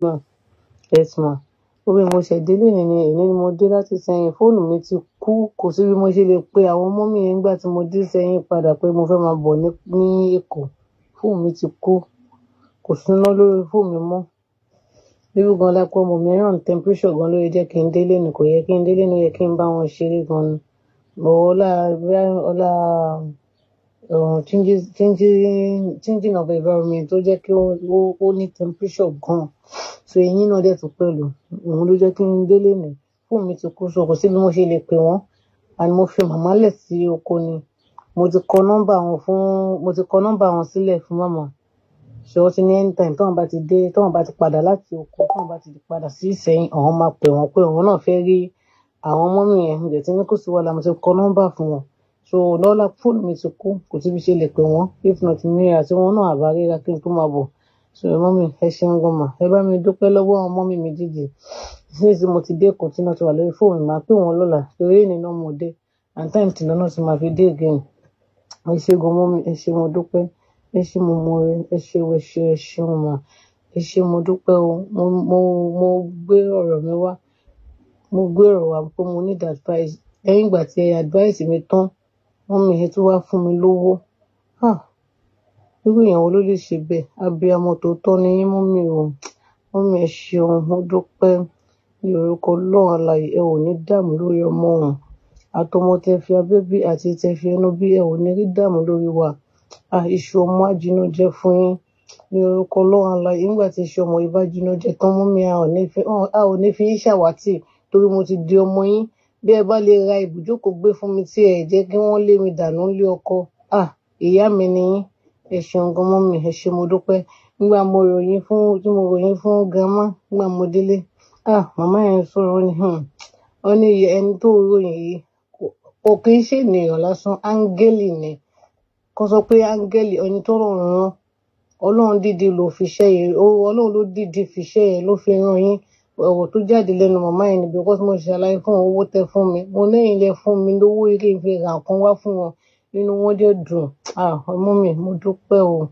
Ma. Yes ma. Orí mo ṣẹ̀ délé ni èní ni mo dé láti Ìsẹ́yìn. Fóònù mi ti kú, kò sí bí mo ṣe lè pe àwọn ọmọ mi yẹn nígbà tí mo dé Ìsẹ́yìn padà pé mo fẹ́ máa bọ̀ ní Èkó. Fóònù mi ti kú, kò síná lórí fóònù mi mọ́. Bíbú gan lápá ọmọ mi rán temperature gan lórí jẹ́ kí n délé ni, kò yẹ kí n délé ni, ó yẹ kí n bá wọn ṣeré gan ni. But ọlá, ọlá, changes, changing of environment tó jẹ́ kí ó ní temperature gan. So eyín náà dẹ̀ tún pẹ̀lú. Òun ló jẹ́ kí n délé ni. Fóònù mi ti kú, so kò sí bí mo ṣe lè pe wọ́n. And mo fi màmá lẹ̀ sí oko ni. Mo ti kọ nọ́mbà wọn sílẹ̀ fún màmá. So ó ti ní anytime tí wọ́n bá ti dé, tí wọ́n bá ti padà láti oko, tí wọ́n bá ti padà sí Ìsẹ́yìn, àwọn máa pè wọ́n pé òun náà fẹ́ rí àwọn ọmọ mi yẹn. Mo dẹ̀ ti ní kó sí wàhálà, mo ti kọ nọ́mbà fún wọn. So lọ́la fóònù mi ti kú, kò sí bí ṣe lè pè wọ́n. If not, mi àti wọn náà àbá ríra kí n tó máa bọ̀. So mummy, ẹ ṣeun gan ma. Ẹ bá mi dúpẹ́ lọ́wọ́ àwọn mummy méjèèjì. Since mo ti dé Èkó tí iná ti wà lórí fóònù mi, màá pè wọ́n lọ́la. Torí èní náà mo dé. And time tí náà ti máa fi dé again. Ẹ ṣé gan mummy, ẹ ṣé, mo dúpẹ́. Ẹ ṣé, mo mọre, ẹ ṣé, ẹ ṣé, ẹ ṣeun ma. Ẹ ṣé, mo dúpẹ́ o. Mo gbé ọ̀rọ̀ mi wá. Mo gbé ọ̀rọ̀ wá pé mo need advice. Lẹ́yìn ìgbà tí ẹ advice mi tán, mummy, ẹ tún wá fún mi lówó. Ah! Irú èèyàn wo ló lè ṣe bẹ́ẹ̀? Abiyamọ tòótọ́ ni yín, mummy o. Mummy, ẹ ṣeun, mo dúpẹ́. Ní orúkọ Ọlọ́run alààyè, ẹ ò ní dààmú lórí ọmọ òun. Àtọmọ tẹ fi abẹ́ bí àti tẹ fi ẹnu bí, ẹ ò ní rí dààmú lórí wa. Ah! Iṣu ọmọ á jiná jẹ fún yín. Ní orúkọ Ọlọ́run alààyè, nígbà tí iṣu ọmọ yìí bá jiná jẹ tán, mummy, a ò ní fi yín ṣàwátì torí mo ti di ọmọ yín. Bí ẹ bá lè ra ibùjókòó gbé fún mi tí ẹ jẹ́ kí wọ́n lé mi dànù nílé ọkọ. Ah! Ìyá mi ni yín. Ẹ ṣeun gan mummy, ẹ ṣé, mo dúpẹ́. Nígbà mo ròyìn fún, tí mo ròyìn fún grandma nígbà mo délé. Ah! Màmá yẹn sọ̀rọ̀, ó ní, ó ní ẹni tó ń ròyìn yìí kò kí ń ṣe ènìyàn lásán, áńgẹ́lì ni. Kó sọ pé áńgẹ́lì, ẹni tó rọrùn rán. Ọlọ́run dìde ló fi iṣẹ́ yẹn, Ọlọ́run ló dìde fi iṣẹ́ yẹn ló fi rán yín. Ọ̀rọ̀ tó jáde lẹ́nu màmá yẹn ni because mo ṣàlàyé fún wọn owó tẹ fún mi. Mo lẹ́yìn lẹ fún mi lówó kí n fi ra nǹkan wá fún wọn. Inú wọn dẹ̀ dùn. Ah! Ọmọ mi, mo dúpẹ́ o.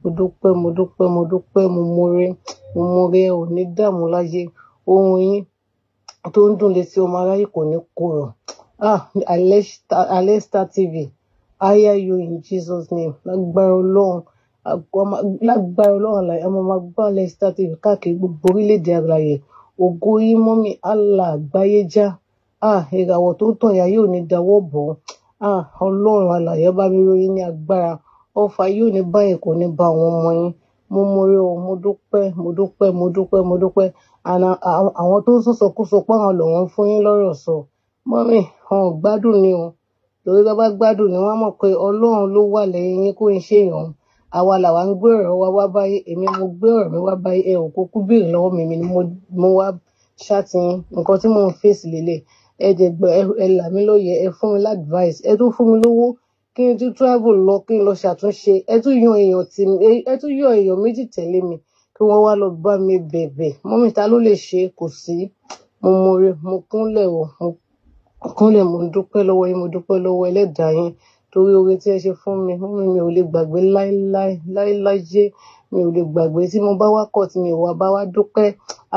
Mo dúpẹ́, mo dúpẹ́, mo dúpẹ́, mo mọre, mo mọre, ẹ ò ní dààmú láyé. Ohun yín tó ń dùn létí ọmọ aráyé kò ní korò. Ah! Alesta TV, I hear you in Jesus' name. Lágbára Ọlọ́run, lágbára Ọlọ́run alààyè, ọmọ máa gbọ́ Alesta TV káàkiri gbogbo orílẹ̀-èdè àgbáyé. Ògo yín mummy, Allah àgbáyé já. Ah! Ìràwọ̀ tó ń tàn yà yóò ní dáwọ́ bò ó. Ah! Ọlọ́run alààyè bá mi ròyìn ní agbára. Ọfà yóò ní báyìí, kò ní bá àwọn ọmọ yín. Mo mọre o, mo dúpẹ́, mo dúpẹ́, mo dúpẹ́, mo dúpẹ́. And àwọn tó ń sọ̀sọkúsọ pé àwọn lòun ń fún yín lọ́rọ̀ sọ. Mummy, wọn ò gbádùn ni o. Torí bá bá gbádùn ni wọ́n á mọ̀ pé Ọlọ́run ló wà lẹ́yìn yín, kó ń ṣe èèyàn. Àwa làwa ń gbé ọ̀rọ̀ wa wá báyìí. Èmi mo gbé ọ̀rọ̀ mi wá báyìí. Ẹ ò kúkú béèrè lọ́wọ́ mi, èmi ni mo wá ṣáàtì yín. Nǹkan tí mò ń face lélẹ̀. Ẹ jẹ gbọ́, ẹ là mí lóye, ẹ fún mi l'advice, ẹ tún fún mi lówó kí n tún travel lọ, kí n lọ ṣàtúnṣe. Ẹ tún yan èèyàn tì mí, ẹ tún yan èèyàn méjì tẹ̀lé mi kí wọ́n wá lọ bá mi bẹ̀bẹ̀. Mummy, ta ló lè ṣe? Kò sí. Mo mọre, mo kúnlẹ̀ o, mo kúnlẹ̀, mo dúpẹ́ lọ́wọ́ yín, mo dúpẹ́ lọ́wọ́ ẹlẹ́dàá yín torí oore tí ẹ ṣe fún mi. Mummy, mi ò lè gbàgbé láíláí, láíláyé. Mi ò lè gbàgbé tí mo bá wá kọ̀ tí mi ò wá bá wá dúpẹ́.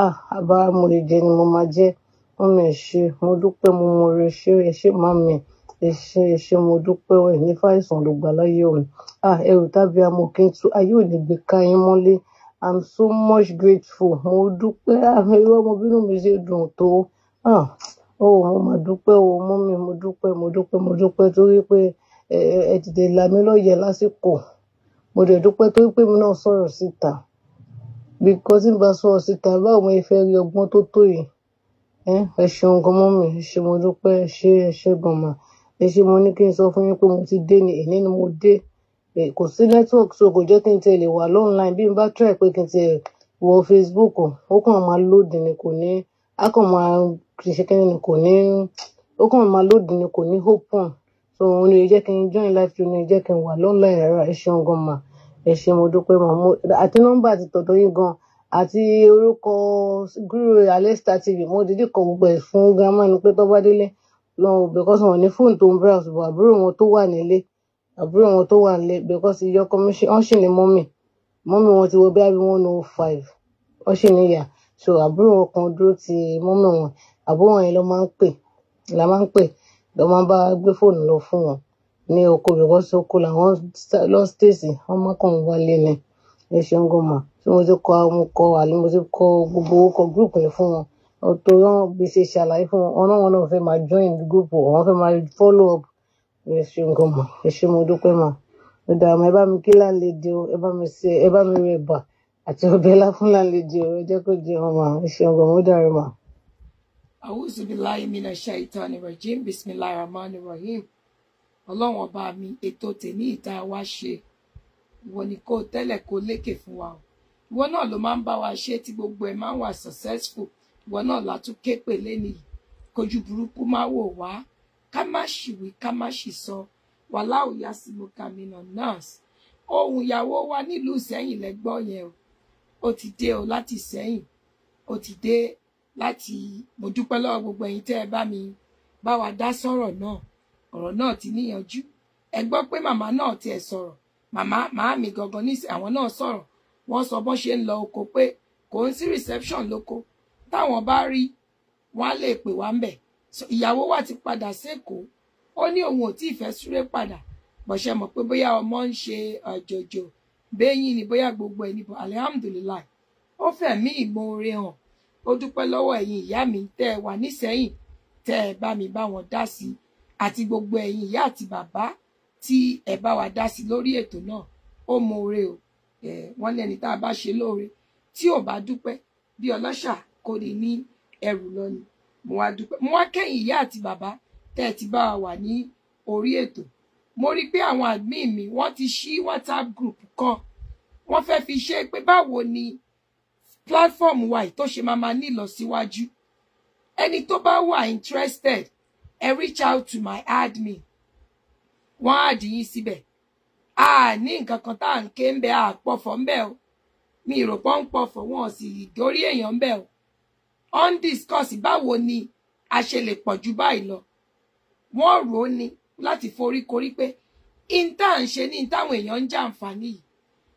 Ah! Àbá mo lè jẹ ni mo máa jẹ́. Mummy, ẹ ṣé, mo dúpẹ́, mo mọre, ẹ ṣé, ẹ ṣé màmí. Ẹ ṣé, ẹ ṣé, mo dúpẹ́ o. Ẹ ní fàìsàn ló gbà láyé o. Ah! Ẹrù tàbí amọ̀ kí n tú, ayé ò ní gbé ká yín mọ́lé. I'm so much grateful. Mo dúpẹ́. Ah! Irú ọmọ bínú mi ṣe dùn tó. Ah! Oh, mo máa dúpẹ́ o, mummy, mo dúpẹ́, mo dúpẹ́, mo dúpẹ́ torí pé ẹ tètè là mí lóye lásìkò. Mo dẹ̀ dúpẹ́ torí pé èmi náà sọ̀rọ̀ síta. Because tí n bá sọ̀rọ̀ síta, báwo mo fẹ́ rí ọgbọ́n tó tó yìí? Ẹ ṣeun gan mummy, ẹ ṣé, mo dúpẹ́, ẹ ṣé, ẹ ṣé gan ma. Ẹ ṣé, mo ní kí n sọ fún yín pé mo ti dé ni, èní ni mo dé. Kò sí network, so kò jẹ́ kí n tẹ̀lé wà online. Bí n bá try pé kí n tẹ̀ wọ Facebook, ó kàn máa load ni, kò ní, á kàn máa ṣe kíni ni, kò ní, ó kàn máa load ni, kò ní open. So òun ni ó jẹ́ kí n join live stream, ni ó jẹ́ kí n wà online rárá. Ẹ ṣeun gan ma. Ẹ ṣé, mo dúpẹ́ ma. Mo, àti nọ́mbà àti tọ̀dọ̀ yín gan àti orúkọ Guru Alesta TV, mo dìídì kọ gbogbo ẹ̀ fún grandma ni pé tó bá délé lọ, because wọn ní fóònù tó ń browse, but àbúrò wọn tó wà nílé, àbúrò wọn tó wà nílé, because ìyá ọkọ mi wọ́n ṣì ní mummy. Mummy wọn ti wọ bí i 105. Wọ́n sì níyà. So àbúrò wọn kan dúró ti mọ́mì wọn. Àbúrò wọn yẹn ló máa ń pè, la máa ń pè, ló máa ń bá gbé fóònù lọ fún wọn ní oko, because oko làwọn lọ stay sí, wọ́n máa kàn wálé ni. Ẹ ṣeun gan ma. Tí mo ti kọ, mo kọ àlè, mo ti kọ gbogbo orúkọ group yẹn fún wọn. Tó wọn bí ṣe ṣàlàyé fún wọn, ọ̀nà wọn náà fẹ́ máa join group, wọn fẹ́ máa follow up. Ẹ ṣeun gan ma. Ẹ ṣé, mo dúpẹ́ ma. Ó dáa ma, ẹ bá mi kí láńlẹ́dì o, ẹ bá mi ṣe, ẹ bá mi rẹ̀ bà àti ọbẹ̀ ilá fún láńlẹ́dì o, ẹ jẹ́ kó jẹun ma. Ẹ ṣeun gan ma, ó dára ma. A'udhu billahi minash shaitani rajim. Bismillahir rahmanir rahim. Ọlọ́run ọba mi, ètò tèmi ìta wá ṣe. Ìwọ ni kó tẹ́lẹ̀ kó lékè fún wa o. Ìwọ náà ló máa ń bá wa ṣe tí gbogbo ẹ̀ máa ń wà successful. Ìwọ náà la tún ké pè lénìí. Kojú burúkú má wò wá. Ká má ṣì wí, ká má ṣì sọ. Wallahu yasimuka minan nas. Ohun ìyàwó wa nílùú Ìsẹ́yìn lẹ gbọ́ yẹn o. Ó ti dé o láti Ìsẹ́yìn. Ó ti dé láti, mo dúpẹ́ lọ́wọ́ gbogbo ẹ̀yin tẹ́ ẹ bá mi bá wa dá sọ̀rọ̀ náà. Ọ̀rọ̀ náà ti níyanjú. Ẹ gbọ́ pé màmá náà tiẹ̀ sọ̀rọ̀. Màmá màámi gangan ní àwọn náà sọ̀rọ̀. Wọ́n sọ bọ́n ṣe ń lọ oko pé kò ń sí reception lóko. Táwọn bá rí, wọ́n á lè pè wá ń bẹ̀. Ìyàwó wa ti padà sékòó. Ó ní òun ò tí ì fẹ́ súré padà. Bọ̀ṣẹ́ mọ̀ pé bóyá ọmọ ń ṣe àjòjò béyìn ni, bóyá gbogbo ẹ̀ níbo. Alhamdulillah. Ó fẹ̀mí ìmoore hàn. Ó dúpẹ́ lọ́wọ́ ẹ̀yin ìyá mi tẹ́ ẹ wà nísẹ́yìn, tẹ́ ẹ bá mi bá wọn dá sí, àti gbogbo ẹ̀yin ìyá àti bàbá tí ẹ bá wa dá sí lórí ètò náà. Ó moore o. Wọ́n ní ẹni tá a bá ṣe lóore tí ò bá dúpẹ́ bí ọlọ́ṣà kò ní ní ẹrù lọ ni. Mo wá dúpẹ́. Mo wá kẹ́yìn ìyá àti bàbá tẹ́ ẹ ti bá wa wà ní orí ètò. Mo rí pé àwọn admin mi wọ́n ti ṣí WhatsApp group kan. Wọ́n fẹ́ fi ṣe pé báwo ni platform wa yìí tó ṣe máa máa ní ìlọsíwájú. Ẹni tó bá wà interested, ẹ reach out to my admin. Wọ́n á dì yín síbẹ̀. A ní nǹkan kan tá à ń ké ń bẹ, a pọ̀fọ̀ ń bẹ o. Mi rò pọ́n ń pọ̀fọ̀, wọn sì dórí èèyàn ń bẹ o. On discuss báwo ni a ṣe lè pọ̀ ju báyìí lọ. Wọ́n rò ó ní láti foríkorí pé in tá à ń ṣe ní táwọn èèyàn ń jàǹfààní yìí.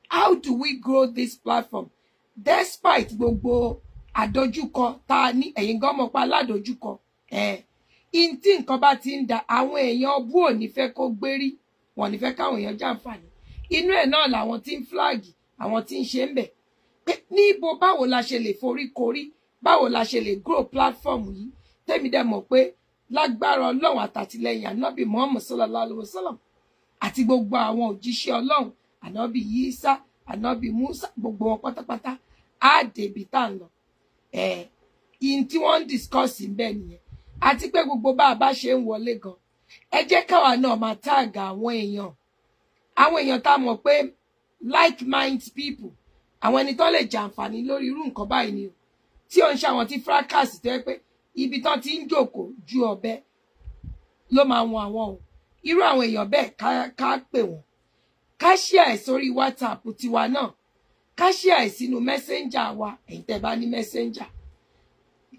How do we grow this platform? Despite gbogbo àdójúkọ tá a ní, ẹ̀yin gan mọ̀ pa aládojúkọ. In tí nǹkan bá ti ń da, àwọn èèyàn bú ò ní fẹ́ kó gbérí, wọn ò ní fẹ́ káwọn èèyàn jàǹfààní. Inú ẹ̀ náà làwọn tí ń flag, àwọn tí ń ṣe ń bẹ̀. Pé níbo báwo la ṣe lè foríkorí, báwo la ṣe lè grow platform yìí. Tẹ́mi dẹ̀ mọ̀ pé lágbára Ọlọ́run àtàtìlẹ́yìn Ànábì Muhammad sallallahu alaihi wasallam àti gbogbo àwọn òjíṣẹ́ Ọlọ́run, Ànábì Yísá, Ànábì Musa, gbogbo wọn pátápátá á débi tá à ń lọ. In tí wọ́n ń discuss ń bẹ̀ nìyẹn. Àti pé gbogbo bá a bá ṣe ń wọlé gan, ẹ jẹ́ káwa náà máa tag àwọn èèyàn. Àwọn èèyàn tá a mọ̀ pé like mind people, àwọn ẹni tó lè jàǹfààní lórí irú nǹkan báyìí ni o. Tí ò ń ṣe àwọn tí fracas tó yẹ pé ibi tán ti ń jòkó ju ọ̀bẹ ló máa wọn àwọn o. Irú àwọn èèyàn bẹ́ẹ̀ ká pè wọ́n. Ká share ẹ̀ sórí WhatsApp tiwa náà. Ká share ẹ̀ sínú messenger wa, ẹ̀yin tẹ́ bá ní messenger.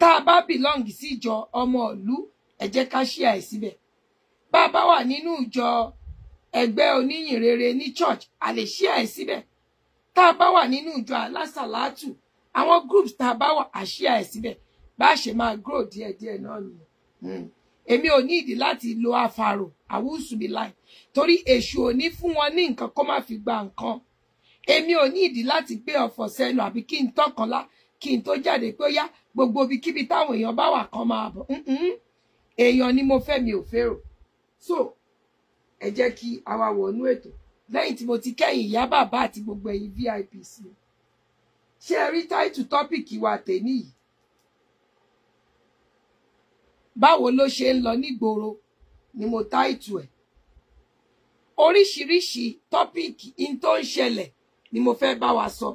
Tá a bá belong sí ìjọ ọmọ ìlú, ẹ jẹ́ ká share ẹ̀ síbẹ̀. Bá a bá wà nínú ìjọ ẹgbẹ́ oníyìnrere ní church, a lè share ẹ̀ síbẹ̀. Tá a bá wà nínú ìjọ alásàlátù, àwọn groups tá a bá wà, a share ẹ̀ síbẹ̀. Bá a ṣe máa grow díẹ̀díẹ̀ náà nìyẹn. Èmi ò ní ìdí láti lo àfàrò, àwùsùbíláì, torí èṣù ò ní fún wọn ní nǹkan kó má fi gba nǹkan. Èmi ò ní ìdí láti gbé ọ̀fọ̀ sẹ́nu àbí kí n tọkànlá kí n tó jáde pé ó yá gbogbo ibikíbi táwọn èèyàn bá wà kan máa bọ̀. Èèyàn ni mo fẹ́, mi ò fẹ́rò. So ẹ jẹ́ kí a wá wọnú ètò lẹ́yìn tí mo ti kẹ́yìn ìyá bàbá àti gbogbo ẹ̀yin VIP sí. Ṣé ẹ rí táìtù tọ́pìkì wa tèmi yìí? Báwo ló ṣe ń lọ nígboro ni mo táìtù ẹ̀. Oríṣiríṣi tọ́pìkì in tó ń ṣẹlẹ̀ ni mo fẹ́ bá wa sọ.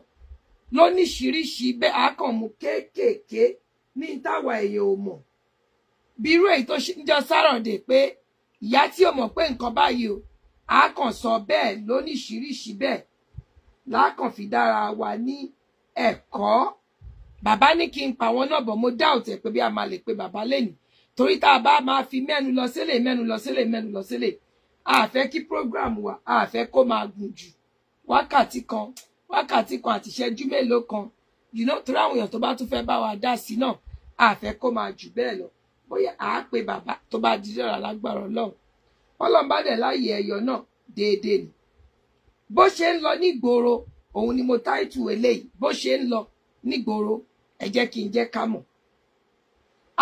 Lóníṣiríṣi bẹ́ẹ̀ á kàn mú kéékèèké ní táwa èèyàn ò mọ̀. Bí irú èyí tó ń jọ sáròdè pé ìyá tí ò mọ̀ pé nǹkan báyìí o, á kàn sọ bẹ́ẹ̀ lóníṣiríṣi bẹ́ẹ̀ lákàn fi dára wa ní ẹ̀kọ́. Bàbá ní kí n pa àwọn náà bọ̀, mo doubt ẹ̀ pé bí a máa lè pe bàbá lẹ́nu. Torí tá a bá máa fi mẹ́nu lọ sílẹ̀, mẹ́nu lọ sílẹ̀, mẹ́nu lọ sílẹ̀, a fẹ́ kí program wa, a fẹ́ kó máa gùn jù. Wákàtí kan àti ìṣẹ́jú mélòó kan You know, torí àwọn èèyàn tó bá tún fẹ́ bá wa dá sí náà, a fẹ́ kó máa jù bẹ́ẹ̀ lọ. Bóyá à á pe bàbá tó bá di lọ́la lágbára Ọlọ́run. Ọlọ́run bá dẹ̀ láàyè ẹyọ náà déédéé ni. Bó ṣe ń lọ nígboro, òun ni mo táìtù eléyìí. Bó ṣe ń lọ nígboro, ẹ jẹ́ kí n jẹ́ ká mọ̀.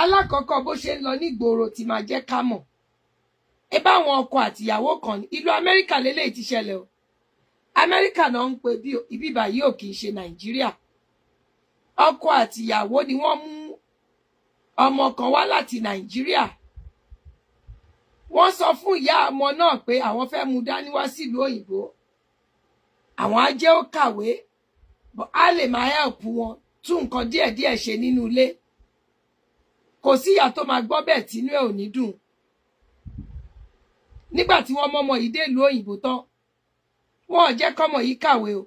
Alákọ̀ọ́kọ́ bó ṣe ń lọ nígboro ti máa jẹ́ ká mọ̀. Ẹ bá àwọn ọkọ àtìyàwó kan ní ìlú Amẹ́ríkà lélẹ́yìí ti ṣẹlẹ̀ o. Amẹ́ríkà náà ń pe bí ibi báyìí ò kì í ṣe Nàìjíríà. Ọkọ àtìyàwó ni wọ́n mú ọmọ kan wá láti Nàìjíríà. Wọ́n sọ fún ìyá ọmọ náà pé àwọn fẹ́ mú dání wá sílùú òyìnbó. Àwọn á jẹ́ ó kàwé, but á lè máa help wọn tún nǹkan díẹ̀díẹ̀ ṣe nínú ilé. Kò sí ìyá tó máa gbọ́ bẹ́ẹ̀ tínú ẹ̀ ò ní dùn. Nígbà tí wọ́n mọ́mọ yìí dé ìlú òyìnbó tán, wọn ò jẹ́ kọ́mọ yìí kàwé o.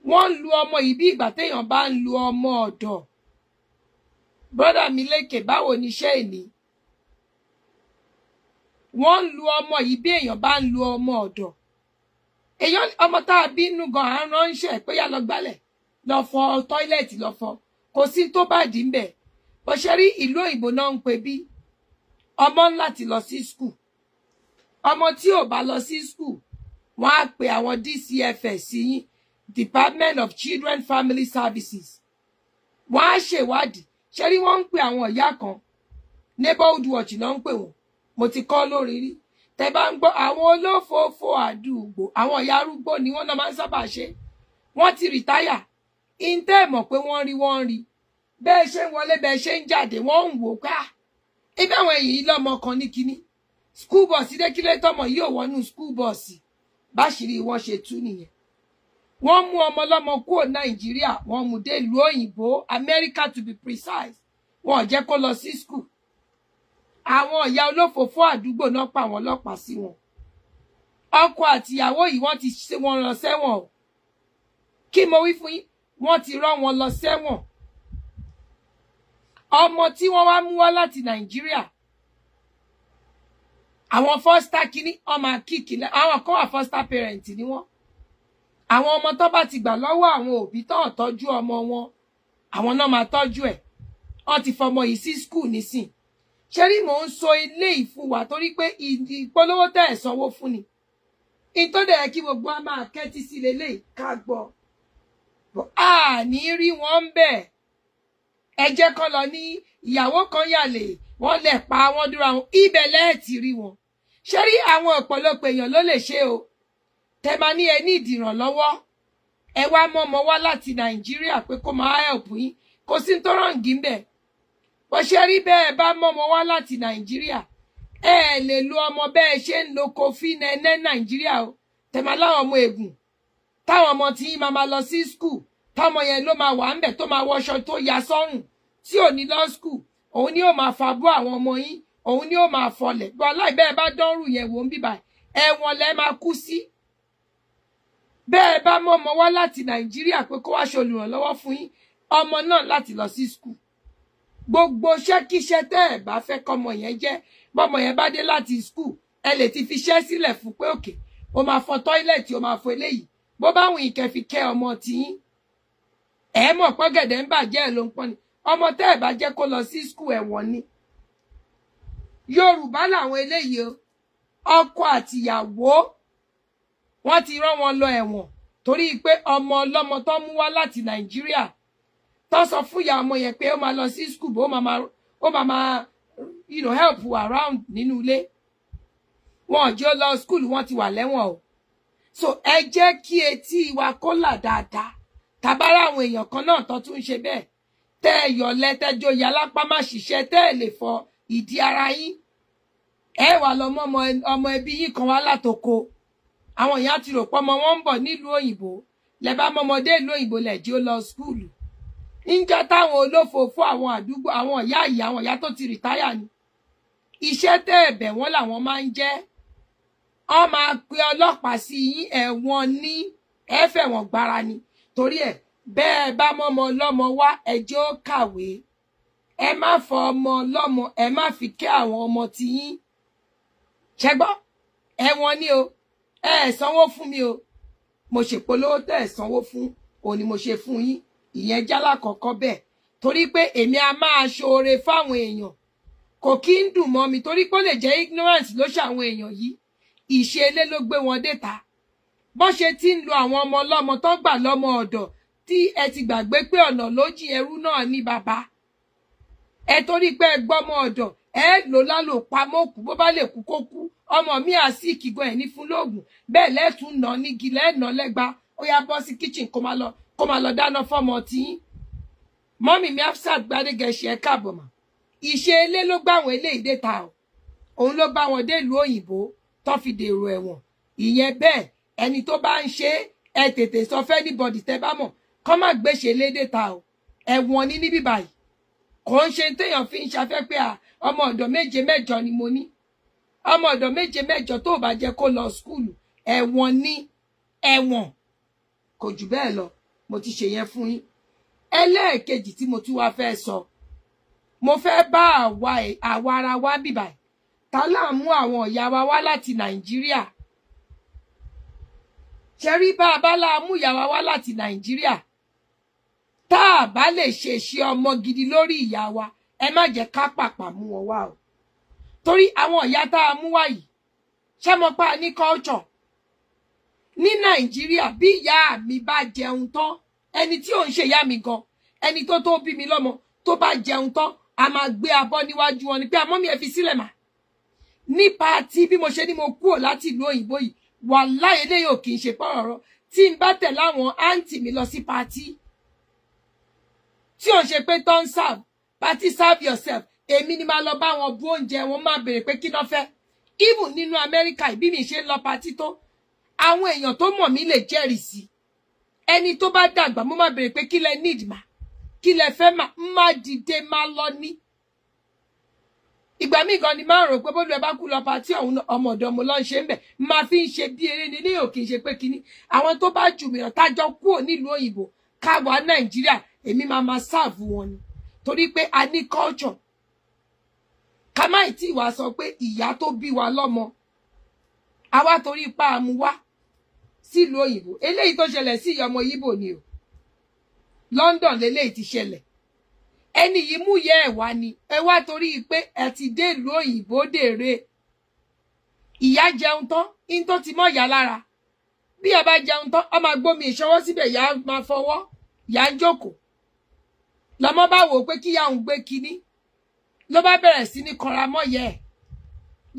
Wọ́n ń lu ọmọ yìí bí ìgbà téèyàn bá ń lu ọmọ ọ̀dọ̀. Brọ́dà mi lékè, báwo ni iṣẹ́ ìní? Wọ́n ń lu ọmọ yìí bí èèyàn bá ń lu ọmọ ọ̀dọ̀. Èèyàn ọmọ tá a bínú gan à ń ránṣẹ́ pé yá lọ gbálẹ̀, lọ fọ tọ́ílẹ̀tì, lọ fọ. Kò sí tó bá dì ń bẹ̀. Bó ṣe rí ìlú òyìnbó náà ń pe bí ọmọ ńlá ti lọ sí skul. Ọmọ tí ò bá lọ sí skul, wọ́n á pe àwọn DCFS sí yín, Department of Children Family Services. Wọ́n á ṣèwádìí. Ṣé rí wọ́n ń pe àwọn ìyá kan, neighborhood watch náà ń pè wọ́n. Mo ti kọ́ lórí rí. Tẹ́ bá ń gbọ́ àwọn olófòófó àdúgbò, àwọn ìyá arúgbó ni wọ́n náà máa ń sábà ṣe. Wọ́n ti rìtáyà. Ìǹtẹ́ mọ̀ pé wọ́n rí wọ́n rí. Bẹ́ẹ̀ ṣe ń wọlé, bẹ́ẹ̀ ṣe ń jáde, wọ́n ń wò pé à. Ibẹ̀ àwọn èyí lọ́mọ kan ní kinní. School bus dé kílé tọmọ yìí ò wọnú school bus. Báṣìírí wọ́n ṣe tú nìyẹn. Wọ́n mú ọmọ lọ́mọ kúrò Nàìjíríà, wọ́n mú dé ìlú òyìnbó, America to be precise. Wọ́n ò jẹ́ kó lọ sí school. Àwọn ìyá olófòófó àdúgbò náà pa àwọn ọlọ́pàá sí wọn. Ọkọ àtìyàwó yìí wọ́n ti ṣe wọn lọ sẹ́wọ̀n o. Kí mo wí fún yín, wọ́n ti rán wọn lọ sẹ́wọ̀n. Ọmọ tí wọ́n wá mú wá láti Nàìjíríà, àwọn foster kínní, ọmọ akíkì, àwọn kan wà foster parent ni wọ́n. Àwọn ọmọ tó bá ti gbà lọ́wọ́ àwọn òbí tó ń tọ́jú ọmọ wọn, àwọn náà máa tọ́jú ẹ̀. Wọ́n ti fọmọ yìí sí school nísìn. Ṣé rí mò ń sọ eléyìí fún wa torí pé ìpolówó tẹ́ ẹ̀ sanwó fún ni. Ìtọ́dẹ̀ yẹ kí gbogbo wa máa kẹ́tí sí leléyìí ká gbọ́. A ní rí wọn ń bẹ̀. Ẹ jẹ́ kán lọ ní ìyàwó kan yàlè, wọ́n lẹ̀ pa wọ́n dúró àwọn ibẹ̀ lẹ́ẹ̀tì rí wọn. Ṣé rí àwọn ọ̀pọ̀lọpọ̀ èèyàn ló lè ṣe o. Tẹ́ máa ní ẹ ní ìdìrànlọ́wọ́. Ẹ wá mọ́mọ́ wá láti Nàìjíríà pé kó máa help yín. Kò sí tó rọ̀ǹgì ń bẹ̀. Bó ṣe rí bẹ́ẹ̀ bá mọ́mọ́ wá láti Nàìjíríà, ẹ lè lo ọmọ bẹ́ẹ̀ ṣe ń lo kofi nẹ́nẹ́ Nàìjíríà o. Tẹ́ máa láwọn ọmọ ègùn. Táwọn ọmọ tí yín máa lọ sí skul. Táwọn yẹn ló máa wà ń bẹ̀ tó máa wọṣọ tó ya sọ́rùn tí ò ní lọ skul. Òun ni ó máa fa bọ́ àwọn ọmọ yín. Òun ni ó máa fọlẹ̀. Bọ́ aláìbẹ́ẹ̀ bá dánrù yẹn wò ń bíbà. Ẹ̀wọ̀n lẹ máa kú sí. Bẹ́ẹ̀ bá mọ́mọ wá láti Nàìjíríà pé kó wá ṣe olùrànlọ́wọ́ fún yín, ọmọ náà láti lọ sí skul. Gbogbo ṣẹ́kíṣẹ́ tẹ́ ẹ̀ bá fẹ́ kọ́mọ yẹn jẹ́, bọ́mọ yẹn bá dé láti skul, ẹ lè ti fi ṣẹ́ sílẹ̀ fún pé òkè, ó máa fọ tọ́ílẹ̀tì, ó máa fọ eléyìí. Bó bá wùn yín kẹ́ fi kẹ́ ọmọ tiyín. Ẹ mọ̀ pọ́gẹ̀dẹ̀ ń bàjẹ́ ẹ̀ ló ń pọ́n ni. Ọmọ tẹ́ ẹ̀ bá jẹ́ kó lọ sí skul ẹ̀wọ̀n ni. Yorùbá làwọn eléyìí o. Ọkọ àtìyàwó wọ́n ti rán wọn lọ ẹ̀wọ̀n torí pé ọmọ ọlọ́mọ tó mú wá láti Nàìjíríà tó sọ fún ìyá ọmọ yẹn pé ó máa lọ sí school, ó máa máa you know, help around nínú ilé. Wọn ò jẹ́ ó lọ school, wọ́n ti wà lẹ́wọ̀n o. So ẹ jẹ́ kí etí wa kó là dáadáa. Tàbára àwọn èèyàn kan náà tó tún ṣe bẹ́ẹ̀. Tẹ́ ẹ yọ̀lẹ, tẹ́jọ́ ìyá lápá má ṣiṣẹ́, tẹ́ ẹ lè fọ ìdí ara yín. Ẹ wà lọ mọ́ ọmọ ẹbí yín kan wá látoko. Àwọn èèyàn ti rò pé ọmọ wọn ń bọ̀ nílùú òyìnbó. Lẹ bá mọ́mọdé ìlú òyìnbó lẹ̀ jí ó lọ skúlù. Níjọ́ táwọn olófòófó àwọn àdúgbò, àwọn ìyá ìyá, àwọn ìyá tó ti rìtáyà ni. Iṣẹ́ tẹ́ ẹ̀bẹ̀ wọ́n làwọn máa ń jẹ́. Wọ́n máa pe ọlọ́pàá sí yín, ẹ̀wọ̀n ní ẹ fẹ̀wọ̀n gbára ni. Torí ẹ̀ bẹ́ẹ̀ bá mọ́mọ lọ́mọ wá, ẹ jẹ́ ó kàwé. Ẹ má fọ ọmọ lọ́mọ, ẹ má fi kẹ́ àwọn ọmọ tiyín. Ṣẹ́gbọ́, ẹ̀wọ̀n ni o. Ẹ sanwó fún mi o. Mo ṣèpolówó tẹ́ ẹ sanwó fún, òun ni mo ṣe fún yín. Ìyẹn jálá kọ̀ọ̀kan bẹ́ẹ̀, torí pé èmi a máa ṣoore fáwọn èèyàn, kò kí ń dùn mọ́ mi, torí pé ó lè jẹ́ ignorance ló ṣàwọn èèyàn yìí. Ìṣe ilé ló gbé wọn déta. Bọ́n ṣe ti ń lo àwọn ọmọ ọlọ́mọ tó gbà lọ́mọ ọ̀dọ̀, tí ẹ ti gbàgbé pé ọ̀nà lójì ẹrú náà ní bàbá. Ẹ torí pé ẹ gbọ́mọ ọ̀dọ̀, ẹ lò lálò pamọ́ òkú, bó bá lè kú kó kú. Ọmọ mi àsìkì gan ẹ̀ ní fún lóògùn, bẹ́ẹ̀ lẹ́tùn nà nígi lẹ́ẹ̀nà lẹ́gba. Ó yá bọ́ sí kitchen kó máa lọ dáná fọ́mọ tiyín. Mọ́mì mi Hafsat Gbádégẹṣin, ẹ káàbọ̀ mà. Ìṣe ilé ló gbà wọn eléyìí déta o. Òun ló bá wọn dé ìlú òyìnbó tó fi dèrò ẹ̀wọ̀n. Ìyẹn bẹ́ẹ̀, ẹni tó bá ń ṣe ẹ tètè sọ fẹ́ anybody tẹ́ bá mọ̀ kọ́ má gbéṣe lédè ta o. Ẹ̀wọ̀n ní níbí báyìí. Kò ń ṣe téèyàn fi ń ṣafẹ́ pé ọmọ ọ̀dọ̀ méje mẹ́jọ ni mo ní. Ọmọ ọ̀dọ̀ méje mẹ́jọ tó bá jẹ́ kó lọ skúlù, ẹ̀wọ̀n ní ẹ̀wọ̀n. Kò jù bẹ́ẹ̀ lọ, mo ti ṣe yẹn fún yín. Ẹlẹ́ẹ̀kejì tí mo tún wá fẹ́ sọ, mo fẹ́ bá àwa ara wa bíbáyìí. Ta là ń mú àwọn ìyá wa wá láti Nàìjíríà? Ṣẹ́rí bá a bá la mú ìyá wa wá láti Nàìjíríà, tá a bá lè ṣe ṣe ọmọ gidi lórí ìyá wa, ẹ má jẹ́ ká pàpà mú wọn wá o. Torí àwọn ìyá tá a mú wá yìí, ṣé mo pa ní culture? Ní Nàìjíríà, bí ìyá mi bá jẹun tán, ẹni tí ò ń ṣe ìyá mi gan, ẹni tó tó bí mi lọ́mọ, tó bá jẹun tán, a máa gbé abọ́ níwájú wọn ni pé àmọ́ mi ẹ fi sílẹ̀ mà. Ní patí bí mo ṣe ní mo kúrò láti ìlú òyìnbó yìí, wàláhì eléyìí ò kì í ṣe pọ̀rọ̀rọ̀. Tí n bá tẹ̀lé àwọn àǹtí mi lọ sí patí, tí ò ń ṣe pé tó ń serve, party serve yourself, èmi ni máa lọ bá wọn bu oúnjẹ wọn, máa béèrè pé kí ló fẹ́. Even nínú Amẹ́ríkà, bí mi ṣe ń lọ patí tó, àwọn èèyàn tó mọ̀ mí lè jẹ́rìí sí. Ẹni tó bá dàgbà, mo máa béèrè pé kí lẹ need mà, kí lẹ fẹ́ mà, má dìde má lọ ní. Ìgbà míì gan ni máa rò pé bólú ẹ bá kú lọ patí ọ̀hún, ọmọ ọ̀dọ̀ mo lọ ń ṣe ń bẹ̀, máa fi ń ṣe bí eré ni, eléyìí ò kì í ṣe pé kinní. Àwọn tó bá jù mí lọ tájọ kúrò nílùú òyìnbó káwa Nàìjíríà, èmi máa máa sáàfù wọn ni, torí pé a ní culture. Ká má tí wàá sọ pé ìyá tó bí wa lọ́mọ, àwa torí ipá amú wá sílùú òyìnbó. Eléyìí tó ṣẹlẹ̀ sí ìyá ọmọ Yíbò ni o. London leléyìí ti ṣẹlẹ̀. Ẹni yìí mú yẹ ẹ wá ni, ẹ wá torí pé ẹ ti dé ìlú òyìnbó dèrè. Ìyá jẹun tán, in tó ti mọ́ ìyá lára. Bí ìyá bá jẹun tán, ó máa gbómi ìṣọwọ́ síbẹ̀, ìyá máa fọwọ́, ìyá ń jókòó. Lọ́mọ bá wò ó pé kíyà òun gbé kinní, ló bá bẹ̀rẹ̀ sí ní kanra mọ́ yẹ ẹ̀.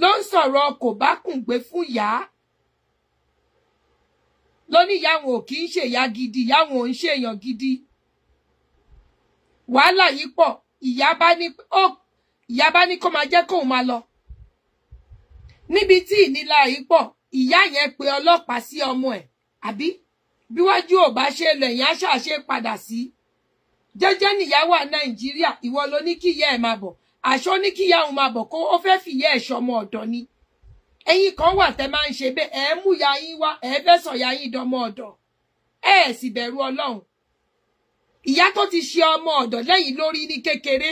Ló ń sọ̀rọ̀ kò bá kùn gbé fún ìyá. Ló ní ìyá òun ò kì í ṣe ìyá gidi, ìyá òun ò ń ṣe èèyàn gidi. Wàhálà yìí pọ̀, ìyá bá ní kó máa jẹ́ kóun máa lọ. Níbi tí ìnira yìí pọ̀, ìyá yẹn pe ọlọ́pàá sí ọmọ ẹ̀, àbí bíwájú ò bá ṣe lọ, ẹ̀yìn á ṣàṣe padà sí. Jẹ́jẹ́ nìyá wà Nàìjíríà, ìwọ ló ní kí ìyá ẹ̀ máa bọ̀. Àṣọ ní kí ìyá òun máa bọ̀, kó ó fẹ́ fìyà ẹ̀ ṣọmọ ọ̀dọ̀ ni. Ẹ̀yin kan wà tẹ́ máa ń ṣe bẹ́ẹ̀, ẹ̀ mú ya yín wá, ẹ̀ fẹ́ sọ ya yín dọmọ ọ̀dọ̀. Ẹ̀ sì bẹ̀rù Ọlọ́run. Ìyá tó ti ṣe ọmọ ọ̀dọ̀ lẹ́yìn lórí ní kékeré,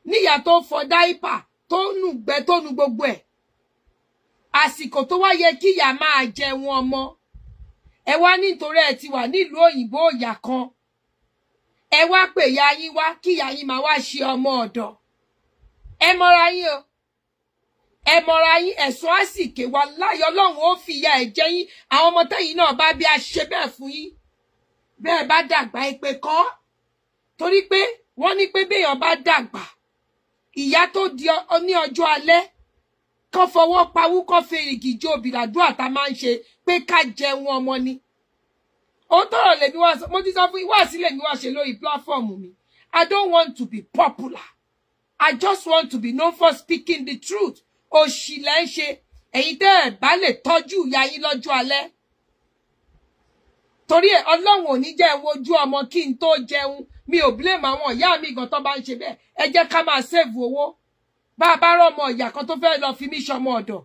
níyà tó fọ dáìpà, tó nù gbẹ, tó nu gbogbo ẹ̀. Àsìkò tó wá yẹ kí ìyá máa jẹun ọmọ. Ẹ wá nítorí ẹ ti wà nílùú òyìnbó ìyá kan. Ẹ wá pè ìyá yín wá kí ìyá yín máa wá ṣe ọmọ ọ̀dọ̀. Ẹ mọra yín o. Ẹ mọra yín, ẹ̀sùn àsìkè wà láyọ̀ Ọlọ́run ó fi ìyá ẹ̀ jẹ yín. Àwọn ọmọ tẹ́yìn náà bá bí a ṣe bẹ́ẹ̀ fún yín. Bẹ́ẹ̀ bá dàgbà ìpè kọ́. Torí pé wọ́n ní pé béèyàn bá dàgbà, ìyá tó di ní ọjọ́ alẹ́, kán fọwọ́ pawú, kán fi èrìgì jó bìlàdúrà tá máa ń ṣe pé ká jẹun ọmọ ni. Ó tọrọ lèmi wá sọ, mo ti sọ fún yín, wá sílẹ̀ mi wá ṣe lórí platform mi. I don't want to be popular. I just want to be known for speaking the truth. Òṣì lẹ́ ń ṣe, ẹ̀yin tẹ́ ẹ̀ bá lè tọ́jú ìyá yín lọ́jọ́ alẹ́. Torí ẹ̀ Ọlọ́run ò ní jẹ́ wojú ọmọ kí n tó jẹun. Mi ò blame àwọn ìyá mi gan tó bá ń ṣe bẹ́ẹ̀. Ẹ jẹ́ ká máa save owó. Bá a bá rọ́mọ ìyá kan tó fẹ́ lọ fi mí ṣọmọ ọ̀dọ̀.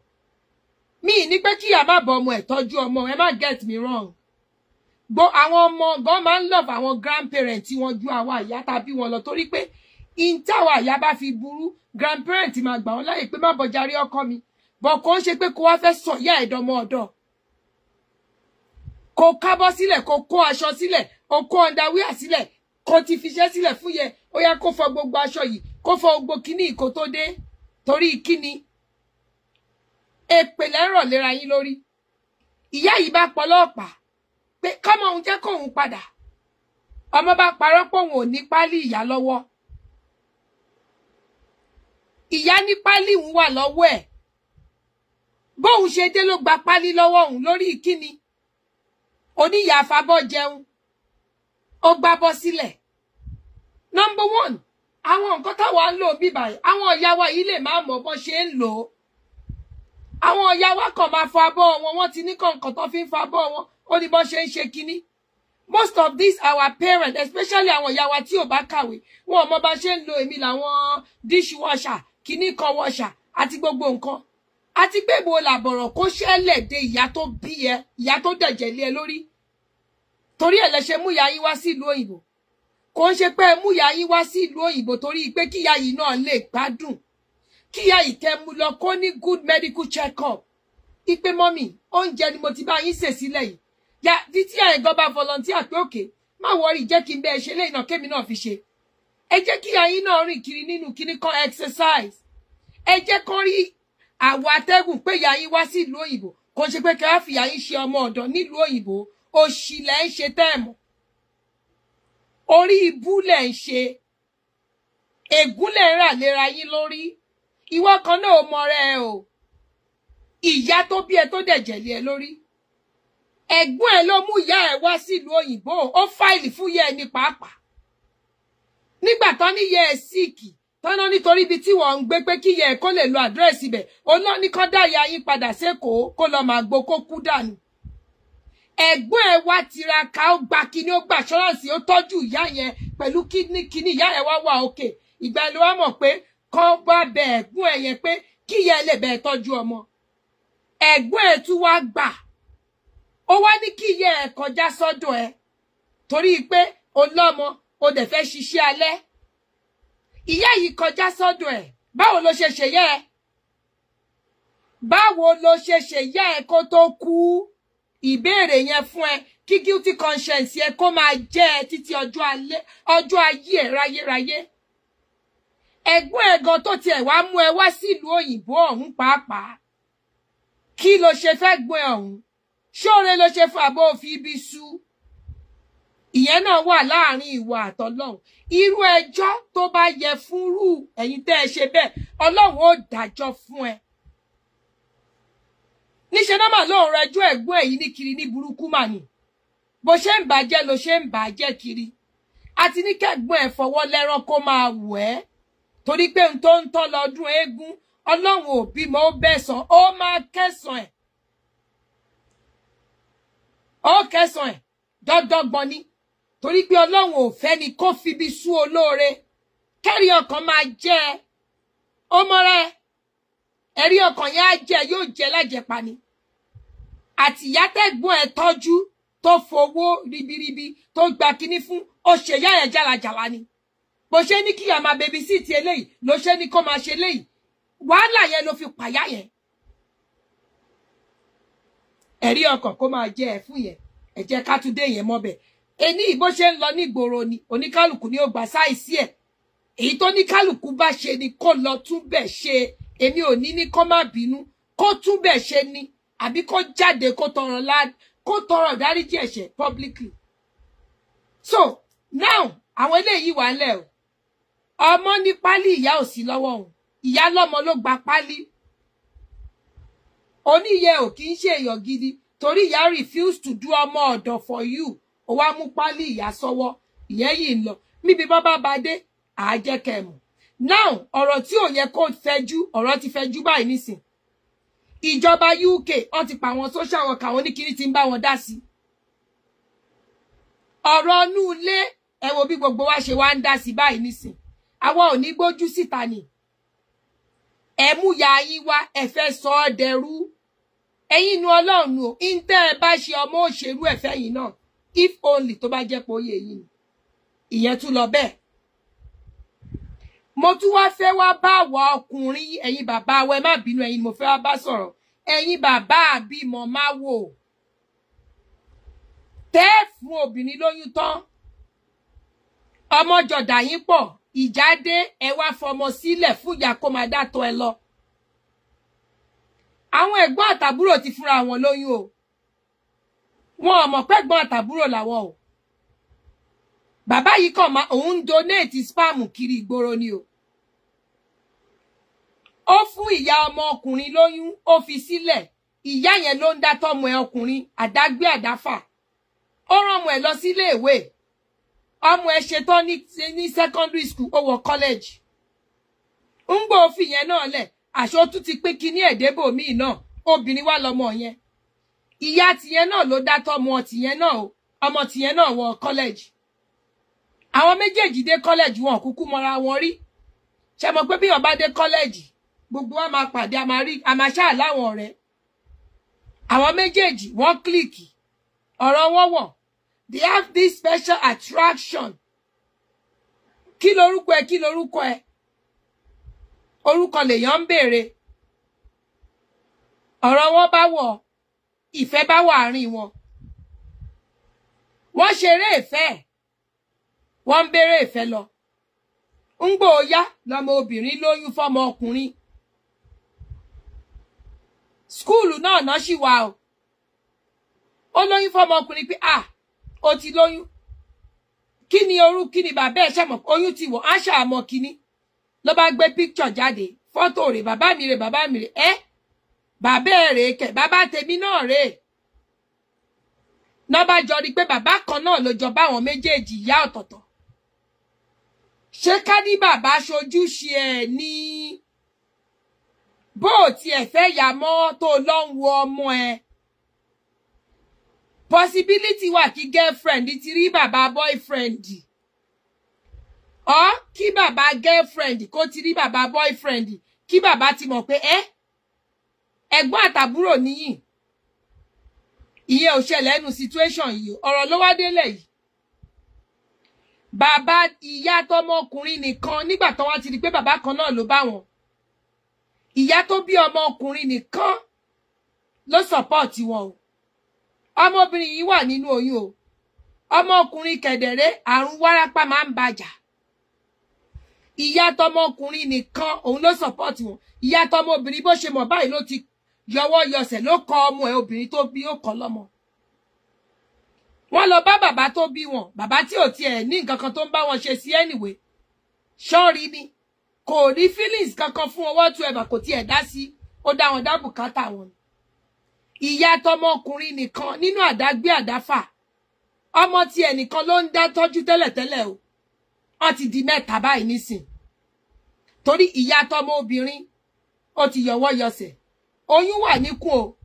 Mi ní pé kíyà má bọ ọmọ ẹ̀ tọ́jú ọmọ, ẹ má get me wrong. Gbo àwọn ọmọ gan máa ń love àwọn grandparents tí wọ́n ju àwa ìyá tàbí wọn lọ, torí pé in táwa ìyá bá fi burú, grandparent máa gbà wọ́n láyè pé má bọ̀ jàre ọkọ mi. Bọ̀ kò ń ṣe pé kó wá fẹ́ sọ ìyá ẹ̀dọ́mọ ọ̀dọ̀. Kó kábọ́ sílẹ̀, kó kó aṣọ sílẹ̀, kó kó underwear sílẹ̀. Kó ti fiṣẹ́ sílẹ̀ fún yẹ, ó yá kó fọ gbogbo aṣọ yìí, kó fọ gbogbo kíní ìkó tó dé. Torí kíni? Èpè lẹ́rọ̀ léra yín lórí. Ìyá yìí bá pọlọ́pàá pé kọ́mọ òun jẹ́ kóun padà. Ọmọ bá parọ́ pé òun ò ní pálí ìyá lọ́wọ́. Ìyá ní pálí òun wà lọ́wọ́ ẹ̀. Bóun ṣe dé ló gba pálí lọ́wọ́ òun lórí kíni. Oníyà afabọ́ jẹun. Ó gbábọ́ sílẹ̀. Number one, àwọn nǹkan táwa ń lò bí báyìí, àwọn ìyá wa yìí lè má mọ̀ bọ́n ṣe ń lò ó. Àwọn ìyá wa kàn máa fọ abọ́ wọn, wọ́n ti ní kọ̀ǹkan tó fi ń fọ abọ́ wọn, ó ní bọ́n ṣe ń ṣe kinní. Most of these our parents, especially àwọn ìyá wa tí ò bá kàwé, wọn ò mọ bá ṣe ń lo èmi làwọn dishwasher, kinní kan washer àti gbogbo nǹkan. Àti pé mo làbọ̀rọ̀ kó ṣẹlẹ̀ dé ìyá tó bí ẹ, ìyá tó dẹ̀jẹ̀ lé ẹ lórí. Torí ẹ̀ lẹ ṣe mú ìyá yín wá sí ìlú òyìnbó. Kò ń ṣe pé ẹ mú ìyá yín wá sí ìlú òyìnbó torí pé kíyá yìí náà lè gbádùn. Kíyá yìí kẹ́ mú lọ kó ní good medical check-up. Ipe mọ́mì, oúnjẹ ni mo ti bá yín sè sílẹ̀ yìí. Ya títí àyẹ̀gọ́ bá volunteer pé òkè, má wọrí jẹ́ kí n bẹ́ẹ̀ ṣe léyìn náà kémi náà fi ṣe. Ẹ jẹ́ kíyá yín náà rìn kiri nínú kíní kan exercise. Ẹ jẹ́ kán rí àwọ̀ atẹ́gùn pé ìyá yín wá sí ìlú òyìnbó. Kò ń ṣe pé kẹ́ wá fìyà yín ṣe ọmọ ọ̀dọ̀ nílùú òyìnbó. Òṣì lẹ̀ ń ṣe tẹ́ẹ̀mù. Orí ibú lẹ̀ ń ṣe. Ègún lẹ̀ ń rà léra yín lórí. Ìwọ kan náà ò mọra ẹ o. Ìyá tó bí ẹ tó dẹ̀jẹ̀ lé ẹ lórí. Ẹ̀gbọ́n ẹ ló mú ìyá ẹ wá sílùú òyìnbó. Ó fáìlì fún ìyá ẹ ní pàápàá. Nígbà tán ní ìyá ẹ síìkì, tán náà nítorí ibi tí wọ́n ń gbé pé kí ìyá ẹ kó lè lo àdírẹ́sì ibẹ̀. Òun náà ní kán dá ìyá yín padà sékòó kó lọ máa gbó kó kú dànù. Ẹ̀gbọ́n ẹ wá tiraka, ó gba kíní, ó gba assurance, ó tọ́jú ìyá yẹn pẹ̀lú kíní kíní, ìyá yẹn wá wà òkè. Ìgbà ló wá mọ̀ pé kán bá bẹ ẹ̀gbọ́n ẹ yẹn pé kí ìyá ẹ lè bẹ tọ́jú ọmọ. Ẹ̀gbọ́n ẹ tún wá gbà. Ó wá ní kí ìyá ẹ kọjá sọ́dọ̀ ẹ torí pé o lọ́mọ, o dẹ̀ fẹ́ ṣiṣẹ́ alẹ́. Ìyá yìí kọjá sọ́dọ̀ ẹ. Báwo ló ṣe ṣe yẹ ẹ? Báwo ló ṣe ṣe yẹ ẹ kó tó kú? Ìbéèrè yẹn fún ẹ kí guilty conscience yẹ kó máa jẹ́ ẹ títí ọjọ́ alẹ́, ọjọ́ ayé ẹ ráyéráyé. Ẹ̀gbọ́n ẹ gan tó tiẹ̀ wá mú ẹ wá sílùú òyìnbó ọ̀hún pàápàá. Kí ló ṣe fẹ́ gbọ́n ẹ ọ̀hún? Ṣóore ló ṣe fún àbó òfin ibi sú? Ìyẹn náà wà láàrin ìwà àtọlọ́hun. Irú ẹjọ́ tó bá yẹ fúnrú ẹ̀yin tẹ́ ẹ ṣe bẹ́ẹ̀, Ọlọ́run ó dájọ́ fún ẹ. Níṣẹ́ náà mà lóun rẹjọ́ ẹ̀gbọ́n ẹ̀yìn ní kiri ní burúkú mà ní. Bó ṣe ń bàjẹ́ ló ṣe ń bàjẹ́ kiri. Àti ní kẹ́gbọ́n ẹ̀ fọwọ́ lẹ́rán kó máa wù ẹ́. Torí pé n tó ń tọ́ lọ́dún eégún, Ọlọ́run ò bímọ ó bẹ̀sán, ó máa kẹsàn ẹ̀. Ó kẹsàn ẹ̀ dọ́dọ́gbọ́n ni. Torí pé Ọlọ́run ò fẹ́ ni kó fibi sú olóore. Kẹ́rí ọkàn máa jẹ́ ẹ. Ó mọ́ra ẹ. Ẹ̀rí ọkàn yẹn á jẹ́ yóò jẹ́ lájẹpa ni. Àti ìyá tẹ́gbọ́n ẹ tọ́jú tó fowó ribiribi tó gba kinní fún, ó ṣe ìyá ẹ̀ jálajàla ni. Bó ṣe ní kíyà máa bẹbí sí ti eléyìí, ló ṣe ní kó máa ṣe eléyìí. Wàhálà yẹn ló fi pàyà yẹn. Ẹ̀rí ọkàn kó máa jẹ́ ẹ fún yẹn. Ẹ jẹ́ ká tún dé yẹn mọ́bẹ̀. Ení bó ṣe ń lọ nígboro ni oníkálukú ni ó gbà sáìsí ẹ̀. Èyí tó níkálukú bá ṣe ni kó lọ tún bẹ̀ ṣe. Èmi ò ní ní kó má bínú, kó tún bẹ̀ ṣe ni, àbí kó jáde kó tọrọ ìdáríjì ẹ̀ṣẹ̀ publicly. So now àwọn eléyìí wà ńlẹ̀ o. Ọmọ ní pálí ìyá ò sí lọ́wọ́ òun. Ìyá lọ́mọ ló gba pálí. Oníyẹ ò kì í ṣe èèyàn gidi torí ìyá refuse to do ọmọ ọ̀dọ̀ for you. Ó wá mú pálí ìyá sọ́wọ́. Ìyẹn yìí ń lọ. Níbi bábá bá dé, àá jẹ́ kẹ́ mọ̀. Now, ọ̀rọ̀ tí ò yẹ kó fẹjú, ọ̀rọ̀ ti fẹjú báyìí nísìn. Ìjọba UK, wọ́n ti pa àwọn social worker, àwọn oníkiri ti ń bá wọn dá sí. Ọ̀rọ̀ inú ilé, ẹ wo bí gbogbo wa ṣe wá ń dá sí báyìí nísìn. Àwa ò ní gbójú síta ni. Ẹ mú ya yín wá, ẹ fẹ́ sọ ọ́ dẹrú. Ẹ̀yin nu Ọlọ́run o, ń tẹ́ ẹ bá ṣe ọmọ òṣèlú ẹ̀fẹ́ yìí náà. If only tó bá jẹ́ pé ó yé yín ni. Ìyẹn tún lọ bẹ́ẹ̀. Mo tún wá fẹ́ wá bá àwa ọkùnrin, ẹ̀yin bàbá wa, ẹ má bínú, ẹ̀yin mo fẹ́ wá bá sọ̀rọ̀. Ẹ̀yin bàbá àbímọ má wò. Tẹ́ fún obìnrin lóyún tán. Ọmọ jọ̀dà yín pọ̀, ìjà dé, ẹ wá fọmọ sílẹ̀ fún ìyá kó máa dátọ́ ẹ lọ. Àwọn ẹ̀gbọ́n àtàbúrò ti fúnra wọn lóyún o. Wọn ò mọ̀ pé ẹ̀gbọ́n àtàbúrò làwọn o. Bàbá yìí kàn máa òun ń donate spam kiri ìgboro ni o. Ó fún ìyá ọmọ ọkùnrin lóyún, ó fi sílẹ̀. Ìyá yẹn ló ń dá tọ́mọ ẹ ọkùnrin, àdágbé àdáfà. Ó rán ọmọ ẹ lọ sílé ìwé. Ọmọ ẹ ṣetán ní secondary school, ó wọ college. Ń gbọ́ òfin yẹn náà lẹ̀, àṣọ tún ti pín kinní ẹ̀dẹ́bò míì náà, obìnrin wá lọmọ yẹn. Ìyá tìyẹn náà ló dá tọ́mọ tìyẹn náà o, ọmọ tìyẹn náà wọ college. Àwọn méjèèjì dé college, wọn kúkú mọra wọn rí. Ṣé mọ̀ pé bí wọn bá dé college, gbogbo wa máa pàdé, a máa rí, a máa ṣáà láwọn ọ̀rẹ́. Àwọn méjèèjì wọ́n kílìkì, ọ̀rọ̀ wọn wọ̀. They have this special attraction. Kí lorúkọ ẹ, kí lorúkọ ẹ? Orúkọ lèèyàn ń béèrè. Ọ̀rọ̀ wọn bá wọ̀, ìfẹ́ bá wà àárín wọn. Wọ́n ṣeré ìfẹ́, wọ́n ń béèrè ìfẹ́ lọ. Ń gbòóyá lọmọ obìnrin lóyún fọ́mọ ọkùnrin. Skúùlù náà náà ṣì wà o. Ó lóyún fọ́mọ ọkùnrin pé ah, ó ti lóyún. Kí ni orú, kí ni bàbá ẹ̀ ṣàmọ̀, oyún ti wọ̀, á ṣàmọ̀ kíní. Ló bá gbé picture jáde, fọ́tò rẹ̀, bàbá mi rẹ̀, bàbá mi rẹ̀, ẹ́ bàbá ẹ̀ rèé kẹ̀, bàbá tèmi náà rèé. Náà bá jọ rí pé bàbá kan náà ló jọ báwọn méjèèjì ìyá ọ̀tọ̀ọ̀tọ̀. Ṣé ká ní bàbá ṣojúṣe ẹ̀ ní? Bó o tiẹ̀ fẹ́ yà mọ́ tó lọ ń wo ọmọ ẹ. Possibility wà kí girlfriend ti rí bàbá boyfriend. Or kí bàbá girlfriend kó ti rí bàbá boyfriend, kí bàbá ti mọ̀ pé ẹ́ ẹ̀gbọ́n àtàbúrò níyì. Ìyẹn ò ṣẹlẹ̀ ẹnu situation yìí, ọ̀rọ̀ ló wá délẹ̀ yìí. Bàbá ìyá tọmọkùnrin nìkan nígbà tó wá ti di pé bàbá kan náà ló bá wọn. Ìyá tó bí ọmọkùnrin nìkan ló support wọn o. Ọmọbìnrin yìí wà nínú oyún o. Ọmọkùnrin kẹ̀dẹ̀rẹ́ àrùn wárápá máa ń bàjà. Ìyá tọmọkùnrin nìkan òun ló support wọn. Ìyá tọmọbìnrin bó ṣe mọ̀ báyìí ló ti yọwọ́ yọsẹ̀ ló kọ ọmọ ẹ̀ obìnrin tó bí ó kọ lọ́mọ. Wọ́n lọ bá bàbá tó bí wọn, bàbá tí ò tiẹ̀ ní nǹkan kan tó ń bá wọn ṣe sí anyway. Ṣọ́ọ̀rì ni, kò ní feelings kankan fún wọn whatsoever, kò tiẹ̀ dá sí, ó dá wọn dá bùkátà wọn. Ìyá tọmọkùnrin nìkan nínú àdágbé àdáfà, ọmọ tí ẹnìkan ló ń dá tọ́jú tẹ́lẹ̀tẹ́lẹ̀ o. Wọ́n ti di mẹ́ta báyìí nísìn. Torí ìyá tọmọ obìnrin ó ti yọwọ́ yọsẹ̀. Oyún wà níkùn o.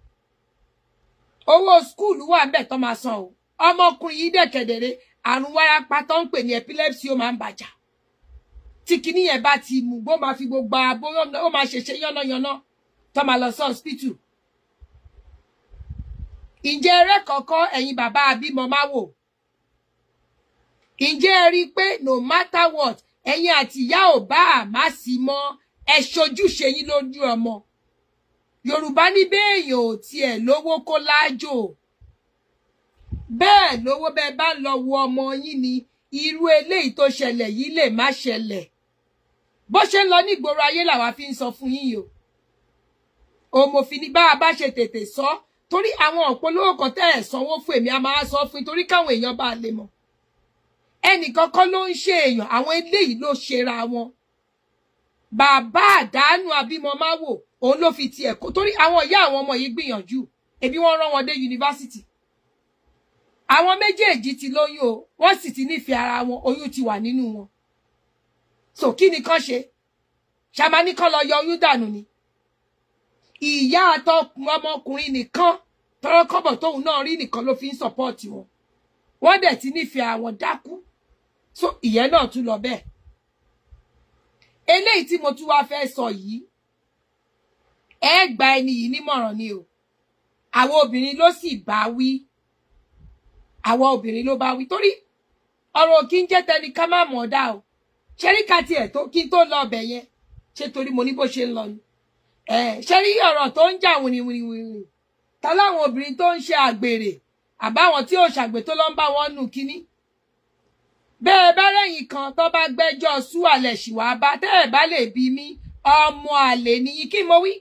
Owó skúùlù wà ńbẹ̀ tó máa san o. Ọmọkùnrin yìí dẹ̀kẹ̀dẹ̀rẹ̀ àrùn wárápá tó ń pè ní epilepsy ó máa ń bàjá. Tí kinní yẹn bá ti mú, bó máa fi gbogbo abó ó máa ṣèṣe yánnayànna tó máa lọ sí hospital. Ǹjẹ́ eré kọ̀ọ̀kan ẹ̀yin bàbá abímọ máa wò? Ǹjẹ́ ẹ rí i pé no matter what, ẹ̀yin àti ìyá ò bá àmá sí mọ́, ẹ ṣojúṣe yín lójú ọmọ. Yorùbá ní béèyàn ò tiẹ̀ lówó kó lájò. Bẹ́ẹ̀ lówó bẹ́ẹ̀ bá ń lọ wo ọmọ yín ni irú eléyìí tó ṣẹlẹ̀ yìí lè má ṣẹlẹ̀. Bó ṣe ń lọ nígboro ayé làwa fi ń sọ fún yín o. Òmòfin ni bá a bá ṣe tètè sọ, torí àwọn òpolówó kan tẹ́ ẹ̀ sanwó fún èmi a máa sọ fún yín torí káwọn èèyàn bá lè mọ̀. Ẹnìkan kọ́ ló ń ṣe èèyàn, àwọn eléyìí ló ṣera wọn. Bàbá àdánù abímọ máa wò, òun ló fi tiẹ̀ kó torí àwọn ìyá àwọn ọmọ yìí gbìyànjú, ebi wọ́n rán wọn dé yunifásitì. Àwọn méjèèjì ti lóyún o, wọ́n sì ti nífẹ̀ẹ́ ara wọn, oyún ti wà nínú wọn. So kí ni kán ṣe? Ṣàmání kán lọ yọ oyún dànù ni. Ìyá àtọkùn ọmọkùnrin nìkan tọrọ kọ́bọ̀ tóun náà rí nìkan ló fi ń sọpọ́ọ̀tì wọn. Wọ́n dẹ̀ ti nífẹ̀ẹ́ àwọn dákú. So ìyẹn náà tún lọ bẹ́ẹ̀. Eléyìí tí mo tún wá fẹ́ sọ yìí, ẹ gba ẹni yìí nímọ̀ràn ni o. Àwọn obìnrin ló sì bá wí. Àwọn obìnrin ló bá wí torí ọ̀rọ̀ kí ń jẹ́ tẹni ká má mọ̀ dá o. Ṣẹ́ríkà tiẹ̀ tó kí n tó lọ ọbẹ̀ yẹn, ṣé torí mo ní bó ṣe ń lọ ni. Ṣẹ́rí ọ̀rọ̀ tó ń jà wìrìwìrìwìrì ta láwọn obìnrin tó ń ṣe àgbèrè àbáwọn tí ò ṣàgbè tó lọ ń bá wọn nù kínní. Bẹ́ẹ̀ bá rẹ̀yìn kan tó bá gbẹ́jọ́ Súàlẹ̀ṣì wá bá, tẹ́ ẹ̀ bá lè bí mi, ọmọ àlè nìyí. Kí mo wí?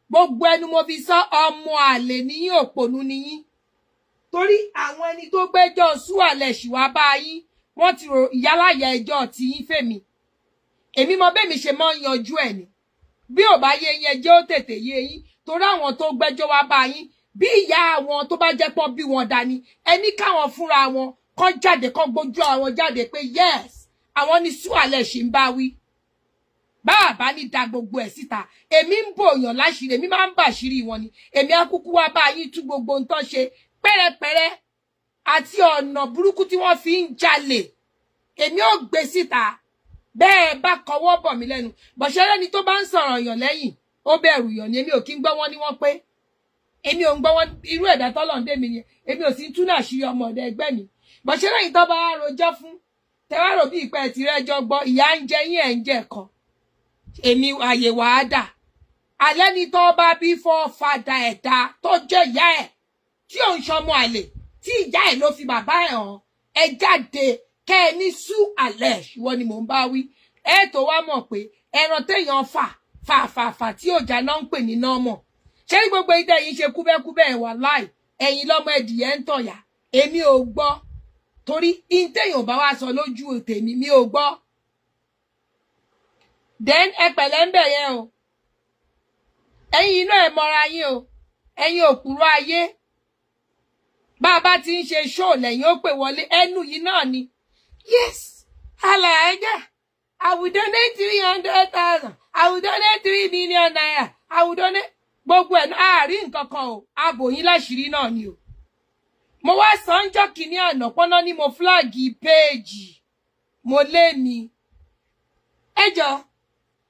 Gbogbo ẹnu mo fi sọ, ọmọ àlè nìyí, òpònú nìyí. Torí àwọn ẹni tó gbẹ́jọ́ Súàlẹ̀ṣì wá bá yín, wọ́n ti rò ìyáláyà ẹjọ́ tí yín fèmí. Èmi mọ bẹ́ẹ̀ mi ṣe máa ń yanjú ẹ̀ ni. Bí ò bá yé yín, ẹjẹ́ ó tètè yé yín. Torí àwọn tó gbẹ́jọ́ wá bá yín, bí ìyá àwọn tó bá jẹ́ pọ́n bí wọn dání, ẹni káwọn fúnra wọn kọ́ jáde, kọ́ gbójú àwọn jáde pé yes, àwọn ní Súàlẹ̀ṣì ń bá wí. Báàbá ní da gbogbo ẹ̀ síta, èmi ń bòyàn láṣìírí, èmi máa ń bàṣírí wọn ni. Èmi á kúkú wá bá yín tú gbogbo nǹkan ṣe pẹ́rẹpẹ́rẹ àti ọ̀nà burúkú tí wọ́n fi ń jalè. Èmi ò gbé síta. Bẹ́ẹ̀ bá kọwọ́ bọ̀ mí lẹ́nu. Bọ̀ṣẹ́ lẹ́ni tó bá ń sọ̀rọ̀ yàn lẹ́yìn, ó bẹ̀rù yàn ni. Èmi ò kí ń gbọ́ wọn ní wọ́n pé. Èmi ò ń gbọ́ wọn, irú ẹ̀dá tọ́lọ̀ ń dé mi ni. Èmi ò sì ń túnà àṣírí ọmọ ọ̀dọ̀ ẹgbẹ́ mi. Bọ̀ṣẹ́ lẹ́yìn tó bá rojọ́ fún, tẹ́wá rò bí ìpẹ́ tìrẹ́jọ gbọ́, ìyá ń jẹ yín ẹ̀ ń jẹ kan. Èmi àyè wàá dà. Alẹ́ ni tó bá bí fọ́ fada ẹ̀dá tó jẹ́ ìyá ẹ̀ tí ò ń ṣọmọ àlè, tí ìyá ẹ̀ ló fi bàbá ẹ̀ hàn. Ẹ jáde kẹ́ ẹ ní Súàlẹ̀ṣì, ìwọ ni mò ń bá wí. Ẹ tó wá mọ̀ pé ẹran téèyàn fà fà fà fà tí òjà náà ń pè ní nọ́mọ̀. Ṣé ní gbogbo ìdẹ yìí ṣe kúbẹ́kúbẹ́ ẹ̀ wà láì ẹ̀yin lọ́mọ ẹ̀dìyẹ ń tọ̀yà? Èmi ò gbọ́. Torí ìtẹ̀yìn ò bá wá sọ lójú tèmi, mi ò gbọ́. Then ẹ pẹ̀lẹ́ ń bẹ̀ yẹn o. Ẹ̀yin inú ẹ̀ mọ́ra yín o. Ẹ̀yin òpùrọ̀ ayé. Bá a bá ti ń ṣe ṣóò lẹ́yìn ó pè wọlé, ẹnu yìí náà ni. Yes, Alhaja, I will donate 300,000. I will donate ₦3 million. I will donate. Gbogbo ẹ̀ àárín nǹkan kan o. Abò yín láṣìírí náà ni o. Mo wá sọ ń jọ́ kìíní àná pọ́nná ní mo flag page. Mo lé mi. Ẹ jọ,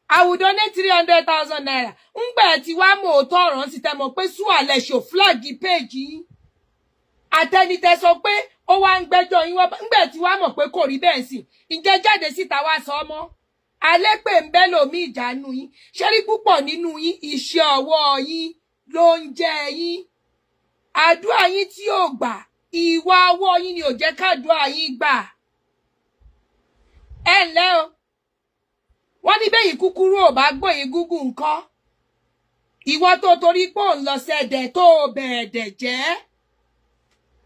I will donate ₦300,000. Ńgbà tí wàá mọ̀ òótọ́ ọ̀rọ̀ ń sì tẹ́ mọ̀ pé Súàlẹ̀ṣì ò flag page yín. Àtẹnitẹ sọ pé ó wá ń gbẹ́jọ́ yín wá, ńgbà tí wàá mọ̀ pé kò rí bẹ́ẹ̀ sì. Ǹjẹ́ jáde síta wá sọ mọ́? Alẹ́ pé ń bẹ́ lòmí ìjánu yín. Ṣé rí púpọ̀ nínú yín, iṣẹ́ ọwọ́ yín ló ń jẹ́ yín. Àdúrà yín tí ò gbà, ìwà ọwọ́ yín ni ò jẹ́ kádùá yín gbà. Ẹ ǹlẹ́ o. Wọ́n ní bẹ́yìí kúkúrú ò bá gbọ́ yìí gúngùn ńkọ́. Ìwọ tó torí pé òun lọ sẹ́dẹ̀ tó bẹ̀ẹ̀dẹ̀ jẹ́.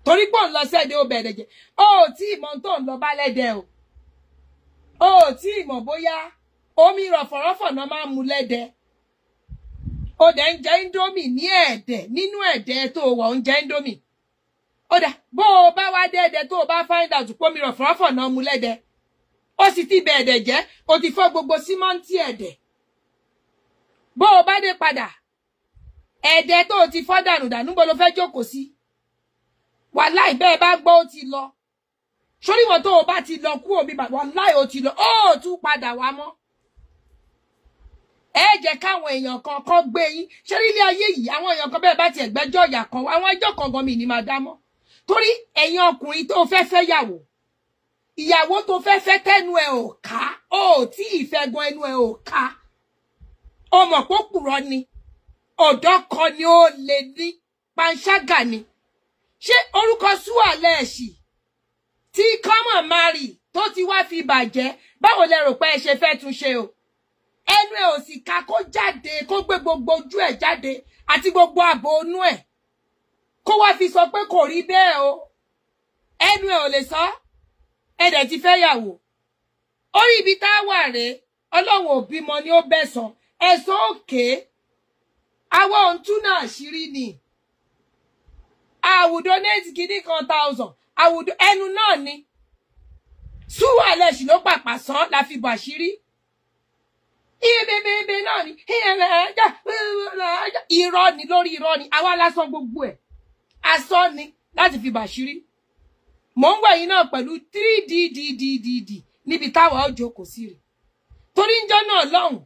Torí pé òun lọ sẹ́dẹ̀ ó bẹ̀ẹ̀dẹ̀ jẹ́. O ò tí ì mọ̀ tó ń lọ bá lẹ́dẹ̀ o. O ò tí ì mọ̀ bóyá omi rọ̀fọ̀rọ̀fọ̀ náà máa ń mu lẹ́dẹ̀. O dẹ̀ ń jẹ índómì ní ẹ̀dẹ̀, nínú ẹ̀dẹ̀ tó wọ̀ ń jẹ índómì. Ó dà, bó o bá wá dẹ́ẹ̀dẹ̀ tó o bá find out pé omi rọ̀fọ̀rọ̀fọ̀ náà mu lẹ́dẹ̀. Ó sì ti bẹ̀ẹ̀dẹ̀ jẹ́, o ti fọ́ gbogbo símọ́ǹtì ẹ̀dẹ̀. Bó o bá dé padà, ẹ̀dẹ̀ tó o ti fọ́ dànù dànù bó lo fẹ́ jókòó sí. Wàláì bẹ́ẹ̀ bá gbọ́ ó ti lọ. Sórí wọn tó o bá ti lọ kú omi, wàláì ó ti lọ, ó tún padà wá mọ́. Ẹ jẹ́ káwọn èèyàn kan kan gbé yín. Ṣé nílé ayé yìí, àwọn èèyàn kan bẹ́ẹ̀ bá tiẹ̀ gbẹ́jọ́ ìyà kan, àwọn ẹjọ́ kan gan mi ní máa dá mọ́. Torí ẹ̀yin ọkùnrin tó fẹ́ fẹ́ yàwó, ìyàwó tó fẹ́ fẹ́ tẹ́nu ẹ̀ ò ká, ó tí ìfẹ́ gan ẹnu ẹ̀ ò ká. Ó mọ̀ pé òpùrọ́ ni, ọ̀dọ́ kan ni ó lè ní, panṣágà ni. Ṣé orúkọ Súàlẹ̀ṣì tí common marry tó ti wá fi bàjẹ́, báwo lẹ rò pé ẹ ṣe fẹ́ tún ṣe o? Ẹnu ẹ̀ ò sì ká kó jáde, kó gbé gbogbo ojú ẹ̀ jáde àti gbogbo ààbò inú ẹ̀. Kó wá fi sọ pé kò rí bẹ́ẹ̀ o. Ẹnu ẹ̀ ò lè sọ. Ẹ dẹ̀ ti fẹ́ yàwó. Orí ibi tá a wà rèé, Ọlọ́run ò bímọ ni ó bẹ̀sán. Ẹ̀sán òkè. Àwa ò ń túnà àṣírí ni. I will donate kìíní kan thousand. Àwùjọ ẹnu náà ni. Súàlẹ̀ṣì ló pàpà sọ la fi bàṣírí. Ibebebe náà ni. Irọ́ ni lórí irọ́ ni. Àwa lásán gbogbo ẹ̀. Asán ni láti fi bàṣírí. Mò ń wẹ̀ yín náà pẹ̀lú 3DDDDD níbi táwa ó jókòó sí rè. Torí ńjọ́ náà lọ́hùn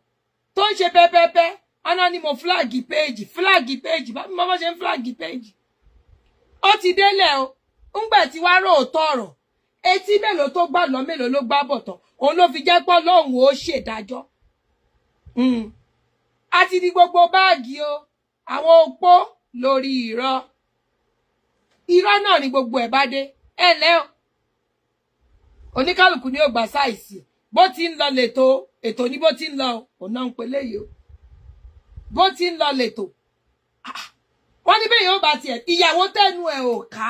tó ń ṣe pẹ́pẹ́pẹ́, ọ̀nà ni mo flag page, flag page, bá mi mọ́ ṣe ń flag page. Ó ti délẹ̀ o, ńgbà tí wàá rò òótọ́ ọ̀rọ̀, etí mélòó tó gbà lọ mélòó ló gbá bọ̀ tán, òun ló fi jẹ́ pọ́ lọ́hùn ó ṣèdájọ́. A ti di gbogbo báàgì o, àwọn opó lórí irọ́. Irọ́ náà ni gbogbo ẹ̀ bá dé. Ẹ ǹlẹ́ o. Oníkálukú ni ó gbà sáìsì. Bó ti ń lọ lètò, ètò ní bó ti ń lọ, òun náà ń pe léyìí o. Bó ti ń lọ lètò. Wọ́n ní bẹ́ẹ̀ yóò bá tiẹ̀, ìyàwó tẹ́nu ẹ̀ ò ká.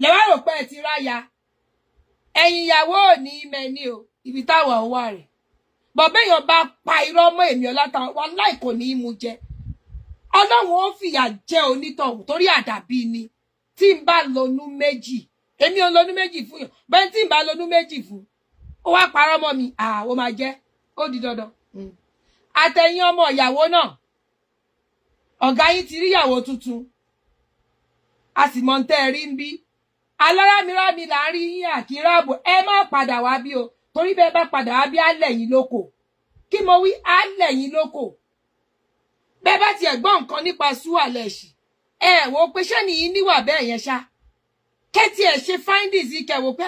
Lẹ́wà rò pé ẹ ti ráya. Ẹ̀yin ìyàwó ò ní mẹ́ni o, ibi táwọn ò wà rẹ̀. Bọ̀bẹ́ yóò bá pa irọ́ mọ́ èmi ọ̀làtà wa láì kò ní í mu jẹ. Ọlọ́run ó fìyà jẹ onítọ̀hún torí àdàbí ni. Tí n bá lonú méjì, èmi ò lonú méjì fún yàn. Bẹ́ẹ̀ tí n bá lonú méjì fún, ó wá parọ́ mọ́ mi, ó máa jẹ́, ó di dandan. Àtẹ̀yìn ọmọ ìyàwó náà, ọ̀gá yín ti rí ìyàwó tuntun, a sì mọ̀ tẹ́ ẹ rí ń bí. Alárámirámi là ń rí yín àkíráàbò, ẹ má padà wá bí o, torí bẹ́ẹ̀ bá padà wá bí á lẹ̀ yín lóko. Kí mo wí, á lẹ̀ yín lóko. Bẹ́ẹ̀ bá tiẹ̀ gbọ́ nǹkan nípa Súàlẹ̀ṣì, ẹ wò pé ṣé nìyí níwà bẹ́ẹ̀ yẹn ṣá. Kẹ́tì ẹ̀ ṣe findings yìí kẹ́ wò pé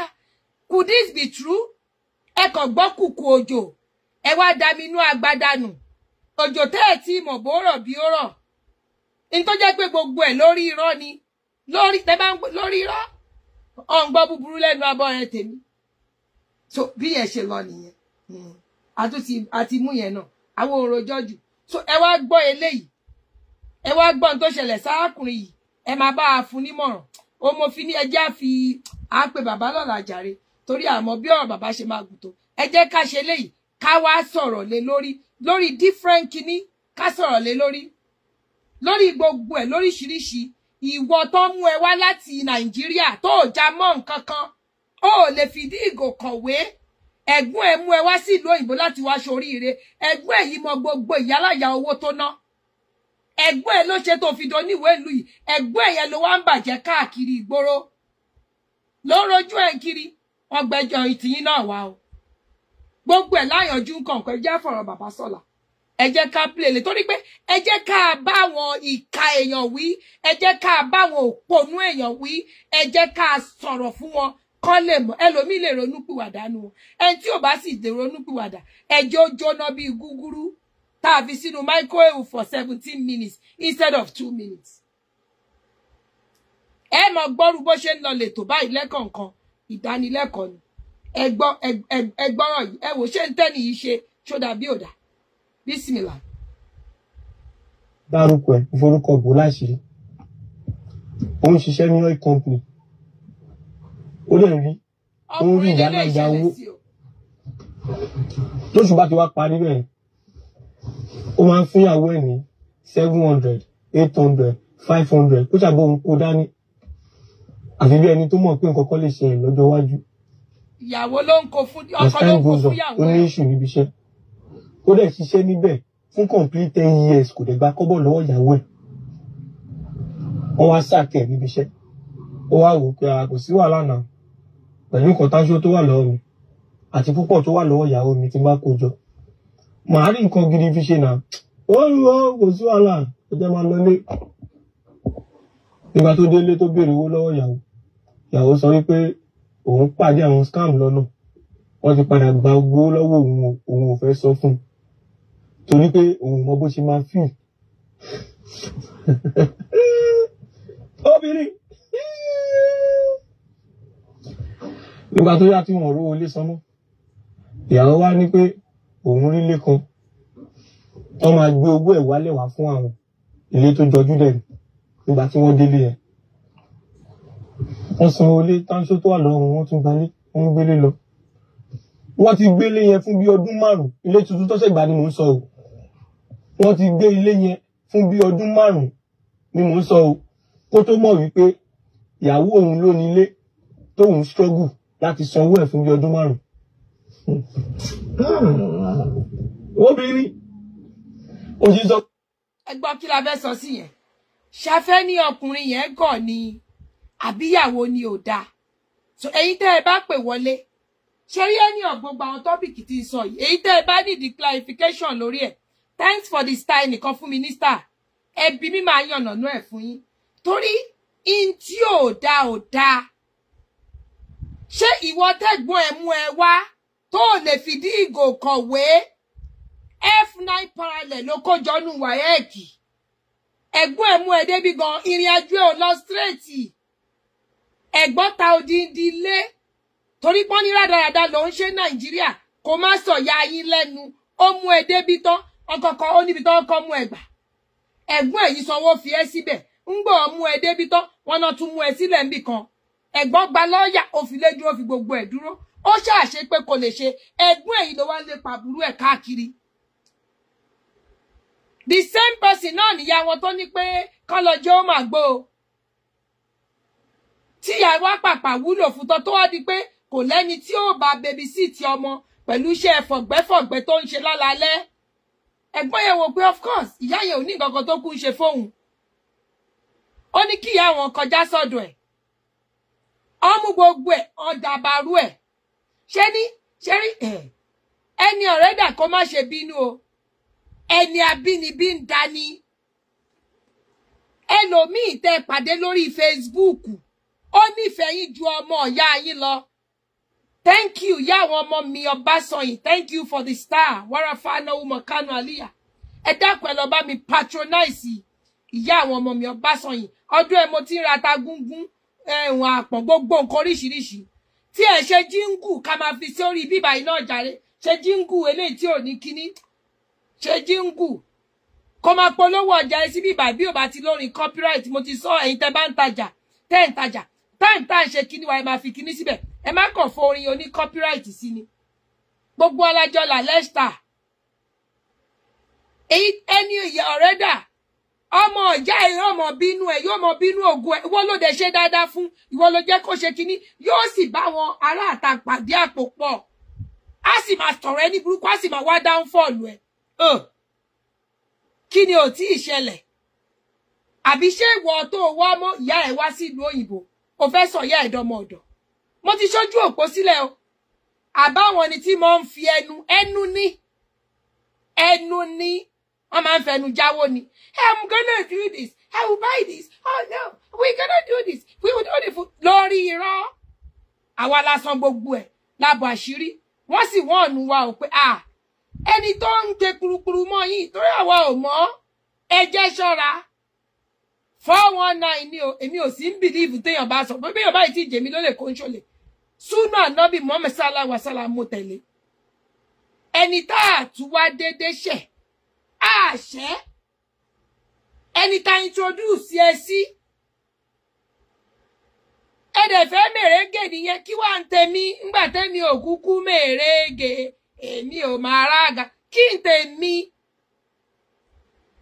could this be true? Ẹ kàn gbọ́ kùkù òjò, ẹ wá dami inú agbada nù. Òjò tẹ́ ẹ̀ tí mọ̀ bó rọ̀ bí ó rọ̀. Ní tó jẹ́ pé gbogbo ẹ̀ lórí irọ́ ni, lórí tẹ́ bá ń lórí irọ́, ọ̀ ń gbọ́ búburú lẹ́nu abọ́ rẹ tèmi. So bí yẹn ṣe lọ nìyẹn. Àti mú yẹn náà, àwọn òròjọ́ jù. So ẹ wá gbọ́ eléyìí, ẹ wá gbọ́ ohun tó ṣẹlẹ̀ sárákùnrin yìí, ẹ máa bá a fún nímọ̀ràn. Ó mo fi ní ẹjẹ́ á fi à ń pe bàbá lọ́la jàre, torí àmọ́ bí ọ̀rọ̀ bàbá ṣe máa gùn tó. Ẹ jẹ́ ká ṣe eléyìí, ká wá sọ̀rọ̀ lé lórí, lórí different kinní, ká sọ̀rọ̀ lé lórí. Lórí gbogbo ẹ̀ lóríṣiríṣi, ìwọ tó mú ẹ wá láti Nàìjíríà tó ò já mọ́ nǹkan kan, ó lè fìdí ìgò kọ̀wé. Ẹ̀gbọ́n ẹ̀ mú ẹ wá sí ìlú òyìnbó láti wá ṣoríire. Ẹ̀gbọ́n ẹ̀ yìí mọ gbogbo ìyálàyà owó tó ná. Ẹ̀gbọ́n ẹ̀ ló ṣe tó fi doníwèé ìlú yìí. Ẹ̀gbọ́n ẹ̀ yẹn ló wá ń bàjẹ́ káàkiri ìgboro. Ló ń rojú ẹ̀ kiri. Wọ́n gbẹ́jọ́ ìtìyín náà wá o. Gbogbo ẹ̀ láyànjú nǹkan ẹ jẹ́ fọ̀rọ̀ bàbá sọ̀la. Ẹ jẹ́ ká play lè torí pé ẹ jẹ́ ká bá àwọn ìka èèyàn wí, ẹ jẹ́ ká bá àwọn òpònú èèyàn wí, ẹ jẹ́ ká sọ̀rọ̀ fún wọn kọ́ lè mọ̀. Ẹlòmíì lè ronúpìwàdà nu wọn. Ẹni tí ò bá sì lè ronúpìwàdà, ẹ jẹ́ ó jóná bíi gúgúrú tá a fi sínú microwave for 17 minutes instead of 2 minutes. Ẹ mọ̀ gbọ́rú bó ṣe ń lọ lètò báyìí lẹ́kọ̀ọ̀kan, ìdánilẹ́kọ̀ọ́ ni. Ẹ gbọ́ ẹ gbọ́rọ̀ yìí, ẹ wò ṣé ń tẹ́ni yìí ṣe ṣó dàbí òdà. Bísímìlà. Dárúkọ ẹ̀, forúkọ bò láṣìírí. Ó ń ṣiṣẹ́ ní oil company. Ó dẹ̀ rí, ó ń rí Ọkùnrin lélẹ̀ ìyálàyà ìṣẹ̀lẹ̀ owó. sí o. Tóṣù bá ti wá parí bẹ́ẹ̀, ó máa ń fún ìyàwó ẹ̀ ní 700, 800, 500, kó ṣàbọ̀ òun kó dání. Àfi bí ẹni tó mọ̀ pé nǹkan kan lè ṣẹlẹ̀ lọ́jọ́ iwájú. Ìyàwó ló ń kó fún As ọkọ ló time ń kó goes fún on, ìyàwó ó ní ẹ̀. issue níbi iṣẹ́. Ó dẹ̀ ṣiṣẹ́ níbẹ̀ fún complete 10 years, kò dẹ̀ gba kọ́bọ̀ lọ́wọ́ ìyàwó ẹ̀. Wọ́n wá sack ẹ̀ níbi iṣẹ́. Ó wá wò ó pé a kò sí wàhálà náà pẹ̀lú nǹkan táṣó tó wà lọ́wọ́ mi àti púpọ̀ tó wà lọ́wọ́ ìyàwó mi tí n bá kó jọ. Màá rí nǹkan gidi fi ṣe náà. Ó ń lọ, kò sí wàhálà, ẹ jẹ́ máa lọlé. Nígbà tó délé tó béèrè owó lọ́wọ́ ìyàwó, ìyàwó sọ wípé òun pàdé àwọn scam lọ́nà. Wọ́n ti padà gba owó lọ́wọ́ òun o, òun ò fẹ́ sọ fún un torí pé òun mọ bó ṣe máa feel. Obìnrin! Nígbà tó yá tí wọ́n rówó ilé san mọ́, ìyàwó wá ní pé òun rí ilé kan wọ́n máa gbé owó ẹ̀ wálẹ̀ wá fún àwọn, ilé tó jọjú dẹ̀ ni. Nígbà tí wọ́n délé yẹn, wọ́n san owó ilé táńṣó tó wà lọ́rùn, wọ́n tún gbalé, wọ́n ń gbélé lọ. Wọ́n ti gbélé yẹn fún bí ọdún 5, ilé tuntun tó ṣẹ̀gbà ni mò ń sọ o. Wọ́n ti gbé ilé yẹn fún bí ọdún 5 ni mò ń sọ o. Kó tó mọ̀ wípé ìyàwó òun ló ní ilé tóun struggle láti sanwó ẹ̀ fún bí ọdún 5. Obìnrin, ó sì sọ Ẹ gbọ́ kí la fẹ́ sọ sí yẹn. Ṣafẹ́ ní ọkùnrin yẹn gọ̀ ni àbíyàwó ni ò dáa. So ẹ̀yin tẹ́ ẹ bá pè wọlé, ṣe rí ẹni ọ̀gbogbo àwọn topic tí ń sọ yìí, èyí tẹ́ ẹ bá need clarification lórí ẹ̀, thanks for the star, nìkan fún mi ní star. Ẹbí mi máa yànnàná ẹ̀ fún yín. Torí in tí ò dáa ò dáa. Ṣé ìwọ tẹ́gbọ́n ẹ̀ mú ẹ wá tó ò lè fìdí ìgò kọ̀wé F9 parallel ló kó jọnú WAEC? Ẹ̀gbọ́n ẹ̀ mú ẹ débi gan, ìrìn àjò ẹ̀ ò lọ straight. Ẹ̀gbọ́n ta odindi ilé Torí pọ́n ní rádaràda ló ń ṣe Nàìjíríà, kó má sọ ya yín lẹ́nu. Ó mú ẹ débi tán, ọkọ̀ọ̀kan ó níbi tán kọ́ mú ẹ gbà. Ẹ̀gbọ́n èyí sanwó fi ẹ́ síbẹ̀, ń gbọ́ mú ẹ débi tán, wọn náà tún mú ẹ sílẹ̀ níbì kan. Ẹ̀gbọ́n gba lọ́ọ̀yà, ó fi lé dúró, fi gbogbo ẹ̀ dúró. Ó ṣàṣe pé kò lè ṣe. Ẹ̀gbọ́n èyí ló wá ń lépa burú ẹ̀ káàkiri. The same person náà níyà wọn tó ní pé kán lọ jẹ́ ó mà gbó o. Tí ìyá wa pàpà wúlò fún tán tó wá di pé kò lẹ́ni tí ó bá baby sit ọmọ pẹ̀lú iṣẹ́ fọ̀gbẹ́fọ̀gbẹ́ tó ń ṣe lálálẹ́. Ẹ̀gbọ́n yẹn wò pé of course ìyá yẹn ò ní nǹkan kan tó kú ń ṣe fóun. Ó ní kí ìyá wọn kọjá sọ́dọ̀ ẹ̀. Ó mú gbogbo ẹ̀, ó dàbàrú ẹ̀. Ṣé ní ṣé rí ẹni ọ̀rẹ́ dà kó má ṣe bínú o. Ẹni abínibí ń dání. Ẹlòmíì tẹ́ pàdé lórí Facebook, ó nífẹ̀ẹ́ yín ju ọmọ ìyá yín lọ. Thank you, ìyá àwọn ọmọ mi Ọbásanyìn. Thank you for the star. Warafa náwó mọ̀kánú àlíyà. Ẹ dákun ẹ lọ bá mi patronize ìyá àwọn ọmọ mi Ọbásanyìn. Ọdún ẹ mo ti ń ra ata gúngún, ẹ̀wọ̀n àpọ̀n, gbogbo nǹkan oríṣiríṣi. Tí ẹ ṣe jíngù ká máa fi sórí bíbá iná jàre. Ṣe jíngù eléyìí tí ò ní kíní. Ṣe jíngù. Kó máa polówó ọjà ẹ sí bíbá bí ò bá ti lórin copyright. Mo ti sọ ẹ̀yin tẹ́ bá ń tajà, tẹ́ ń tajà. Táìm tá à ń ṣe kíní wa ẹ máa fi kíní síbẹ̀. Ẹ má kàn fọ orin oní copyright sí ni. Gbogbo alájọ là lẹ́stà. Èyí ẹni ìyá ọ̀rẹ́ dà. Ọmọ ìyá ẹ yóò mọ bínú ẹ, yóò mọ bínú ògùn ẹ. Ìwọ ló dẹ̀ ṣe dáadáa fún, ìwọ ló jẹ́ kó ṣe kíní. Yóò sì bá wọn ará àta pàdé àpò pọ̀. Á sì máa sọ̀rọ̀ ẹni burúkú, á sì máa wá downfall ẹ. Kí ni ò tí ì ṣẹlẹ̀? Àbí ṣé ìwọ tó wá mọ́ ìyá ẹ wá sí ìlú òyìnbó? O fẹ́ sọ ìyá ẹ̀dọ́mọ ọ̀dọ̀. Mo ti ṣojú òpó sílẹ̀ o. Àbáwọn ni tí mo ń fi ẹnu ẹnu ní ẹnu ní wọ́n máa ń fẹnu jáwó ni. I'm gonna do this. I will buy this. Oh no, we gonna do this. We will do this. Lórí irọ́. Àwa lásán gbogbo ẹ̀ lábọ̀ àṣírí. Wọ́n sì wọ́n ọ̀nù wa ò pé à ẹni tó ń te kurukuru mọ́ yín torí àwa ò mọ̀. Ẹ jẹ́ ṣọ́ra. 419 ni o, èmi ò sí ń bìlíìfù téèyàn bá sọ pé béèyàn báyìí tí jèmi ló lè kó ń ṣòlè. Súnà ànábì Muhammad sallallahu alaihi wasallam mo tẹ̀lé. Ẹni tá a tún wá déédé ṣẹ̀, á ṣẹ́. Ẹni tá a introduce ẹ sí. Ẹ dẹ̀ fẹ́ mèrègè nìyẹn, kí wá ń tèmi ńgbà tẹ́mi ò kúkú mèrègè, èmi ò máa rága. Kí ń tèmi?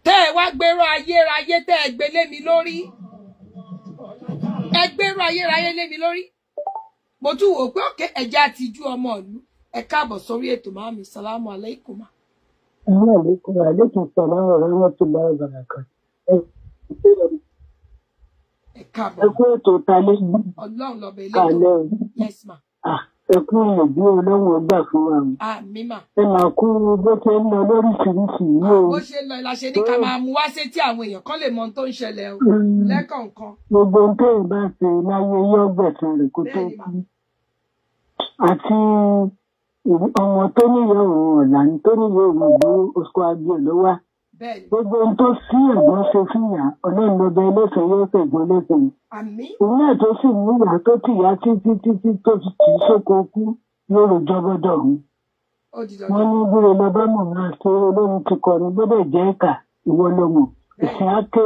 Tẹ́ ẹ wá gbèrò ayérayé tẹ́ ẹ gbé lé mi lórí. Ẹ gbèrò ayérayé lé mi lórí. Mo tún wò pé òkè ẹ̀jẹ̀ àtijú ọmọ ìlú. Ẹ káàbọ̀ sórí ètò màmí. Salamu alaikum. Alaikum salam wa rahmatullahi wa barakatuh. Ẹ káàbọ̀. Ẹ kú ètò talẹ́ Ọlọ́run lọ́bẹ̀ elétò. kalẹ̀. Yes ma. Ẹ kú ìyànjú Ọlọ́run ọgbà fún wa. Àmín mà. Ẹ máa kú bó ṣe ń lọ lóríṣiríṣi yìí o. Bó ṣe ń lọ la ṣe ní ká máa mú wá sétí àwọn èèyàn kán lè mọ ohun tó ń ṣẹlẹ̀ o. Lẹ́kọ̀ọ̀kan. Gbogbo ohun téèyàn bá ṣe láyé yóò gbẹ̀san rẹ̀ kó tó Bẹ́ẹ̀ni mà. kú. Àti ọmọ tó níyàwó ọ̀la tó níyàwó ìlú oṣù agbè ló wà. Bẹ́ẹ̀ni. Gbogbo ohun tó sí ẹ̀gbọ́n ṣe fún ìyá Ọlọ́run lọ́bẹ̀ ẹlẹ́sẹ̀ yóò fẹ̀gbọ́n lẹ́sẹ̀. Àmín. Òun náà tó sì ní ìyá tó tìyá títí títí tó fi tì í sóko kú yóò rojọ́ bọ́dọ̀ ọ̀hún. Ó di Wọ́n dandan. ní bíre lọ́bẹ̀ mọ̀ máa ṣe olórin ti kọrin gbọ́dọ̀ jẹ́ ìkà ìwọ lọ́mọ. Ìsìn Bẹ́ẹ̀ni. á ké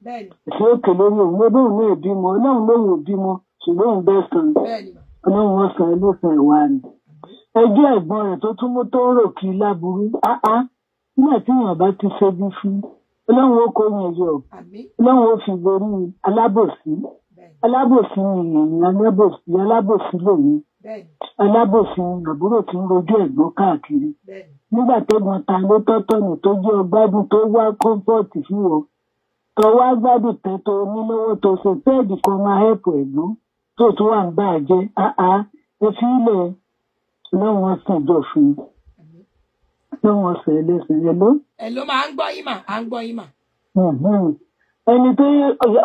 Bẹ́ẹ̀ni. ìsìn òkè lórí òun lóbẹ̀ òun náà bímọ Ọlọ́run lóun ò bímọ ṣùgbọ́n òun bẹ́ẹ̀ sàn Bẹ́ẹ̀ni mà. Ọlọ́run ó san ẹlẹ́sàn ìwà rẹ̀. Ẹjọ́ ẹ̀gbọ́n rẹ̀ tó tún mú tó ń rò kí láburú áá nígbà tí èèyàn bá ti ṣebi fún Ọlọ́run ó kó yẹn yọ Àmín. Ọlọ́run ó fi borí alábòsí. Bẹ́ẹ̀ni. Alábòsí ni èèyàn alábòsí alábòsí lòun Bẹ́ẹ̀ni. alábòsí ni àbúrò tí ń rojú ẹ̀gbọ́n káàkiri. Bẹ́ẹ̀ni. Nígbà tẹ́gbọ́n ta ló tọ́tọ̀nà tó jẹ́ ọgbádùn tó wá kọ́ńfọ́ọ̀tì fún wọn tó wá gbádùn tán tó ní lọ́wọ́ tó ṣe tẹ́ẹ̀dì kan máa hẹ́pù ẹ̀gbọ́n tó tún wà ń bà á jẹ́ áá ẹ fi ilẹ̀ Ọlọ́run ọ̀sán ìjọ fún un Àmín. Ọlọ́run ọ̀sán ẹlẹ́sìn ẹ ló. Ẹ ló máa ń gbọ́ yín mà, à ń gbọ́ yín mà. Ẹni tó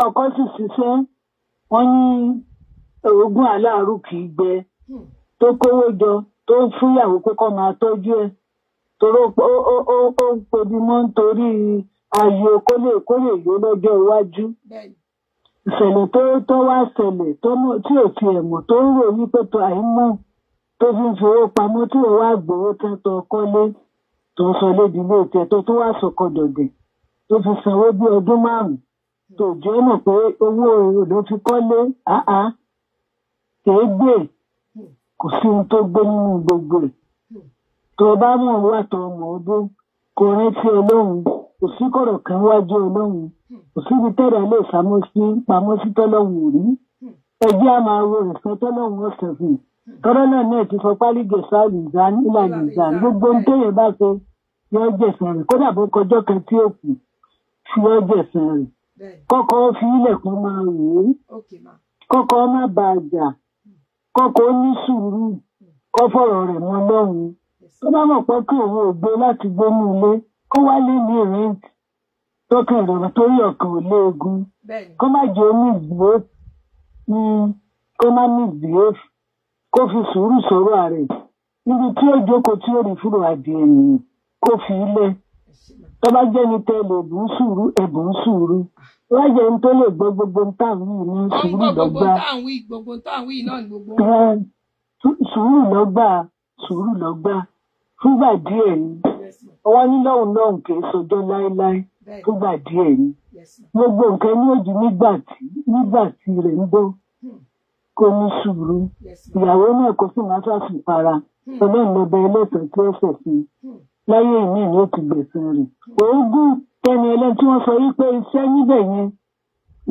ọkọ sì ṣiṣẹ́ wọ́n ní ogún aláàrú kì í gbẹ tó kówó jọ tó ń fúnyàwó pé kó máa tọ́jú ẹ̀ torí ó ń pebi mọ́ nítorí ayò kó lè yó lọ́jọ́ iwájú. Bẹ́ẹ̀ni. Ìṣẹ̀lẹ̀ tó wá ṣẹlẹ̀ tó mọ̀ tí ò tiẹ̀ mọ̀ tó ń rò wípé tó àìmọ̀ Tó fi ń fowó pamọ́ tí ò wá gbowó tán tó kọ́lé tó ń sọ lédi ilé ìtẹ́ tó tún wá sọkọ dọ̀dẹ̀ tó fi sanwó bí ọdún 5 tó jẹ́ mọ̀ pé owó ló fi kọ́lé áá kìí gbé kò sí ohun tó gbé nínú gbogbo ẹ̀. Tó o bá mọ̀ wá tó o mọ̀ ọdún kò rántí Ọlọ́run, kò sí kọ̀rọ̀ kan wájú Ọlọ́run, kò síbi tẹ́lẹ̀ lè sámọ́ sí pamọ́ sí tọ́lọ́run ò rí. Ẹjẹ́ á máa wo ẹ̀sán tọ́lọ́run ọ̀sẹ̀ fún un. Tọ́lọ́ náà ti sọ pálí gẹ̀ẹ́sà lìzán ìlànà ìzán gbogbo ohun téèyàn bá ṣe yọ jẹ̀sán rẹ̀, kódà bó kọjọ́ kan tí ó kù fi yọ jẹ̀sán rẹ̀. Kọ́kọ́ fi ilẹ̀kùn máa wò ó, kọ́kọ́ má bàa jà, kọ́kọ́ ní sùúrù, kọ́ fọ̀rọ̀ rẹ̀ mọ́ Ọlọ́run. Tó bá mọ̀ pé kí òun ò gbé láti gbé ní ilé, kó wá lé ní rẹ́ǹtì tọkàn ìrọ̀rùn torí ọkàn ò léegun, kó má jẹ́ misbehave, kó má misbehave, kó fi sùúrù sọ̀rọ̀ ààrẹ níbi tí ó jókòó tí ó rí fúrò adìẹ nìyí, kó fi ilẹ̀. Tó bá jẹ́ ní tẹ́lẹ̀ ẹ̀bùn sùúrù, ẹ̀bùn sùúrù. Tó bá jẹ́ ní tó lè gbọ́ gbogbo táwọn yìí ní sùúrù lọ́gbà. Sùúrù lọ́gbà, sùúrù lọ́gbà. Fúngbà díẹ̀ ni. Wọ́n ní lọ́hùn lọ́hùn kì í sọjọ́ láéláé. Fúngbà díẹ̀ ni. Gbogbo nǹkan ní òjì nígbà tí rẹ̀ ń bọ̀. Kó ní sùúrù. Ìyàwó náà kò sì máa ṣàṣùpara. Ọlọ́run lọ́bẹ ẹlẹ́sàn tí ó ṣẹ̀ sí i. Láyé ìmí ni ó ti gbẹ̀san rẹ̀. Oògùn tẹni ẹlẹ́ni tí wọ́n sọ wípé iṣẹ́ níbẹ̀ yẹn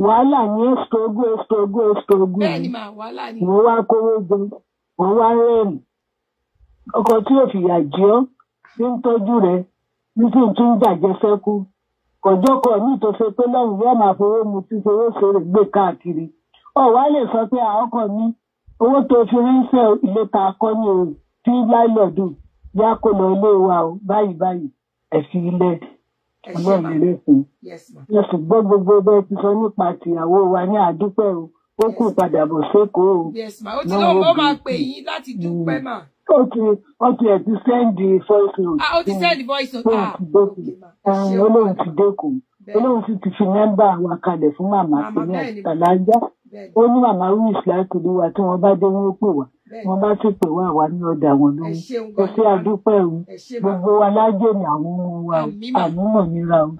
wàhálà ní ẹ́sítọ́gù ẹ́sítọ́gù ẹ́sítọ́gù ni. Wọ́n wá kówó jẹ, wọ́n wá rẹ́rìn. Ọkọ tí ò fìyà jẹ ọ́ tí ń tọ́jú rẹ̀ ní tí ń tún jàjẹ sẹ́kù. Kọ̀jọ́kọ̀ ní tó ṣe pé lọ́hùn yóò máa fowó mu tí fowó ṣeré gbé káàkiri. Ọ̀ wá lè sọ pé ọkọ mi owó tó fi ránṣẹ́ ilé ta kọ́ ní o tí láìlọ́dún yá kó lọ ilé wa o báyìí báyìí ẹ fi ilẹ̀ Ọlọ́run ẹlẹ́sìn. Ẹ sì gbọ́ gbogbo bẹ́ẹ̀ ti sọ nípa tìyàwó wa ní àdúpẹ́ o, ó kù padà bọ̀ sékòó o. Ó ti lóun ó máa pè yín láti dúpẹ́ mà. Ó ti ẹ̀ ti sẹ́ndì voice note. Ó ti sẹ́ndì voice note. Olóhùn ti dẹ́kun. Olóhùn sì ti fi nọ́mbà wa kalẹ̀ fún màmá sílẹ̀ àtàlájá. Ó ní màmá wíìsì láti rí wa tí wọ́n bá dé wọ́n pè wá. Wọ́n bá sì pè wá wá ní ọ̀dà wọn lóhùn. Ẹ ṣé àdúpẹ́ o. Gbogbo wa lájẹ́ ní àwọn ọmọ wa o. Àmúmọ̀ nira o.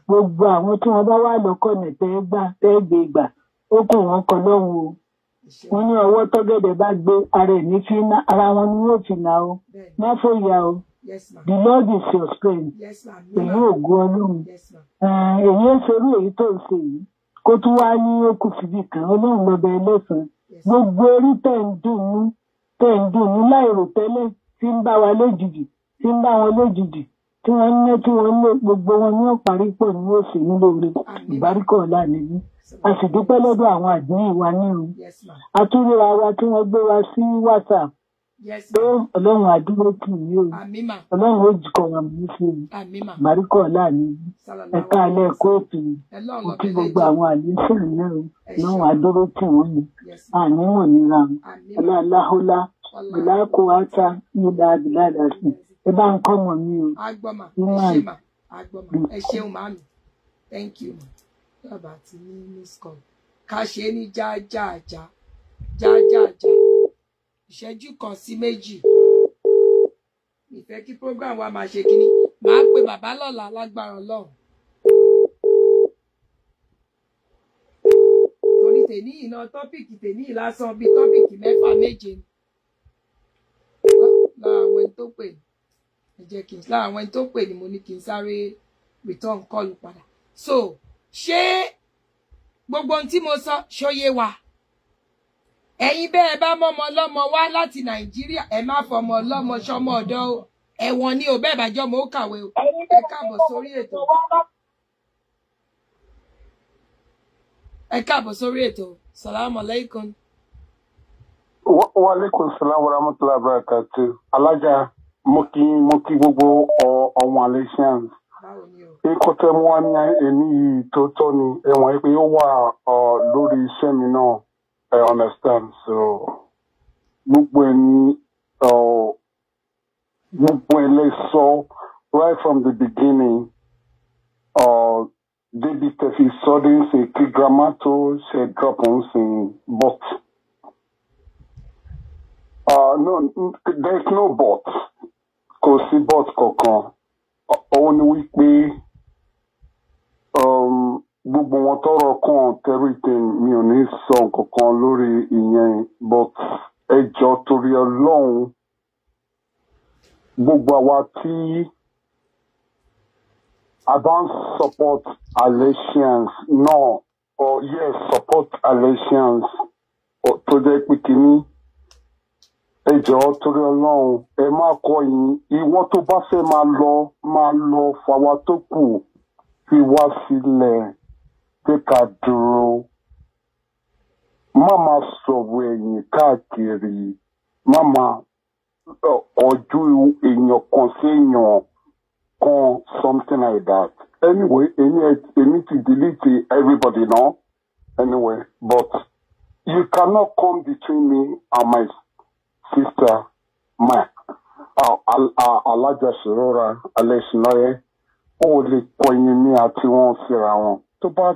Gbogbo àwọn tí wọ́n bá wà lọ́kọ̀nà tẹ́ gbà tẹ́ gbé gbà ó kù wọ́n kọ lọ́hùn o. Wọ́n ní ọwọ́ tọ́gẹ̀dẹ̀ bá gbé ara ẹ̀ ní fi ná ara wọn ni wọ́n fi ná o. Má fòyà o. The Lord is your strength. Pẹ̀lú ògo Ọlọ́run. Èyí ń ṣerú èyí tó ń ṣe yìí. Kó tún wá ní ó kù síbi kan Ọlọ́run lọ́bẹ̀ ẹlẹ́sàn. Gbogbo orí tẹ̀ ń dùn mú tẹ̀ ń dùn mú láìrò tẹ́lẹ̀ tí ń bá wa lójijì tí ń bá wọn lójijì tí wọ́n ń ná tí wọ́n ń lò gbogbo wọn ní ọ̀parí pọ̀ ní òsè nílòore ìbáríkọ̀ ọ̀la níbí. A sì dúpẹ́ lọ́dọ̀ àwọn àdínyìn wa nírun. A tún ríra wa tí wọ́n gbé wa sí WhatsApp. Pé Ọlọ́run àdúró kì í o. Ọlọ́run ó jù kọ̀ wọ́n mú sí i. Ìbáríkọ̀ ọ̀la níbí. Ẹ̀ka alẹ́ kóòtù mo kí gbogbo àwọn àlésàn náà o. Ọlọ́run àdúró tì wọ́n ni. Àníwọ̀n nira o. Ọláláhólá ìlàkó ata nílà àbílàdà sí. Ẹ bá ń kọ́ mọ̀ mí o. Agbọ́mà, ẹ ṣé mà, agbọ́mà, ẹ ṣeun màmí. Thank you ma. Bàbá ti ní miss call. Ká ṣe é ní jájájá. Jájájá. Ìṣẹ́jú 1 sí 2. Mi fẹ́ kí program wa máa ṣe kíní. Màá pe bàbá lọ́la lágbára Ọlọ́run. Torí tèní iná tọ́pìkì tèní lásán bíi tọ́pìkì 6 7 ni. Lára àwọn ẹni tó pè ní. Ẹ jẹ́ kí n lára àwọn ẹni tó pè ní mo ní kí n sáré return call padà. So, ṣé gbogbo ohun tí mo sọ ṣóyé wa? Ẹ̀yin bẹ́ẹ̀ bá mọ́mọ ọlọ́mọ wá láti Nàìjíríà, ẹ má fọmọ ọlọ́mọ ṣọmọ ọ̀dọ́ o. Ẹ̀wọ̀n ni ò bẹ́ẹ̀ bá jọmọ ó kàwé o. Ẹ káàbọ̀ sórí ètò. Ẹ káàbọ̀ sórí ètò. Salaam alaikum. Wa alaikum salam wa rahmatullahi wa barakatuh. Alájà, mo kí gbogbo ọmọ Malaysians. Ikọ̀ tẹ́ mú wá ní ẹni yìí tó tọ́ ni ẹ̀wọ̀n pé ó wà lórí iṣẹ́ mi náà. I understand. So gbogbo ẹni gbogbo ẹ lè sọ right from the beginning. Débi tẹ̀fi sọ́dún ṣe kí grandma tó ṣe drop ń sìn but No, there is no but. Kò sí but kankan. Òun ni wípé gbogbo wọn tọrọ kan everything, mi ò ní sọ nǹkan kan lórí ìyẹn, but ẹ jọ̀ọ́ torí Ọlọ́run, gbogbo àwa tí a bá ń support Alesians náà, or yes, support Alesians tó jẹ́ pé kínní, ẹ jọ̀ọ́ torí Ọlọ́run, ẹ má kọ̀yìn. Ìwọ tó bá fẹ́ máa lọ, máa lọ, fàwa tó kù fi wá sílẹ̀ pé ká dúró. Má máa sọ̀rọ̀ ẹ̀yìn káàkiri, má máa ọjọ́ èèyàn kan sí èèyàn kan, something like that. Anyway, èmi ti delete everybody now anyway, but you cannot come between me and my sister, my Alhaja Surura Aleshinloye. Ó lè kọ̀yìn mi àti wọn síra wọn. Tó bá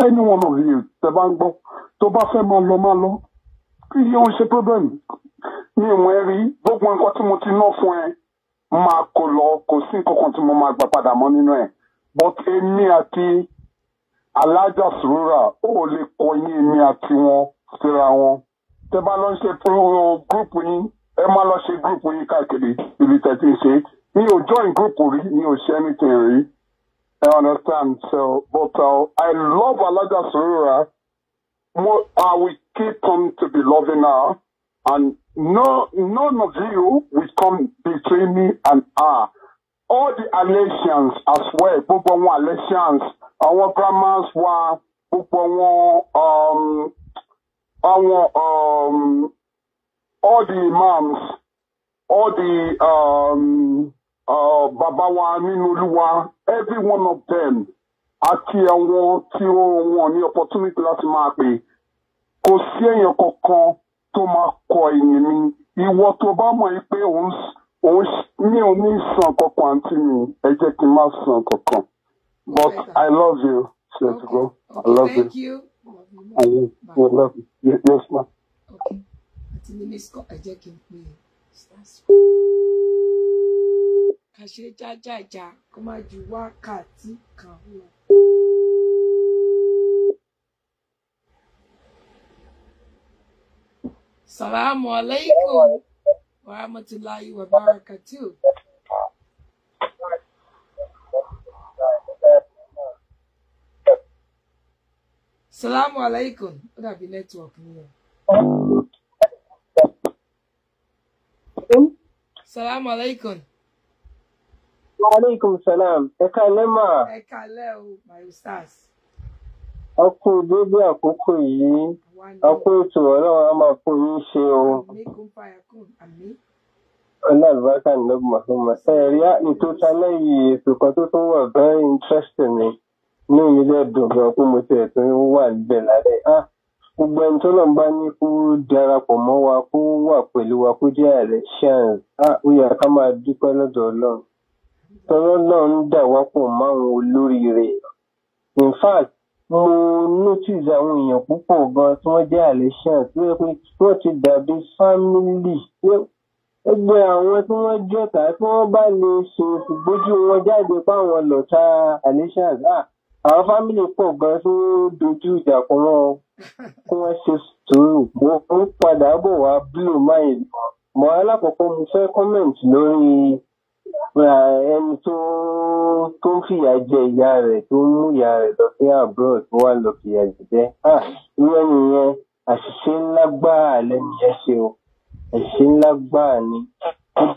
any one of you tẹ bá ń gbọ́, tó bá fẹ́ máa lọ, máa lọ, kí yóò ń ṣe problem mi ò mọ̀ ẹ́ rí. Gbogbo nǹkan tí mo ti ná fún ẹ máa kó lọ, kò sí nǹkan kan tí mo máa gbà padà mọ́ nínú ẹ̀, but èmi àti Alhaja Surura, ó lè kọ̀yìn èmi àti wọn síra wọn. Tẹ bá lọ ṣe group yín, ẹ má lọ ṣe group yín káàkiri ibi tẹ̀ tí ń ṣe. Mi ò join group rí, mi ò ṣe anything rí. I understand. So, but I love Alhaja Surura. More, I will keep on to be loving her, and no, none of you will come between me and her. All the Alesians as well, gbogbo àwọn Alesians, àwọn grandmas wa, gbogbo àwọn all the imams, all the bàbá wa nínú Olúwa, every one of them, àti àwọn tí wọ́n ní opportunity láti máa pè, kò sí èèyàn kankan tó máa kọ ẹ̀yìn mi. Ìwọ tó bá mọ̀ yìí pé òun mi ò ní sàn kankan, àǹtí mi, ẹ jẹ́ kí n má sàn kankan. But I love you. Okay. I love you. Thank you. I love you. Yes, ma. Okay. Àti ní miss call, ẹ jẹ́ kí n pè é. Ká ṣe jájájá kó má ju wákàtí kan lọ. Salamu alaikum wa rahmatulahi wa barakatuh. Salamu alaikum. Ó dàbí network ni o. Salamu alaikum. Wa alaikum salam. Ẹ káalẹ́ mà. Ẹ káalẹ́ o, my ustaz. A kú dédé àkókò yìí. A kú ètò, Ọlọ́run á máa fún yín ṣe o. Àmín kún fàyà kún. Àmín. Ọlá àlùbáríkà ní Muhammad. Ẹ̀rí ètò talẹ́ yìí, ètò kan tó tún wà very interesting ni. Inú mi dẹ̀ dùn gan pé mo tiẹ̀ tún wà níbẹ̀ lálẹ́. Gbogbo ẹni tó lọ́n bá ní kó darapọ̀ mọ́ wa, kó wà pẹ̀lú wa, kó jẹ́ Alesians. Ó yẹ ká máa dúpẹ́ lọ́dọ̀ Ọlọ́run. Tọ́lọ́ náà ń dà wá pọ̀ máwọn olóríire. In fact, mo notice àwọn èèyàn púpọ̀ gan tí wọ́n jẹ́ Alesians tó yẹ pé wọ́n ti dàbí family. Ẹgbẹ́ àwọn tí wọ́n jọ̀tá tí wọ́n bá lè ṣe ìgbójú wọn jáde páwọn lọ̀tá Alesians. Àwọn family pọ̀ gan tó dojú ìjà kọ wọn kí wọ́n ṣe sùúrù. Mo ń padà bọ̀ wá blow mind. Mọ̀ alákọ̀ọ́kọ́ mo fẹ́ comment lórí ẹni tó ń fìyà jẹ ìyá rẹ̀, tó ń mú ìyá rẹ̀ lọ sí abroad tó wà lọ fìyà jẹ. Irú ẹni yẹn, àṣìṣe ńlá gbáà lẹ́nu yẹn ṣe o. Àṣìṣe ńlá gbáà ni.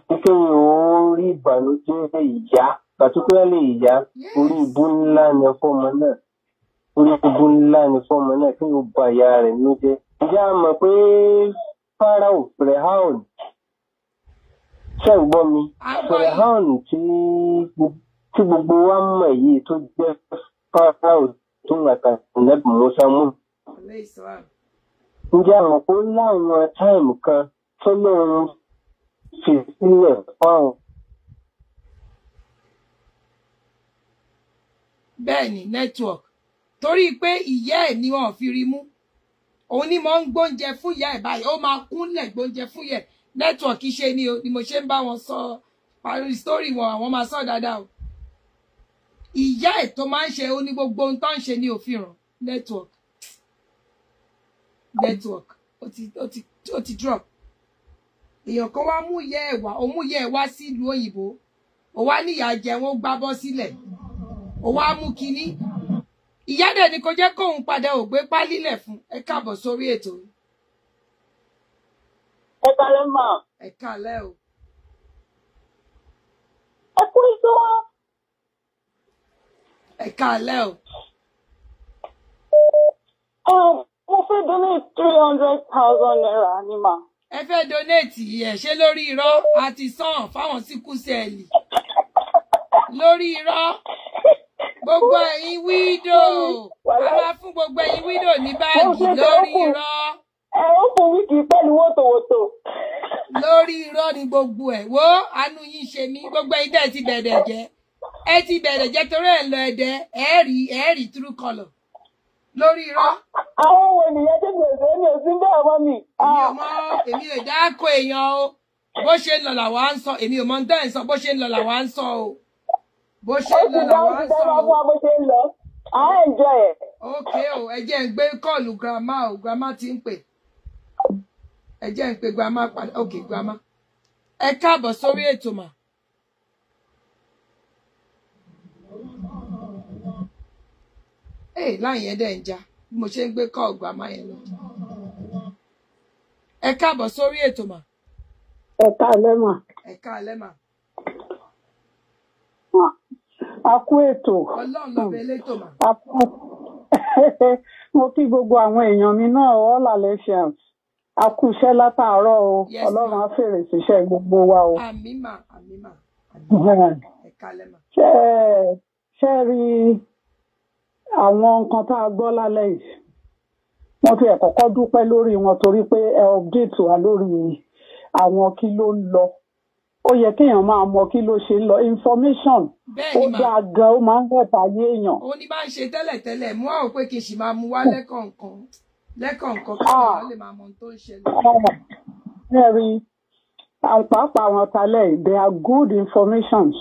Kékeré ó rí ìbànújẹ́ ìyá, particularly ìyá, orí ibú ńlá ni fọ́mọ náà. Orí ibú ńlá ni fọ́mọ náà kí ó ba ìyá rẹ̀ nínú jẹ́. Ǹjẹ́ a mọ̀ pé Pharaoh, Firaun, ṣé ń gbọ́ mi? Firaun tí gbogbo wa mọ̀ yìí tó jẹ́ Pharaoh tó ń àtàkùn Ànábì Mùsá mú. Ǹjẹ́ a mọ̀ pé láwọn táìmù kan tọ́lọ́run fi sílẹ̀ fáwọn. Bẹ́ẹ̀ni, network. Torí pé ìyá ẹ̀ ni wọ́n fi rí mú. Òun ni mo ń gbóúnjẹ fún ìyá ẹ̀ báyìí, ó máa kúnlẹ̀ gbóúnjẹ fún ìyá ẹ̀. Network ṣe ni o, ni mo ṣe ń bá wọn sọ parí story wọn, àwọn máa sọ dáadáa o. Ìyá ẹ̀ tó máa ń ṣe ó ní gbogbo ohun tó ń ṣe ní òfin ràn. Network ó ti drop. Èèyàn kan wá mú ìyá ẹ̀ wá, ó mú ìyá ẹ̀ wá sí ìlú òyìnbó, ó wá níyà jẹ wọn, ó gbá bọ́ sílẹ̀, ó wá mú kinní. Ìyá dẹ̀ ni kò jẹ́ kóun padà, ò gbé pálílẹ̀ fún. Ẹ káàbọ̀ sórí ètò. Ẹ kálẹ́ mà. Ẹ kálẹ́ o. Ẹ kú iṣẹ́. Ẹ kálẹ́ o. Mo fẹ́ donate 300,000 naira ni mà. Ẹ fẹ́ donate ẹ̀ ṣe lórí irọ́ àti sàn fáwọn síkú sẹ́ẹ̀lì lórí irọ́. Gbogbo ẹ̀yin wíńdò, a máa fún gbogbo ẹ̀yin wíńdò ní báàgì lórí irọ́. Ẹ ó fún wíìkì pẹ̀lú wòtòwòtò. Lórí irọ́ ni gbogbo ẹ̀. Wo àánú yín ṣe mí, gbogbo ẹ̀yin tẹ́ ẹ ti bẹ̀rẹ̀ jẹ́. Ẹ ti bẹ̀rẹ̀ jẹ́ torí ẹ̀ lọ ẹ̀dẹ́, ẹ̀ rí true colour. Lórí irọ́. Àwọn wo nìyẹn tí gbèsè mi ò sí bẹ́ẹ̀ mọ́ mi. Èmi ò mọ, èmi ò dáko èèyàn o. Bó ṣe ń lọ làwa ń sọ, èmi ò mọ tẹ́ ẹ̀ ń sọ, bó ṣe ń lọ làwa ń sọ o. Bó ṣe ń lọ làwa ń sọ o. Bó ṣe ń lọ, à ń enjoy ẹ̀. Ok o, ẹ jẹ́ ń gbé kọ́ọ̀lù grandma o, grandma ti ń pè. Ẹ jẹ́ ń pe grandma padà, ok grandma. Ẹ káàbọ̀ sórí ètò mà. Ee, láyìn yẹn dẹ̀ ń já bí mo ṣe ń gbé kọ́ọ̀lù grandma yẹn lọ. Ẹ káàbọ̀ sórí ètò mà. Ẹ káalẹ́ mà. Ẹ káalẹ́ mà. A kú ètò. Ọlọ́run lọ́bẹ̀ elétò mà. Mo kí gbogbo àwọn èèyàn mi náà, all Alesians. A kú iṣẹ́ látàárọ̀ o. Ọlọ́run á fèrè síṣẹ́ gbogbo wa o. Àmín mà, àmín mà. Ẹ káalẹ́ mà. Ṣé rí àwọn nǹkan tá a gbọ́ lálẹ́ yìí? Wọ́n ti ẹ̀ kọ́kọ́ dúpẹ́ lórí wọn torí pé ẹ update wa lórí àwọn kí ló ń lọ. Ó yẹ kéèyàn máa mọ kí ló ṣe ń lọ. Information ó dáa gan, ó máa ń help ayé èèyàn. Ó ní máa ń ṣe tẹ́lẹ̀tẹ́lẹ̀, mú àwọn pé kí n sì máa mú wá lẹ́kọ̀ọ̀kan lẹ́kọ̀ọ̀kan káwọn èèyàn lè máa mọ ohun tó ń ṣẹlẹ̀. Ẹ rí pàápàá àwọn talẹ̀, they are good informations.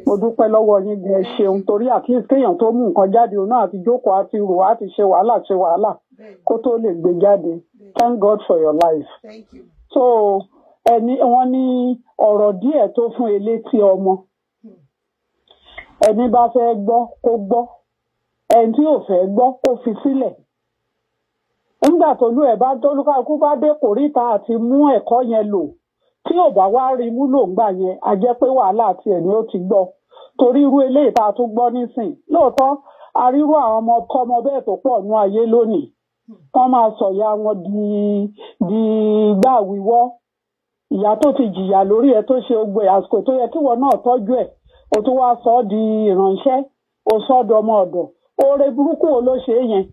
Mo dúpẹ́ lọ́wọ́ yín gan, ẹ ṣeun, torí at least kéèyàn tó mú nǹkan jáde òun náà àti jókòó àti rò á ti ṣe wàhálà ṣe wàhálà kó tó lè gbé jáde. Thank God for your life. Thank you. So ẹni wọ́n ní ọ̀rọ̀ díẹ̀ tó fún elétí ọmọ. Ẹni bá fẹ́ gbọ́ kó gbọ́, ẹni tí ò fẹ́ gbọ́ kó fi sílẹ̀. Nígbà tólú ẹ̀ bá tólúkàkú bá dé kòríta àti mú ẹ̀kọ́ yẹn lò, tí ò bá wá rí mú lò ńgbà yẹn, a jẹ́ pé wàhálà àti ẹ̀ ni ó ti gbọ́. Torí irú eléyìí tá a tún gbọ́ nísìn, lóòótọ́ arírú àwọn ọmọ ọmọ bẹ́ẹ̀ tó pọ̀ nú ayé lónìí, wọ́n máa sọ̀yà wọn di gbà wíwọ́. Ìyá tó ti jìyà lórí ẹ tó ṣe ogbè àsìkò tó yẹ kí wọn náà tọ́jú ẹ̀, o tún wá sọ ọ́ di ìránṣẹ́, o sọ ọ́ dọmọ ọ̀dọ̀. Oore burúkú wo ló ṣe é yẹn?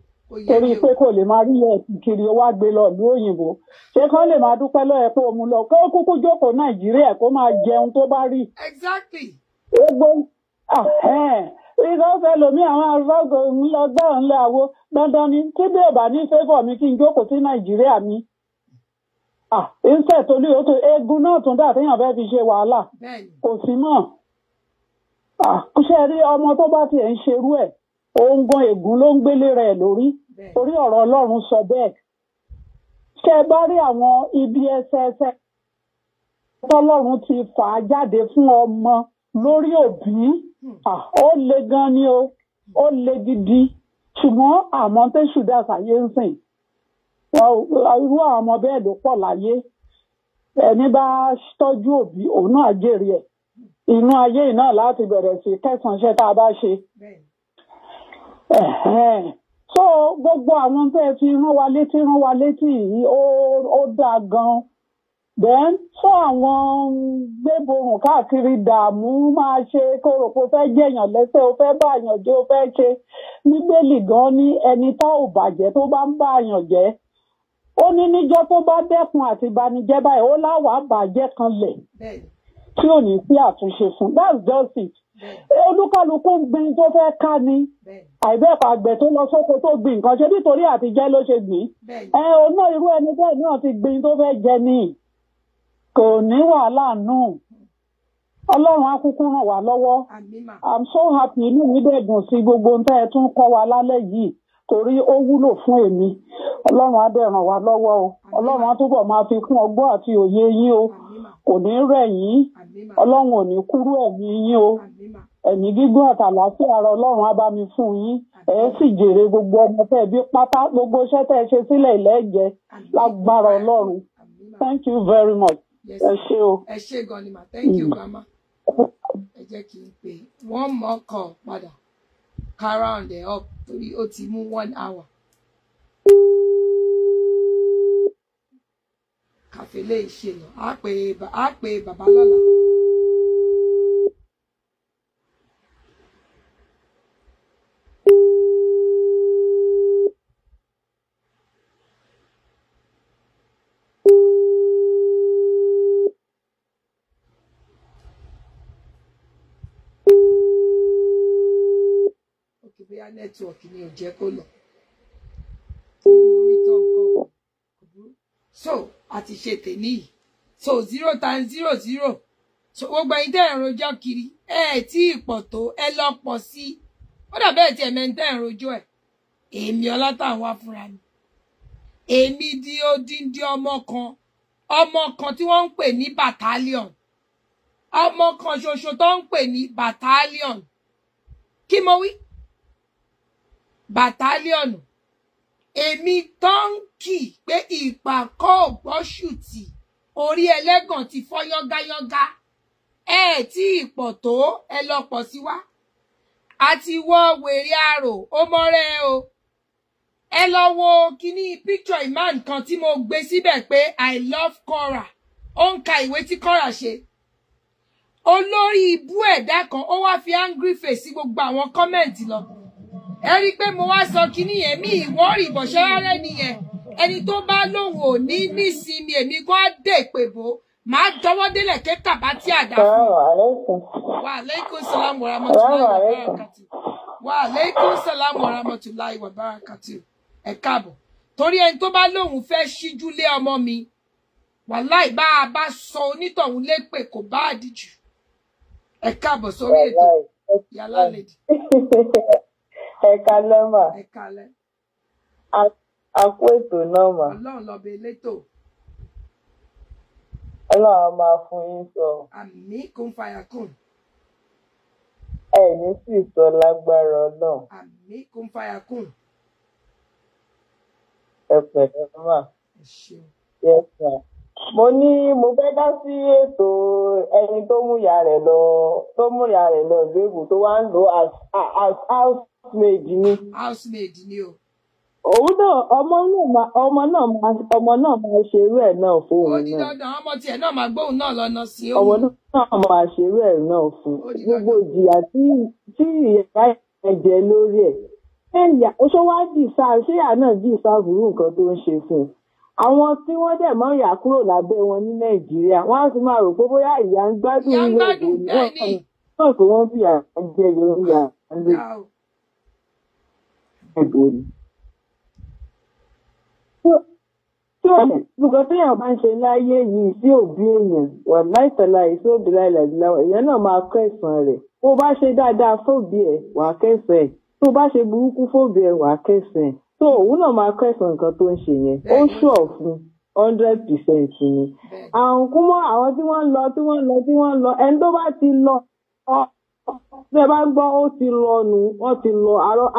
Torí pé kò lè máa rí ẹ kiri, ó wá gbé lọ ìlú òyìnbó. Ṣé kán lè máa dúpẹ́ lọ́yẹ̀ pé òun lọ kó kúkú jókòó Nàìjíríà kó máa jẹun tó bá rí. Exactly. Gbogbo ìrọ́fẹ́ lomi àwọn arúgbó ń lọ gbọ́ ń lọ àwo dandan ni tí bí ò bá ní fẹ́fọ̀ mi kí n jókòó sí Nàìjíríà mi. Instead tolú yóò tó eegun náà tún dà téèyàn fẹ́ fi ṣe wàhálà. Kò sí mọ́. Ṣé rí ọmọ tó bá tiẹ̀ ń ṣerú ẹ̀, òun gan ègún ló ń gbélé rẹ̀ lórí. Torí ọ̀rọ̀ Ọlọ́run sọ bẹ́ẹ̀. Ṣé bá rí àwọn ibi ẹsẹẹsẹ tọ́lọ́run ti fà á jáde fún ọmọ lórí òbí, ó le gan ni o, ó le gidi. Ṣùgbọ́n àmọ́ tẹ́sù dà sáyé ń sìn. Irú àwọn ọmọ bẹ́ẹ̀ ló pọ̀ láyé. Ẹni bá tọ́jú òbí òun náà jèrè ẹ̀. Inú ayé náà láti bẹ̀rẹ̀ sí kẹsàn-án iṣẹ́ tá a bá ṣe. So gbogbo àwọn tẹ́ ẹ fi rán wa létí yìí ó dáa gan-an. Then fún àwọn gbéborùn káàkiri dààmú máa ṣe kó rò pé o fẹ́ jẹ̀yàn lẹ́sẹ̀, o fẹ́ báyàn jẹ́, o fẹ́ ṣe. Bíbélì gan ní ẹni tá ò bàjẹ́ tó bá ń báyàn jẹ́, ó ní níjọ́ tó bá dẹ́kun àti banijẹ́ báyìí, ó láwàá bàjẹ́ kan lẹ̀ tí ò ní sí àtúnṣe fún. That's just it. Olúkálukú ń gbin tó fẹ́ ká ni. Àìbẹ́ẹ̀kọ́ àgbẹ̀ tó lọ sóko tó gbin nǹkan ṣe nítorí àtijẹ́ ló ṣe gbìn. Ẹ òun náà irú ẹni bẹ́ẹ̀ náà ti gbin tó fẹ́ jẹ ni. Kò ní wàhálà nù. Ọlọ́run á kúkú ràn wá lọ́wọ́. Àmín mà. I'm so happy, inú mi dẹ̀ dùn sí gbogbo ohun tẹ́ ẹ tún kọ́ wa lálẹ́ yìí torí ó wúlò fún èmi. Ọlọ́run á dẹ̀ ràn wá lọ́wọ́ o. Àmín Ọlọ́run mà. á túbọ̀ máa fi kún ọgbọ́n àti òye yín o. Àmín mà. Kò ní rẹ̀ yín. Àmín mà. Ọlọ́run ò ní kúrú ẹ̀mí yín o. Àmín mà. Ẹ̀mí gígùn àtàlàáfíà ara Ọlọ́run á bá mi fún yín. Ẹ Àmín mà. sì jèrè gbogbo ọmọ tẹ́ ẹ bí pátá, gbogbo iṣẹ́ tẹ́ ẹ ṣe sílẹ̀ ilẹ̀ jẹ Àmín kún lágbára fáyà kún. Ọlọ́run. Àmín mà. Thank you very much. Yes Ẹ ma. ṣé o. Ẹ ṣé gan ni mà. Thank you Mm. grandma. Ẹ jẹ́ kí n pè one more call padà. Ká round ẹ̀ up torí ó ti mú 1 hour. Kàfé lè ṣe lọ. Á pè bàbá lọ́la. Òkè bóyá nẹ́tíwọ̀kì ni ò jẹ́ kó lọ. Torí mo rí tán kọ́ kò burú. So a ti ṣe tèmi yìí. So 0 times 0 0. So gbogbo ẹ̀yin tẹ́ ẹ̀ ń rojọ́ kiri, ẹ ẹ̀ tí ì pọ̀ tó, ẹ lọ pọ̀ sí i. Ó dà bẹ́ẹ̀ tí ẹ̀mẹ́ ń tẹ́ ẹ̀ ń rojọ́ ẹ̀. Èmi Ọlátànwá fúnra mi. Èmi di odindi ọmọ kan. Ọmọ kan tí wọ́n ń pè ní battalion. Ọmọ kan ṣoṣo tó ń pè ní battalion. Kí mo wí? Battalion. Èmi tó ń kì pé ìpàkọ́ ògbọ́ṣùtì orí ẹlẹ́gàn ti fọ́ yángayánga. Ẹ ẹ̀ tí ì pọ̀ tó, ẹ lọ pọ̀ sí wá. Àti wọ wèrè àrò, ó mọ́rẹ́ o. Ẹ lọ wo kíní picture imán kan tí mo gbé síbẹ̀ pé I love Cora. Ó ń ka ìwé tí Cora ṣe. Olórí ibú ẹ̀dá kan ó wá fi angry face sí gbogbo àwọn kọ́mẹ̀ntì lọ. Ẹ rí i pé mo wá sọ kíní yẹn, mi ìwọ́rì ìbọ̀ṣẹ́ rárá nìyẹn. Ẹni tó bá lóun ò ní nísinmi èmi kó á dé ìpè bò. Màá dọwọ́ délẹ̀ ké tàbá tí àdá fún. Salaam alaikum. Wa alaikum salam wa rahmatulahi Salaam wa alaikum. barakatuh. Wa alaikum salam wa rahmatulahi wa barakatuh. Ẹ káàbọ̀. Torí ẹni tó bá lóun fẹ́ ṣíjú lé ọmọ mi, wàláì bá a bá sọ onítọ̀hún lépè kò bá àdìjù. Ẹ káàbọ̀ sórí ètò Wàláì. ìyá lálejò. Ẹ kalẹ́ mà. Ẹ kalẹ̀. A kú ètò náà mà. Ọlọ́run lọ́bẹ̀ elétò. Ọlọ́run á máa fún yín sọ. Àmín kún fàyà kún. Ẹ ní sì sọ lágbára Ọlọ́run. Àmín kún fàyà kún. Ẹ pẹ̀lẹ́ mà. Ẹ ṣeun. Yes ma. Mo ní mo fẹ́ dá sí ètò ẹni tó mú ìyá rẹ̀ lọ tó mú ìyá rẹ̀ lọ ìlú Èkó tó wá ń lò as housemaid ni. Housemaid ni o. Òun náà ọmọ náà máa ṣe irú ẹ̀ náà Ó fóun di náà. dandan ọmọ tiẹ̀ náà máa gbóhùn náà lọ́nà sí Ọmọ òun. náà máa ṣerú ẹ̀ náà fún Ó di gbogbo dandan. ìjìyà tí ìyá ẹ̀ jẹ lórí ẹ̀. Ṣé ìyá ṣó wá dì sáà ṣé ìyá náà dì sáà burú nǹkan tó ń ṣe fún un? Àwọn tí wọ́n dẹ̀ mọ́ ìyá kúrò lábẹ́ wọn ní Nàìjíríà, wọ́n á ti máa rò pé bóyá ìyá ń gbádùn Ìyá ń ìlú èbó gbádùn ni bẹ́ẹ̀ wọ́n ni. náà pé wọ́n fìyà jẹ ìyá ìlú Dá o. èbó ni. Nǹkan téèyàn bá ń ṣe láyé yìí sí òbí èèyàn, wàláì tàláì sí òbí láìláìláwọ̀, èèyàn náà máa kẹ́sàn-án rẹ̀. Bó bá ṣe dáadáa fóbi ẹ̀, wàá kẹ́sàn-án ẹ̀. Tó bá ṣe burúkú fóbi ẹ̀, wàá kẹ́sàn-án ẹ̀. Tó òun náà máa kẹ́sàn-án nǹkan tó ń ṣe yẹn. Ó Bẹ́ẹ̀ ni ó ṣùọ̀ ṣe. fún 100% ni. Bẹ́ẹ̀ ni. Àrùn kún mọ́ àwọn tí wọ́n ń lọ, tí wọ́n ń lọ, tí wọ́n ń lọ. Ẹni tó bá ti lọ, bí ẹ bá ń gbọ́, ó ti lọ nù, wọ́n ti lọ.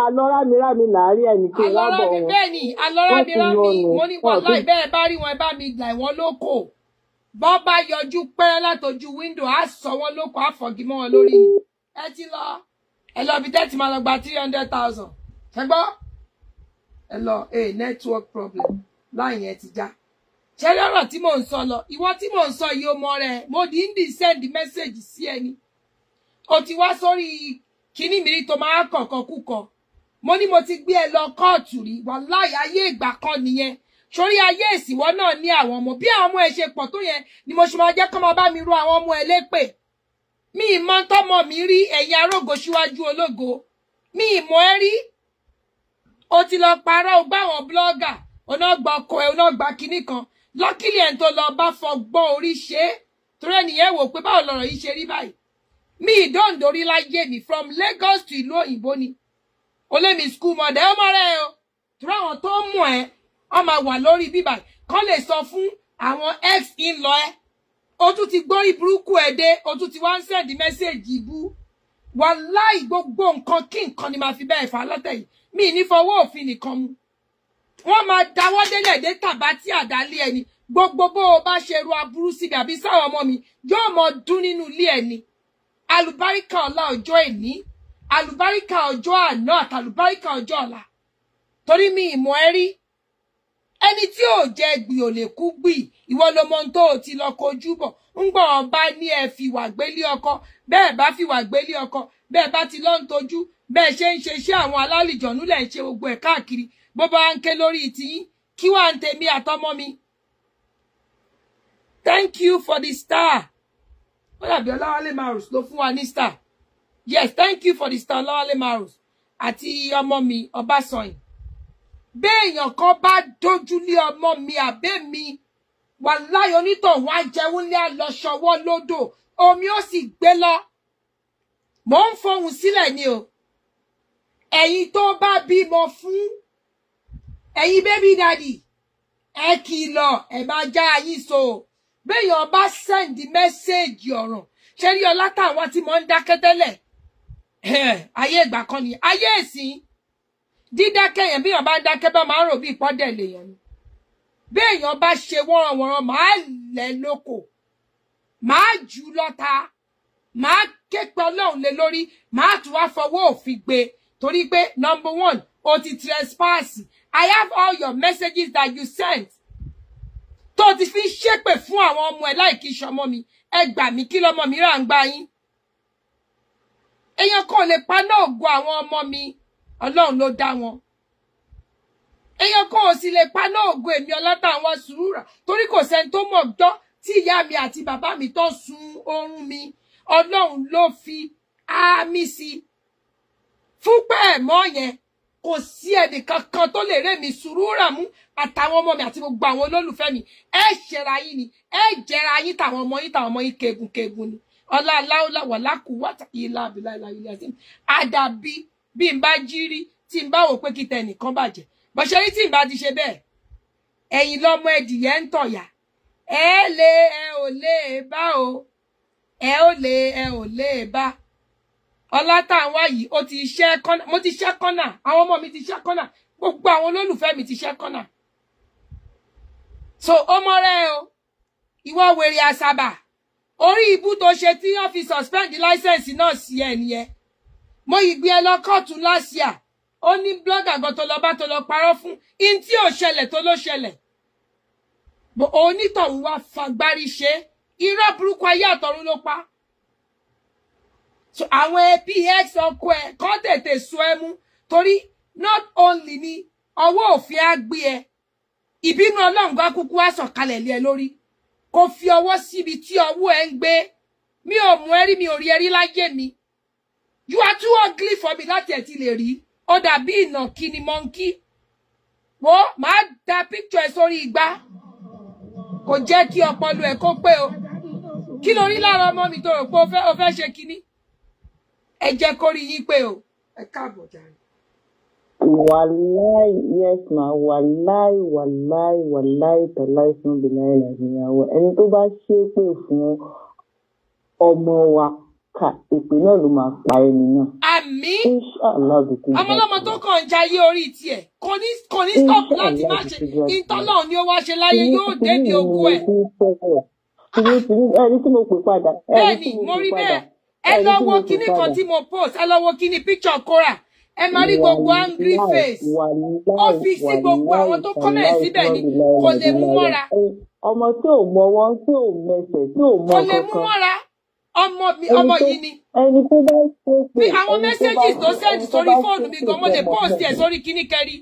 Àlọ́ rámirámi làárí ẹnì kí n rábọ̀ Alọ́rámi wọn. bẹ́ẹ̀ ni Wọ́n ti lọ alọ́rámirámi nù, mo ní wọn ò wàláì tún bẹ́ẹ̀ bá rí wọn ẹ bá mi là wọ́n lóko. Bọ́ bá yọjú pẹ́rẹ́ látọjú wíńdò á sọ wọ́n lóko á fọ̀gí mọ́ wọn lórí ni. Ẹ ti lọ. Ẹ lọ bí tẹ́tì máa lọ gba 300,000. Ṣé gbọ́? Ẹ lọ ee network problem láì yẹn ti já. Ṣé rí ọ̀rọ̀ tí mò ń sọ lọ? Ìwọ tí mò ń sọ yìí ó mọ rẹ̀. Mo dì ń dì send message sí ẹni. O ti wá sórí kíní mi rí tó máa kọ̀ọ̀kan kúkọ. Mo ní mo ti gbé ẹ lọ kóòtù rí. Wàláì ayé ìgbà kan nìyẹn. Sórí ayé ìsìnwọ́ náà ní àwọn ọmọ. Bí àwọn ọmọ ẹ ṣe pọ̀ tó yẹn ni mo ṣe máa jẹ́ kó máa bá mi ro àwọn ọmọ ẹ lépè. Mi ì mọ tọ́mọ mi rí ẹ̀yin arógo síwájú ológo. Mi ì mọ̀ ẹ́ rí. O ti lọ parọ́ o gbá àwọn blọ́gà. Oná gba ọkọ ẹ, oná gba kinní kan. Luckily ẹni tó lọ bá fọgbọ́n orí ṣe é, torí ẹnìyẹn wò pé báwo lọ̀rọ̀ yìí ṣe rí báyìí. Mi ìdóǹdorí láyé mi from Lagos to ìlú òyìnbó ni. Olémi school mother ẹ mọ́ra ẹ o. Torí àwọn tó mọ̀ ẹ́, wọ́n máa wà lórí bíbà kán lè sọ fún àwọn ex in-law ẹ. O tún ti gbórí burúkú ẹ dé, o tún ti wá ń send message ibú. Wàláì gbogbo nǹkan kí nǹkan ni màá fi bẹ́ẹ̀ fà lọ́tẹ̀ yìí. Mi ní fọwọ́ òfin nìkan mu. Wọ́n máa dáwọ́ délẹ̀ dé tàbá tí àdálé ẹni. Gbogbo bó o bá ṣe ru aburú síbi àbí sáwọn ọmọ mi yóò mọ dún nínú ilé ẹni. Àlùbáríkà ọ̀la ọjọ́ èní, àlùbáríkà ọjọ́ àná àtàlùbáríkà ọjọ́ ọ̀la. Torí mi ìmọ̀ ẹ rí. Ẹni tí ò jẹ gbì ò lè kú gbì. Ìwọ ló mọ ohun tó o ti lọ kojú bọ̀. Ńgbà ọba ní ẹ fìwà gbélé ọkọ, bẹ́ẹ̀ bá fìwà gbélé ọkọ, bẹ́ẹ̀ bá ti lọ ń tojú, bẹ́ẹ̀ ṣe ń ṣe iṣẹ́ àwọn alálìjọ̀nú lẹ̀ ń ṣe gbogbo ẹ̀ káàkiri. Bó bá ń ké lórí tiyín, kí wàá ń tèmi àtọmọ mi. Thank you for the star. Ó dàbí Ọláwálé Marus ló fún wa ní star. Yes, thank you for the star Ọláwálé Marus àti ọmọ mi Ọbásanyìn. Béèyàn kan bá dójú lé ọmọ mi àbẹ́ mi, wàláhì onítọ̀hún á jẹun lé àlọ́ṣọwọ́ lódò, omi ó sì gbé lọ. Mò ń fohùn sílẹ̀ ni o. Ẹ̀yin tó bá bímọ fún, ẹ̀yin baby daddy, ẹ kìlọ̀, ẹ máa já yín so. Béèyàn bá send message ọ̀ràn, ṣé rí ọlá táwọn tí mo ń dákẹ́ tẹ́lẹ̀? Ayé ìgbà kan ni, ayé ìsìn. Dídákẹ́ yẹn bí èèyàn bá ń dákẹ́ bá máa ń rò bí ìpọ́dẹ̀ lèèyàn ni. Béèyàn bá ṣe wọ́nranwọ̀nran, màá lẹ̀ lóko, màá jù lọ́ta, màá ké pe Ọlọ́run lé lórí, màá tún wá fọwọ́ òfin gbé. Torí pé number one, o ti trespass. I have all your messages that you sent. Tó ti fi ń ṣépè fún àwọn ọmọ ẹ láì kí ṣọmọ mi, ẹ gbà mí kí lọmọ mi rà ń gbá yín. Èèyàn kan lè paná ògo àwọn ọmọ mi, Ọlọ́run ló dá wọn. Èèyàn kan ò sì lè paná ògo èmi Ọlátàwọn Sùúrà, torí kò sẹ́ni tó mọ̀ gbọ́ tí ìyá mi àti bàbá mi tó sun oorun mi. Ọlọ́run ló fi àmì sí. Fún pẹ́ mọ́ yẹn, kò sí ẹnì kankan tó lè rẹ́ mi Sùúrà mú àtàwọn ọmọ mi àti gbogbo àwọn olólùfẹ́ mi. Ẹ ṣẹra yín ni, ẹ jẹra yín tàwọn ọmọ yín tàwọn ọmọ yín kegun kegun ni. Ọlá aláwọlá wà lákùúwàtà ìlà àbílà ìlà ilé àti àdàbí bí n bá jí rí tí n bá wò pé kí tẹnìkan bàjẹ́. Bọ̀ṣẹ́ rí tí n bá ti ṣe bẹ́ẹ̀, ẹ̀yin lọ́mọ ẹdìyẹ ń tọ̀yà. Ẹ lè ẹ ò lè bá o, ẹ ò lè ẹ ò lè bá. Ọlá táwọn yìí ó ti ṣẹ́ kọ́nà, mo ti ṣẹ́ kọ́nà, àwọn ọmọ mi ti ṣẹ́ kọ́nà, gbogbo àwọn olólùfẹ́ mi ti ṣẹ́ kọ́nà. So ó mọ́rẹ́ o, ìwọ wèrè àṣàbà, orí ibú tó ṣe tí wọ́n fi suspend license náà sí ẹ nìyẹn. Mo ìgbé ẹ lọ kóòtù last year, ó ní blogger gan tó lọ bá tó lọ parọ́ fún, in tí ò ṣẹlẹ̀ tó ló ṣẹlẹ̀. Onítọ̀hún wá fagbárí ṣe, irọ́ burúkú ayé àtọ̀run ló pa. So àwọn APX ọkọ ẹ kàn tètè sọ ẹ mú, torí not only ni ọwọ́ òfin á gbé ẹ, ìbínú Ọlọ́run gbá kúkú á sọ̀kalẹ̀ lé ẹ lórí. Kò fi ọwọ́ síbi tí ọwọ́ ẹ ń gbé. Mi ò mú ẹ rí, mi ò rí ẹ rí láyé mi. You are too ugly for me láti ẹ̀ ti lè rí. Ó dàbí ìnàkí ni monkey. Wo máa da picture ẹ sórí igbá. Kò jẹ́ kí ọpọlọ ẹ kó pé o. Kí ló rí lára ọmọ mi tó rò pé o fẹ́ ṣe kinní? Ẹ jẹ́ kó rí yín pé o. Ẹ káàbọ̀ jàre. Wàláì, yes ma, wàláì, wàláì, wàláì, tàláì fún Bìláì làbíyàwó. Ẹni tó bá ṣépè fún ọmọ wa, ká èpè náà ló máa pa ẹni náà. Àmín. Inshallah bìkún. Ọmọlọ́mọ tó kàn ń jayé orí tiẹ̀ kò ní stop láti má ṣe ìtọ́lọ́run ni ó wá ṣe láyé yóò débi ogún ẹ̀. Ẹni tí mo pè padà. Bẹ́ẹ̀ni, mo rí bẹ́ẹ̀. Ẹ lọ wo kíní kan tí mo post, ẹ lọ wo kíní picture Kora. Ẹ máa rí gbogbo angry face. Ó fi sí gbogbo àwọn tó comment síbẹ̀ ni kò lè mú mọ́ra. Ọmọ tí ò mọwọ́, tí ò mẹsẹ̀, tí ò mọ Kò lè mú kankan. mọ́ra. Ọmọ mi, ọmọ yìí ni. Ẹni tó bá ṣépè. Bí àwọn messages tó send ẹni tó sórí bá fóònù mi ṣépè gan, mo lè fún ọmọ post ẹ̀ náà. sórí kíní kẹrí.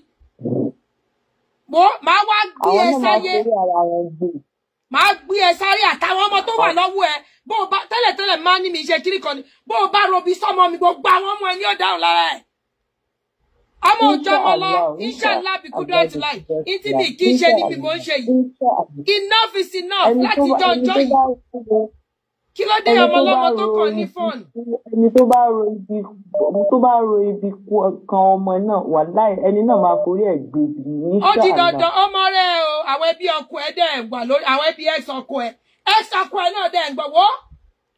Mo máa wá gbé Àwọn ẹ náà máa sáyé. forí ara wọn gbé. Màá gbé ẹ sáré àtàwọn ọmọ tó wà lọ́wọ́ ẹ. Bó o bá tẹ́lẹ̀tẹ́lẹ̀ máa ní mi ṣe kíní kan ni. Bó o bá robi sọ́mọ mi, gbogbo àwọn ọmọ ẹ ní ó dáhùn lára ẹ̀. Ọmọ òjò ọmọ lọ, Inshallah, inshallah bí inshallah, kúdúrátì láì. Ìtí mi kì í ṣe ni bí mo ń ṣe yìí. inshallah. Enough is enough Ẹni tó láti bá jọ ẹni ọjọ́ tó yìí. bá ro Kí ló dé ẹni ọmọ tó bá ọlọ́mọ tó ro kàn ní ibi fóònù? ẹni tó bá ro ibi tó bá ro ibi kan ọmọ náà, wàláì ẹni náà máa forí ẹ̀ gbèbí, Ó di inshallah. dandan ọmọ rẹ o, àwọn ẹbí ọkọ ẹ dẹ̀ wà lórí àwọn ẹbí ex ọkọ ẹ. Ex ọkọ ẹ náà dẹ̀ ń gbọ́ wọ́.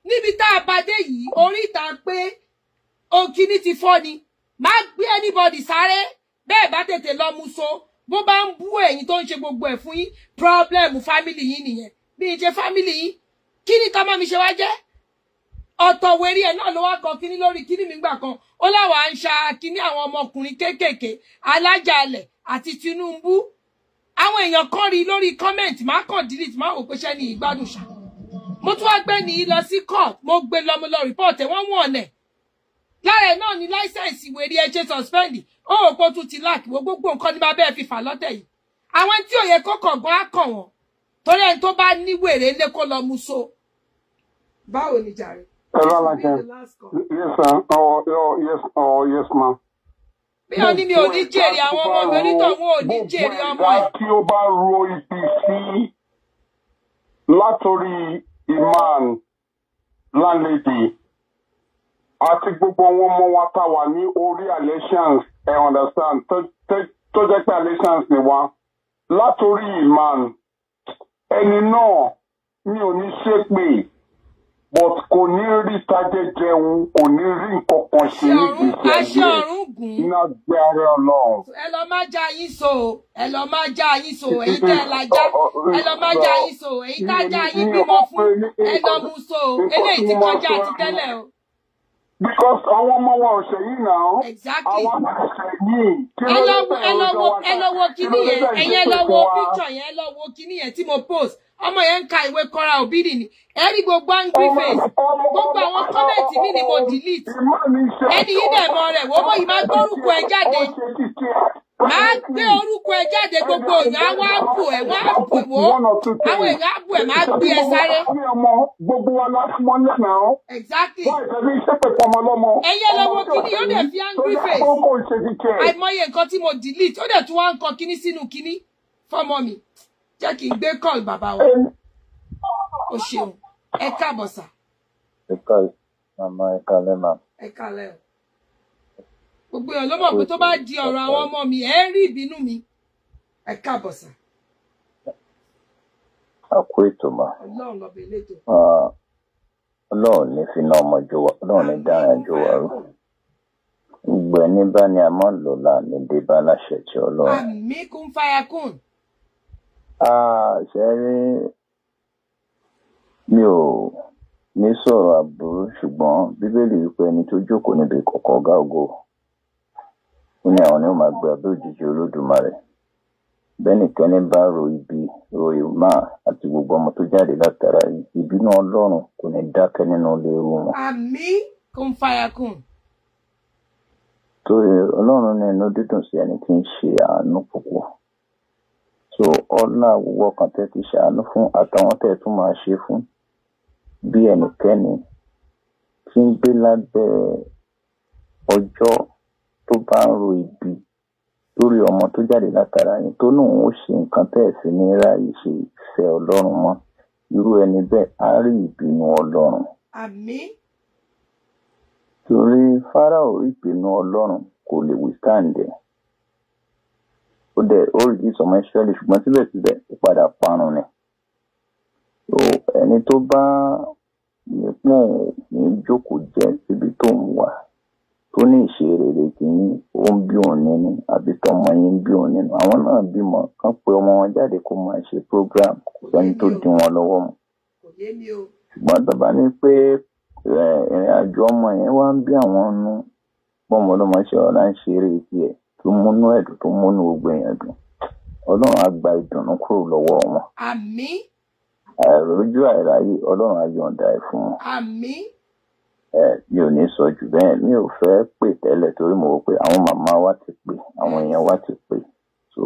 Níbi tá a bá dé yìí, oríta pé òkìní ti fọ́ ni. Má gbé anybody sáré. Bẹ́ẹ̀ bá tètè lọ mú so. Bó bá ń bú ẹ̀yin tó ń ṣe gbogbo ẹ̀ fún yín, problem family yín nìyẹn. Bí n ṣe family yín, kí ni tọmọ mi ṣe wá jẹ́? Ọ̀tọ̀ wẹ̀rí ẹ̀ náà ló wá kọ kíní lórí kíní mi gbà kan. Ó láwa ń ṣa kíní àwọn ọmọkùnrin kéékèèké, Alájàalẹ̀ àti Tinubu. Àwọn èèyàn kan rí lórí comment, má kàn delete, má wò pé ṣẹ́ ni ìgbádùn ṣá. Mo tún wá gbé ní lọ sí court, mo gbé lọ, mo lọ report ẹ̀, wọ́n wọ̀n ẹ̀. Lára ẹ̀ náà ni láísẹ̀nsì wèrè ẹ ṣe suspend. Ó rò pé ó tún ti láàkì wo gbogbo nǹkan ní bàbá ẹ fi fà lọ́tẹ̀ yìí. Àwọn tí ò yẹ kó kàn gan á kàn wọ́n. Torí ẹni tó bá ní wèrè ńlé kó lọ mú so. Báwo ni jàre? Hello, This will be Alájà. the last call. Yes, sir. Oh, oh, yes, oh, yes, ma. Bí wọn ní mi ò Gbogbo ní ẹ̀dá jèrè tó àwọn bá ọmọ mi, ro onítọ̀hún ò ní gbogbo jèrè ọmọ ẹ̀dá ẹ̀. tí ó bá ro ibi sí látòrí imán landlady àti gbogbo wọn mọ wa tá wà ní orí allegiance, ẹ understand, tó jẹ́ pé allegiance ni wa látòrí imán, ẹni náà mi ò ní ṣépè, but kò ní rí tajẹ jẹun, kò ní rí nǹkan kan ṣe Àṣẹ ní ọ̀run, ìgbésí àṣẹ ayé ẹ̀ ọ̀run gùn. ní agbára Ọlọ́run. Ẹ lọ má já yín so o, ẹ lọ má já yín so o, ẹ̀yin tẹ́ ẹ lajá, ẹ lọ má já yín so o, ẹ̀yin tá já yín bímọ fún, ẹ lọ mú so o, Nǹkan eléyìí tí ti mo máa kọjá sọ ti tẹ́lẹ̀ o. because àwọn ọmọ wa ò ṣẹ̀yìn náà, Exactly. àwa náà ṣẹ̀yìn, kí Ẹ ló lọ dé wo tẹ̀ ẹ ń lọ rojọ́ wo wa ẹ ká, lọ wo kí kíní ló dé yẹn, tẹ̀ ń ẹ̀yin ẹ ṣépè lọ fún wo wa. picture yẹn, ẹ lọ wo kíní yẹn tí mo post. Ọmọ yẹn ń ka ìwé Kọ́ra Òbídì ni. Ẹ rí gbogbo angry Ọmọ face. ọmọ Gbogbo ọmọ àwọn kọ́mẹ̀ntì mi ni mo delete. ìmọ̀ mi ṣe Ẹni yìí dẹ̀ mọ rẹ̀, wọ́n mọ̀ yìí máa gbórúkọ ẹ ó jáde. ṣe títí Máa gbé orúkọ ẹ jáde, gbogbo èèyàn á wá bù ẹ, wọ́n á bù wò ó. one or two Àwọn things. èèyàn á bù ẹ, máa gbé ẹ Gbogbo wa sáré. ní ọmọ, gbogbo wa la fi mọ́lẹ̀ náà. Exactly. Wọ́n ìfẹ́ fi ṣépè fún ọmọ lọ́mọ. Ẹ̀yin ẹ lọ Ọmọ wo tí ò kíní, ó dẹ̀ ṣẹ̀yìn fi tó angry jẹ́ face. pé kò ṣe títí ẹ̀. Àìmọye nǹkan tí mo delete, ó dẹ̀ tún wá ń kọ kíní sínú kíní fọ́mọ mi. Jẹ́ kí n gbé call bàbá wa. O ṣeun. Ẹ káàbọ̀ sà. Ẹ káalẹ́ màmá, ẹ káalẹ́ mà. Ẹ káalẹ́ o. Gbogbo èèyàn ló mọ̀ pé tó bá di ọ̀rọ̀ àwọn ọmọ mi, ẹ ń rí ìbínú mi. Ẹ káàbọ̀ sà. A kú ètò mà. Ọlọ́run lọ́bẹ̀ elétò. Ah, Ọlọ́run ní finá ọmọ jó wa, Ọlọ́run ní Àmín dára kún jó wa fàyà rú. kùn. Gbogbo ẹni bá ní a máa lò là ní dé bá láṣẹ tí Ọlọ́run. Àmín kún fàyà kùn. Ah, ṣe rí, mi ò ní sọ̀rọ̀ àbúrú, ṣùgbọ́n Bíbélì wípé ẹni tó jókòó níbi ìkọ̀kọ̀ ọ̀gá ògo, ó ní àwọn ni ó máa gbé abẹ́ òjìji Olódùmarè. Bẹ́nìkẹ́ni bá ro ibi, ro ìmá àti gbogbo ọmọ tó jáde látara ìbínú Ọlọ́run kò ní dákẹ́ nínú ilé irú wọn. Àmín kún fàyà kùn. Torí Ọlọ́run ní inú dídùn sí ẹni tí ń ṣe àánú púpọ̀. So ọlá gbogbo ọkàn tẹ́ ti ṣàánú fún àtàwọn tẹ́ tún máa ṣe fún, bí ẹnikẹ́ni tí ń gbé lábẹ́ ọjọ́ tó bá ń ro ibi lórí ọmọ tó jáde látara yín tó lóun ó ṣe nǹkan tẹ́ ẹ̀ fi ní ráàyè ṣe ìfẹ́ Ọlọ́run mọ́, irú ẹni bẹ́ẹ̀ á rí ìbínú Ọlọ́run. Àmín. Torí Fáráò rí ìbínú Ọlọ́run, kò lè withstand ẹ̀. Ó dẹ̀ ó release ọmọ Ísírẹ́lì, ṣùgbọ́n síbẹ̀síbẹ̀ ó padà parun ni. So ẹni tó bá nípò ní jókòó jẹ́ síbi tó ń wà, tó ní ìṣe rere tí ó ń bí òun nínú àbí tọmọ yín ń bí òun nínú, àwọn náà bímọ kán pé ọmọ wọn jáde kó máa ṣe program, kò Kò yé sẹ́ni mi tó o. dín wọn lọ́wọ́ mú. Kò yé mi o. Ṣùgbọ́n tó bá ní pé ìrìn àjò ọmọ yẹn wá ń bí àwọn nú, bọ́mọ ọlọ́mọ ṣe ọ̀rá ń ṣeré tiẹ̀ tó múnú ẹ̀dùn tó múnú gbogbo èèyàn dùn, Ọlọ́run á gba ìdùnnú kúrò lọ́wọ́ wọn. Àmín. Àìrójú àìráyè Ọlọ́run á yọ̀ǹda ẹ̀ fún wọn. Àmín. Ẹ mi ò ní sọ jù bẹ́ẹ̀, mi ò fẹ́ pè tẹ́lẹ̀ torí mo rò pé àwọn màmá wa ti pè, àwọn Bẹ́ẹ̀ni èèyàn sà. wa ti pè. So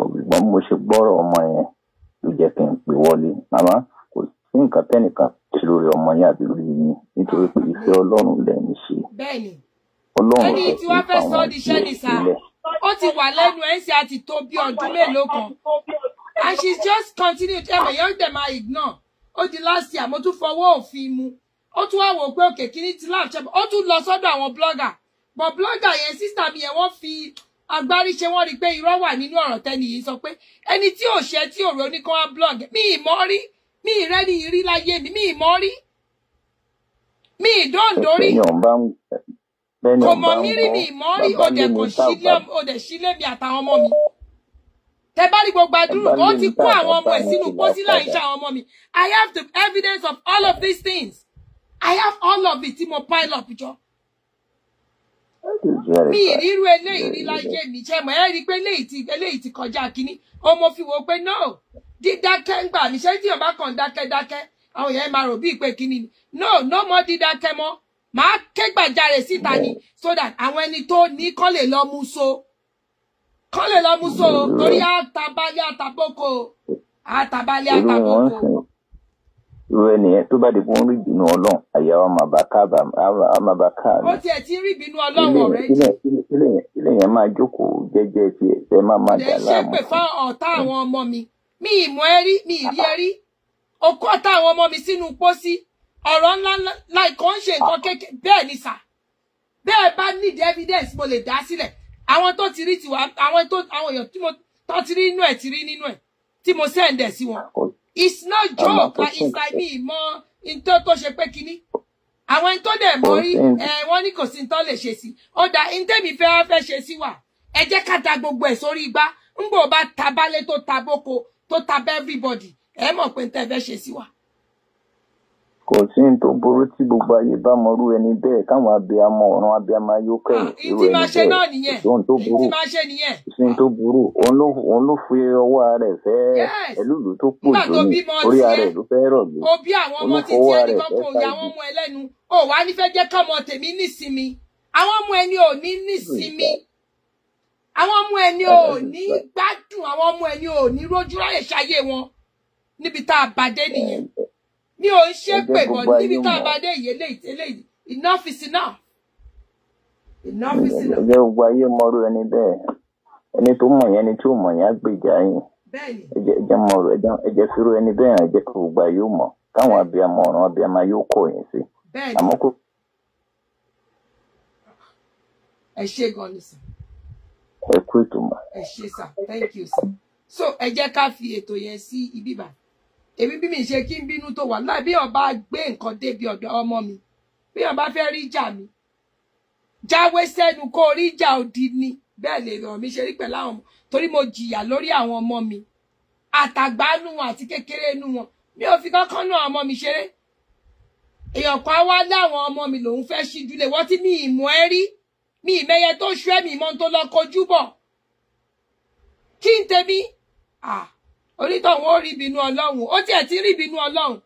ọ̀gbọ́n mo ṣe gbọ́rọ̀ ọmọ yẹn ló jẹ́ kí n pè wọlé. Màmá, kò sí nǹkan tẹ́nìkan ṣe lórí ọmọ yẹn àbí lórí yín, nítorí pé ìfẹ́ Àmín. Ọlọ́run lẹ̀ ń ṣe. Bẹ́ẹ̀ni. Ọlọ́run Ẹni ò tí dẹ̀ kí wàá í fẹ́ sọ fáwọn ọ́ di iṣẹ́ tiẹ̀ ni sà. sílẹ̀. Ó ti wà lẹ́nu ẹ̀ ń ṣe àti tó bí ọdún mélòó kan. And she's just continued. Ẹ mọ̀ yẹn dẹ̀ máa ignore. Ó di last year, mo tún fọwọ́ òfin mu. Ó tún wá wò pé òkè kíní ti láàbù ṣe. Ó tún lọ sọ́dọ̀ àwọn blogger. But blogger yẹn, sísà mi yẹn, wọ́n fi agbárí ṣe, wọ́n rí i pé irọ́ wà nínú ọ̀rọ̀ tẹ́ni yìí sọ pé ẹni tí ò ṣe tí òrò ní kó wá blog. Mi ì mọ̀ rí, mi ì rẹ́ni rí láyé mi, mi ì mọ̀ rí, mi ì dóńdó rí. Bẹ́ẹ̀ni ọ̀n bá ń bẹ́ẹ̀ni Kò ọ̀n mọ̀ bá ń mí rí, gbọ́ mi ì mọ̀ rí. bàbá Ó lé dẹ̀ mi kò tá sílé, ó dẹ̀ sílé mi àtàwọn ọmọ mi. Tẹ bá rí gbogbo àdúrú bàbá ó lé ti mi kó tá àwọn ọmọ bàbá ẹ̀ ní sínú kí là pósí láì padà. ṣe àwọn ọmọ mi. I have the evidence of all of these things. I have all of it tí mo pile up jọ. That is very Mi bad. ìrírú eléyìí rí Very láyé bad. mi. Ṣe mọ̀ ẹ́ rí i pé eléyìí ti kọjá kínní. Ó mo fi wò ó pé no, dídákẹ́ ń gbà mí. Ṣé tí yorùbá kàn dákẹ́ dákẹ́, àwọn èèyàn máa rò bíi pé kínní ni. No, no more dídákẹ́ mọ́. Màá ké gbàjarè síta ni so that àwọn ẹni tó ní kán lè lọ mú so. Kán lè lọ mú so o, Irú torí àtàbálẹ̀ àtàbókò o. Àtàbálẹ̀ irú wọn ń àtàbókò. sìn irú ẹnìyẹn tó bá di pé ó ń rí ìbínú Ọlọ́run, àyà wa máa bá káàbà á máa bá Ó káàánú. tiẹ̀ ti ń rí ìbínú Ọlọ́run Ilé yẹn already. ilé ilé yẹn ilé yẹn máa jókòó jẹ́jẹ́ tiẹ̀ ẹ má Kò máa dẹ̀ dà ń láàmú ṣépè fún. fún ọ̀tá àwọn ọmọ mi. Mi ì mọ̀ ẹ́ rí, mi ì rí ẹ rí. Ó kó ọ̀tá àwọn ọmọ mi sínú pósí. Ọ̀rọ̀ ńlá ńlá láì kàn ń ṣe nǹkan kékeré. Bẹ́ẹ̀ ni sà. Bẹ́ẹ̀ bá need evidence, mo lè dá sílẹ̀. Àwọn tó ti rí tiwa, àwọn tó àwọn èèyàn tí mo tó ti rí inú ẹ̀ ti rí nínú ẹ̀ tí mo send ẹ̀ sí wọn. It's not Àmọ́ joke, kò like, sí it's like mi ì mọ ntó tó ṣe pé kinní. Àwọn ẹni tó dẹ̀ kò mọ̀ rí sí ẹ, wọ́n ní kò sí ntọ́ lè ṣe sí. Ó dà ntẹ́mi fẹ́ wá fẹ́ ṣe sí wà. Ẹ jẹ́ ká da gbogbo ẹ̀ sórí igbá. Ńgbò bá tabalé tó tabóko tó tabẹ́ everybody. Ẹ mọ̀ pé ntẹ́ fẹ́ ṣe sí wa. Kò sí ní tó burú tí gbogbo ayé bá mọrú ẹni bẹ́ẹ̀, káwọn abiyamọ ọ̀run abiyamọ ayé ó kẹ̀yìn N sírú tí ẹni máa ṣe bẹ́ẹ̀. náà Kò nìyẹn. sí ohun tó N tí burú, máa ṣe nìyẹn. kò sí ohun tó burú. Òun ló fi ọwọ́ ara ẹ̀ fẹ́ Yes. ẹlúùlú tó Nígbà pòjó tó ní bímọ orí ara tiẹ̀, ẹ̀ ló fẹ́ rọ̀ lé. o bí àwọn Òun ọmọ ló títí fọwọ́ ara ẹ̀ ẹnìkan fẹ́ kò fa ya àwọn igi. ọmọ ẹ lẹ́nu. O wá ní fẹ́ jẹ́ kọ́mọ tèmi nísinmi. Àwọn ọmọ ẹni ò ní nísinmi. Àwọn ọmọ ẹni ò That is ní bad. gbádùn. Àwọn ọmọ ẹni ò ní rójú ráyè ṣayé wọn. Níbi tá a bá dé nìyẹn. Mi ò ń Ẹ jẹ́ ṣépè bọ̀ gbogbo ayé níbi tá a mọ̀. bá dé yìí, eléyìí eléyìí enough is enough. Enough is Ẹ enough. jẹ́ gbogbo ayé mọrú ẹni bẹ́ẹ̀. Ẹni tó mọ̀ yẹn, ẹni tí ò mọ̀ yẹn á gbèjà yín. Bẹ́ẹ̀ni, Ẹ jẹ́ mọrú, ẹ jẹ́ fírú ẹni bẹ́ẹ̀ hàn, ẹ jẹ́ kí gbogbo ayé ó mọ̀. Káwọn bẹ́ẹ̀ni, abiyamọ ọ̀run abiyamọ ayé ó kọ̀ yín sí. bẹ́ẹ̀ni. Àmọ́ kó Ẹ ṣé gan ni sir. ẹ kú ètò mọ́. Ẹ ṣé sir. Thank you sir. So ẹ jẹ́ ká fi ètò yẹn sí ibi bá. Èmi bí mi ṣe kí n bínú tó wà láì bí ọba gbé nǹkan débi ọ̀dọ̀ ọmọ mi. Bí ọba fẹ́ rí ìjà mi, jáwé sẹ́nu kó rí ìjà òdì ni. Bẹ́ẹ̀ lè ràn mí ṣe rí pẹ̀lú àwọn ọmọ torí mo jìyà lórí àwọn ọmọ mi. Àtàgbánú wọn àti kékeré inú wọn. Mi ò fi kankan nú àwọn ọmọ mi ṣeré. Èèyàn kan á wá láwọn ọmọ mi lòun fẹ́ ṣíjú lé wọ́n tí mi ìmọ̀ ẹ́ rí. Mi ìmẹ́yẹ tó ṣú ẹ̀mí mọ́ tó lọ kojú bọ̀. Kí n tèmi? Onítọ̀hún ó rí ìbínú Ọlọ́run. Ó tiẹ̀ ti rí ìbínú Ọlọ́run.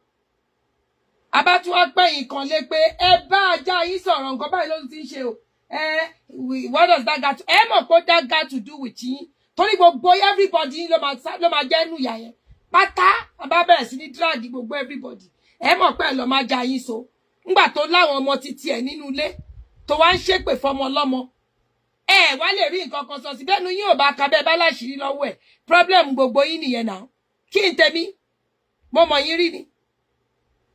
Abátúwá pẹ̀yìn kan lé pé ẹ bá ajá yín sọ̀rọ̀, nǹkan báyìí ló ti ń ṣe o. Ẹ what does that got to, ẹ mọ̀ pé that got to do with yín. Torí gbogbo everybody yín ló máa jẹ́ nù ìyá yẹn. Pátá bá bẹ̀rẹ̀ sí ní drag gbogbo everybody. Ẹ mọ̀ pé ẹ lọ máa já yín so. Ńgbà tó láwọn ọmọ titi ẹ̀ nínú ilé tó wá ń ṣépè fọmọ lọ́mọ. Ẹ wá lè rí nǹkan kan sọ sí bẹ́ẹ̀ nu yín ò bá ka bẹ́ẹ̀ bá láṣìírí lọ́wọ́ ẹ̀. Problem gbogbo yín nìyẹn náà. Kí n tèmi? Mo mọ̀ yín rí ni.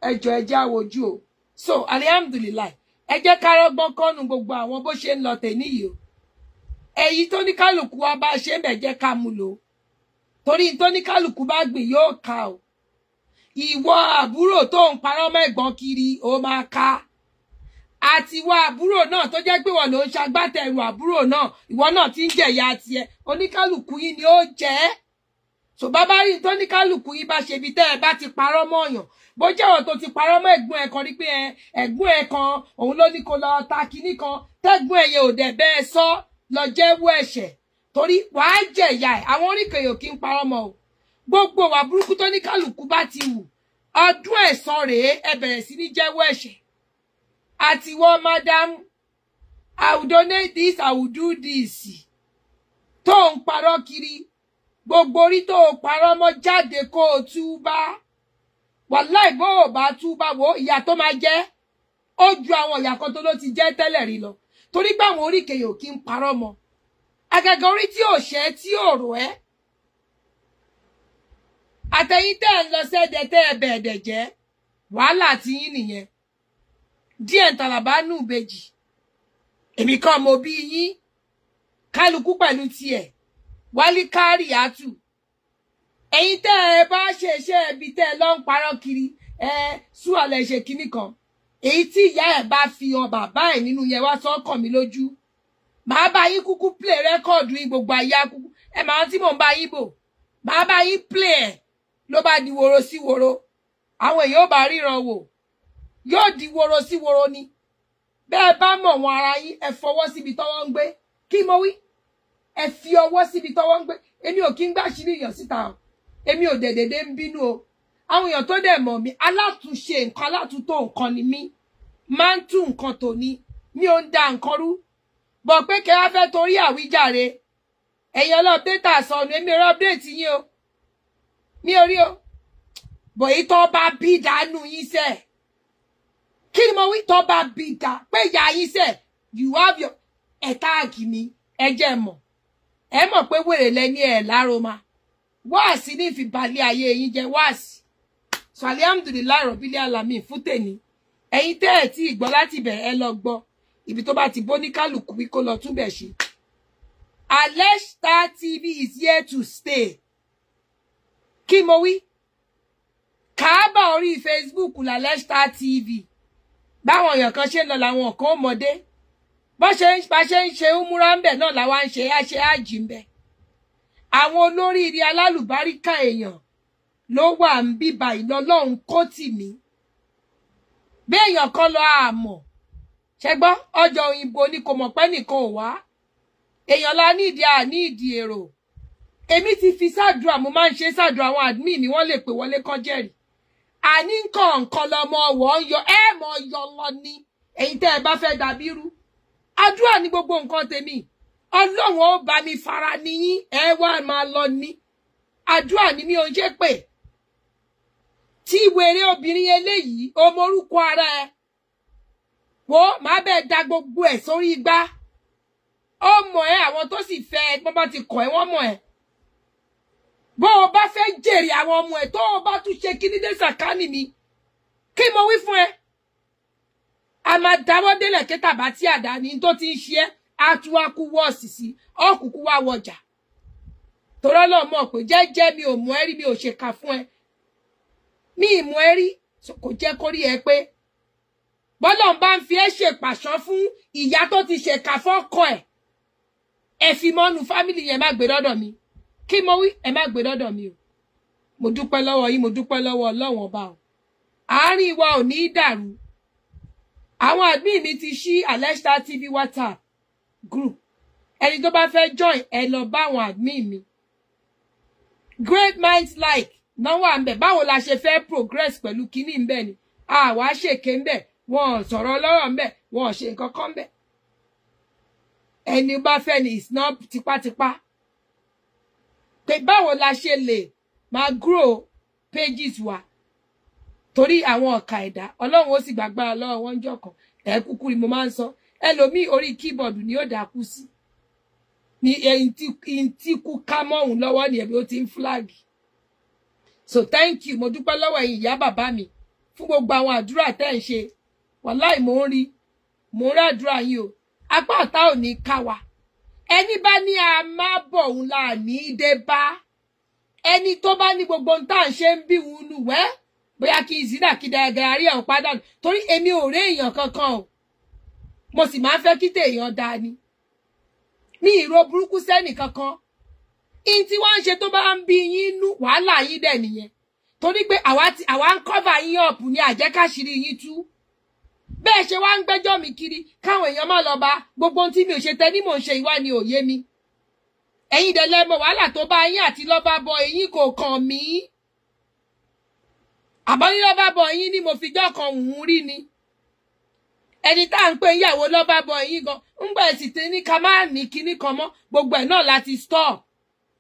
Ẹ jọ̀ọ́ ẹ jẹ́ àwòjú o. So alihamdulilayi, ẹ jẹ́ ká rọ́gbọ́n kọ́nu gbogbo àwọn bó ṣe ń lọ tèmi yìí o. Èyí tó ní kálukú wa bá ṣe ń bẹ̀ jẹ́ ká mú lò ó. Torí tó ní kálukú bá gbìn yóò ká o. Ìwọ àbúrò tó ń parọ́ mọ́ ẹ̀gbọ́n kiri, ó máa ká. Àti ìwọ àbúrò náà tó jẹ́ pé wọ́n ló ń ṣagbátẹrù àbúrò náà, ìwọ náà ti ń jẹ̀yà tiẹ̀. Oníkálukú yín ni ó jẹ́ ẹ́. So bàbá rí tó ní kálukú yín bá ṣe ibi tẹ́ ẹ bá ti parọ́ mọ́ ọ̀yàn. Bó jẹ́ ọ̀rọ̀ tó ti parọ́ mọ́ ẹ̀gbọ́n ẹ̀ kan rí pé ẹ̀gbọ́n ẹ̀ kan òun ló ní kó lọ ta kinní kan, tẹ́gbọ́n ẹ̀ yẹn ò dẹ̀ bẹ́ẹ̀ sọ lọ jẹ́wọ́ ẹ̀ṣẹ̀. Torí wàá jẹ̀yà ẹ̀, àwọn oríkèé ò kí ń parọ́ mọ́ o. Gbogbo wà burúkú tó ní kálukú bá ti wù, ọdún ẹ̀san rèé, ẹ bẹ̀rẹ̀ sí ní jẹ́wọ́ ẹ̀ṣẹ̀. Àti wọ́n madam, I will donate this, I will do this. Tó ń parọ́ kiri, gbogbo orí tó o parọ́ mọ́ jáde kó o túbá. Wàláì bó o bá túbá wo ìyà tó máa jẹ́, ó ju àwọn ìyà kan tó ló ti jẹ́ tẹ́lẹ̀ rí lọ. Torí pé àwọn orí kẹyìn ò kí ń parọ́ mọ́. Àgàgà orí tí ò ṣẹ́ tí ò rò ẹ́. Àtẹ̀yìn tẹ́ ẹ̀ ń lọ sẹ́dẹ̀ tẹ́ ẹ bẹ̀ẹ̀dẹ̀ jẹ́. Wàhálà ti yín nìyẹn. Díẹ̀ ń tàlàbá nù ìbejì. Èmi kan mo bí yín. Kálukú pẹ̀lú tiẹ̀. Wálé kárì àtù. Ẹ̀yin tẹ́ ẹ bá ṣe iṣẹ́ ibi tẹ́ ẹ lọ ń parọ́ kiri. Ẹ súwàlẹ̀ ṣe kinní kan. Èyí tí ìyá ẹ̀ bá fi hàn bàbá ẹ̀ nínú yẹn wá sọ́kàn mi lójú. Màá bá yín kúkú play rẹ́kọ̀dù yín gbogbo ayé kúkú. Ẹ màá tí mò ń bá yín bò. Màá bá yín play ẹ̀ ló bá di woro sí woro. Àwọn èèyàn ò bá ríran wò. Yóò di woro sí woro ni. Bẹ́ẹ̀ bá mọ̀ wọn ara yín, ẹ fọwọ́ síbi tọ́wọ́ ń gbé. Kí mo wí? Ẹ fi ọwọ́ síbi tọ́wọ́ ń gbé. Èmi ò kí ń gbàṣírí èèyàn síta o. Èmi ò dẹ̀dẹ̀dẹ̀ ń bínú o. Àwọn èèyàn tó dẹ̀ mọ̀ mí, alátúnṣe nǹkan, alátúntò nǹkan ni mí. Máa ń tún nǹkan tò ní. Mi ò ń da nǹkan rú. Bọ̀ pé kẹ́ wá fẹ́ torí àwíjàre. Ẹ̀yin ọlọ́pdẹ́tà sọnù, èmi ò rọ́pdẹ́tì yín o. Mi ò rí o. Bọ̀ èyí tó bá bí dànù yín sẹ̀. Kí ni mo wí? Tó bá bí dà pé ìyá yín sẹ̀. You have your ẹ̀táàgì mi. Ẹ jẹ́ mọ̀. Ẹ mọ̀ pé wèrè lẹ́ni ẹ̀ lároma. Wáàsí ní ìfìbàlẹ̀ ayé yín jẹ́ wáàsí. So alhamdulillahi rabbil alamin fún tèmi. Ẹ̀yin tẹ́ ẹ̀ tí ìgbọ́ láti bẹ̀ ẹ lọ gbọ́. Ibi tó bá ti bó ní kálukú wí kó lọ túbẹ̀ ṣe. Alesh Star TV is here to stay. Kí mo wí? Kàábà orí Facebook l'Alesh Star TV. Báwọn èèyàn kan ṣe ń lọ làwọn kan ó mọdé. Bó ṣe ń ṣe úmúra ń bẹ̀ náà làwa ń ṣe àṣẹ àjì ń bẹ̀. Àwọn olóríire alálùbáríkà èèyàn ló wà ń bíbà ìlọlọ́run kó tì mí. Bí èèyàn kan lọ àmọ̀. Ṣẹgbọ́n ọjọ́ òyìnbó ni kò mọ̀ pé nìkan ò wá. Èèyàn la nídìí à ní ìdí èrò. Èmi ti fi ṣàdúrà, mo máa ń ṣe ṣàdúrà, àwọn admin ni wọ́n lè pè wọlé kán jẹ́rìí. Àní nǹkan nǹkan lọmọ ọwọ́ ń yọ ẹ mọ̀ yọ lọ ni. Ẹ̀yin tẹ́ ẹ bá fẹ́ dàbí rú. Àdúrà ní gbogbo nǹkan tèmi. Ọlọ́run ó bá mi fara níyín, ẹ wá máa lọ ní. Àdúrà ni mi ò ń ṣe pé. Tí wèrè obìnrin eléyìí, o mọ orúkọ ara ẹ. Wo máa bẹ́ẹ̀ da gbogbo ẹ̀ sórí igbá. Ó mọ̀ ẹ́, àwọn tó sì fẹ́ ẹ, bọ́n bá ti kọ̀ ẹ́, wọ́n mọ̀ ẹ́. Bó o bá fẹ́ jèrè àwọn ọmọ ẹ̀, tó o bá tún ṣe kíní dé sàkánì mi, kí mo wí fún ẹ? A máa dáwọ́ délẹ̀ kí tàbá tí àdáni tó ti ń ṣe ẹ́, á tún wá kú wọ́ọ̀sì sí, ọ̀kùnkùn wá wọjà. Torọ́ lọ́ mọ̀ pé jẹ́jẹ́ mi ò mọ̀ ẹ́ rí, mi ò ṣèkà fún ẹ. Mi ì mọ̀ ẹ́ rí, kò jẹ́ kó rí ẹ pé. Bọ́lọ̀ ń bá ń fi ẹ́ ṣèpàṣán fún ìyá tó ti ṣèkà fọ́kọ ẹ̀. Ẹ fi mọ́nu fámìlì yẹn, má gbé dọ́dọ̀ mi. Kí mo wí? Ẹ má gbé dọ́dọ̀ mi o. Mo dúpẹ́ lọ́wọ́ yín, mo dúpẹ́ lọ́wọ́ Ọlọ́run ọba o. Àárín wa ò ní í dàrú. Àwọn admin mi ti ṣí Alesh Star TV WhatsApp group. Ẹni tó bá fẹ́ join, ẹ lọ bá àwọn admin mi. Great minds like náà wà ń bẹ̀. Báwo la ṣe fẹ́ progress pẹ̀lú kinní ń bẹ̀ ni? Àwa ṣèké ń bẹ̀, wọn ò sọ̀rọ̀ ọlọ́rọ̀ ń bẹ̀, wọn ò ṣe nǹkan kan ń bẹ̀. Ẹni bá fẹ́ ni, it's not tipátipá. Pé báwo la ṣe lè máa grow pages wa? Torí àwọn ọ̀kà ẹ̀dá, Ọlọ́run ó sì gbàgbára lọ́wọ́ wọn jọ kan. Ẹ kúkú ni mo máa ń sọ. Ẹlòmíì orí keyboard ni ó dákú sí. Ni ẹyin tí kú ká mọ́hún lọ́wọ́ ni ẹ̀mí ó ti ń flag. So thank you, mo dúpẹ́ lọ́wọ́ ẹ̀yin ìyá bàbá mi fún gbogbo àwọn àdúrà tẹ́ ń ṣe. Wàláì mò ń rí, mò ń ràdúrà yín o. Apá ọ̀tá ò ní ká wa. Ẹni bá ní a máa bọ̀ òun la ní í dé bá. Ẹni tó bá ní gbogbo ohun tá à ń ṣe ń bí òun nù wẹ́. Bóyá kí ìsídà kí dáadáa rí àwọn pádànù. Torí èmi ò rí èèyàn kankan o. Mo sì máa ń fẹ́ kí tèèyàn dáa ni. Mi ìró burúkú sẹ́nì kankan. In tí wọ́n ń ṣe tó bá ń bí yín nú, wàhálà yín dẹ̀ nìyẹn. Torí pé àwa ń cover yín up ní àjẹkáṣírí yín tú. Bẹ́ẹ̀ ṣe wá ń gbẹ́jọ́ mi kiri káwọn èèyàn má lọ bá gbogbo ohun tí mi ò ṣe tẹ́ ní mò ń ṣe ìwá ni òye mi. Ẹ̀yin dẹ̀ lẹ mọ̀ wàhálà tó bá yín àti lọ́ba bọ eyín kò kàn mí. Àbọ̀ ní lọ́ba bọ eyín ni mo fi jọ́ kan òun rí ni. Ẹni tá à ń pè ìyàwó lọ́ba bọ eyín gan, ń gbà ẹ̀sìn tí ní ká má ní kinní kan mọ́, gbogbo ẹ̀ náà láti stop.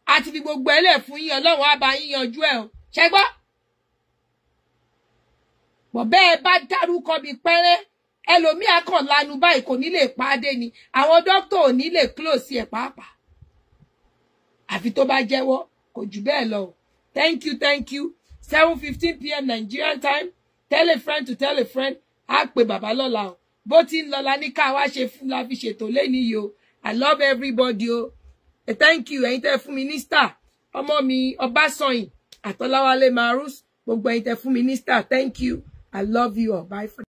A ti fi gbogbo ẹ̀ lẹ̀ fún yín, Ọlọ́run á bá yín yanjú ẹ̀ o. Ṣé gbọ́? Bọ̀ bẹ́ẹ̀ bá dárúkọ mi pẹ́rẹ́, Ẹlòmíà kàn lanu báyìí kò ní lè pàdé ni, àwọn dókítà ò ní lè close ẹ̀ pàápàá, àfi tó bá jẹ́wọ́, kò jù bẹ́ẹ̀ lọ. Thank you, thank you. 7:15 p.m. Nigerian time. Tell a friend to tell a friend. Á pè bàbá lọ́la o. Bó ti ń lọ la ní ká wá ṣe fún la fi ṣètò lẹ́ni yìí o. I love everybody o. Thank you ẹ̀yin tẹ́ fún mi ní star, ọmọ mi Ọbásanyìn Àtọ́láwálé Marus, gbogbo ẹ̀yin tẹ́ fún mi ní star, thank you. I love you all. Bye for now.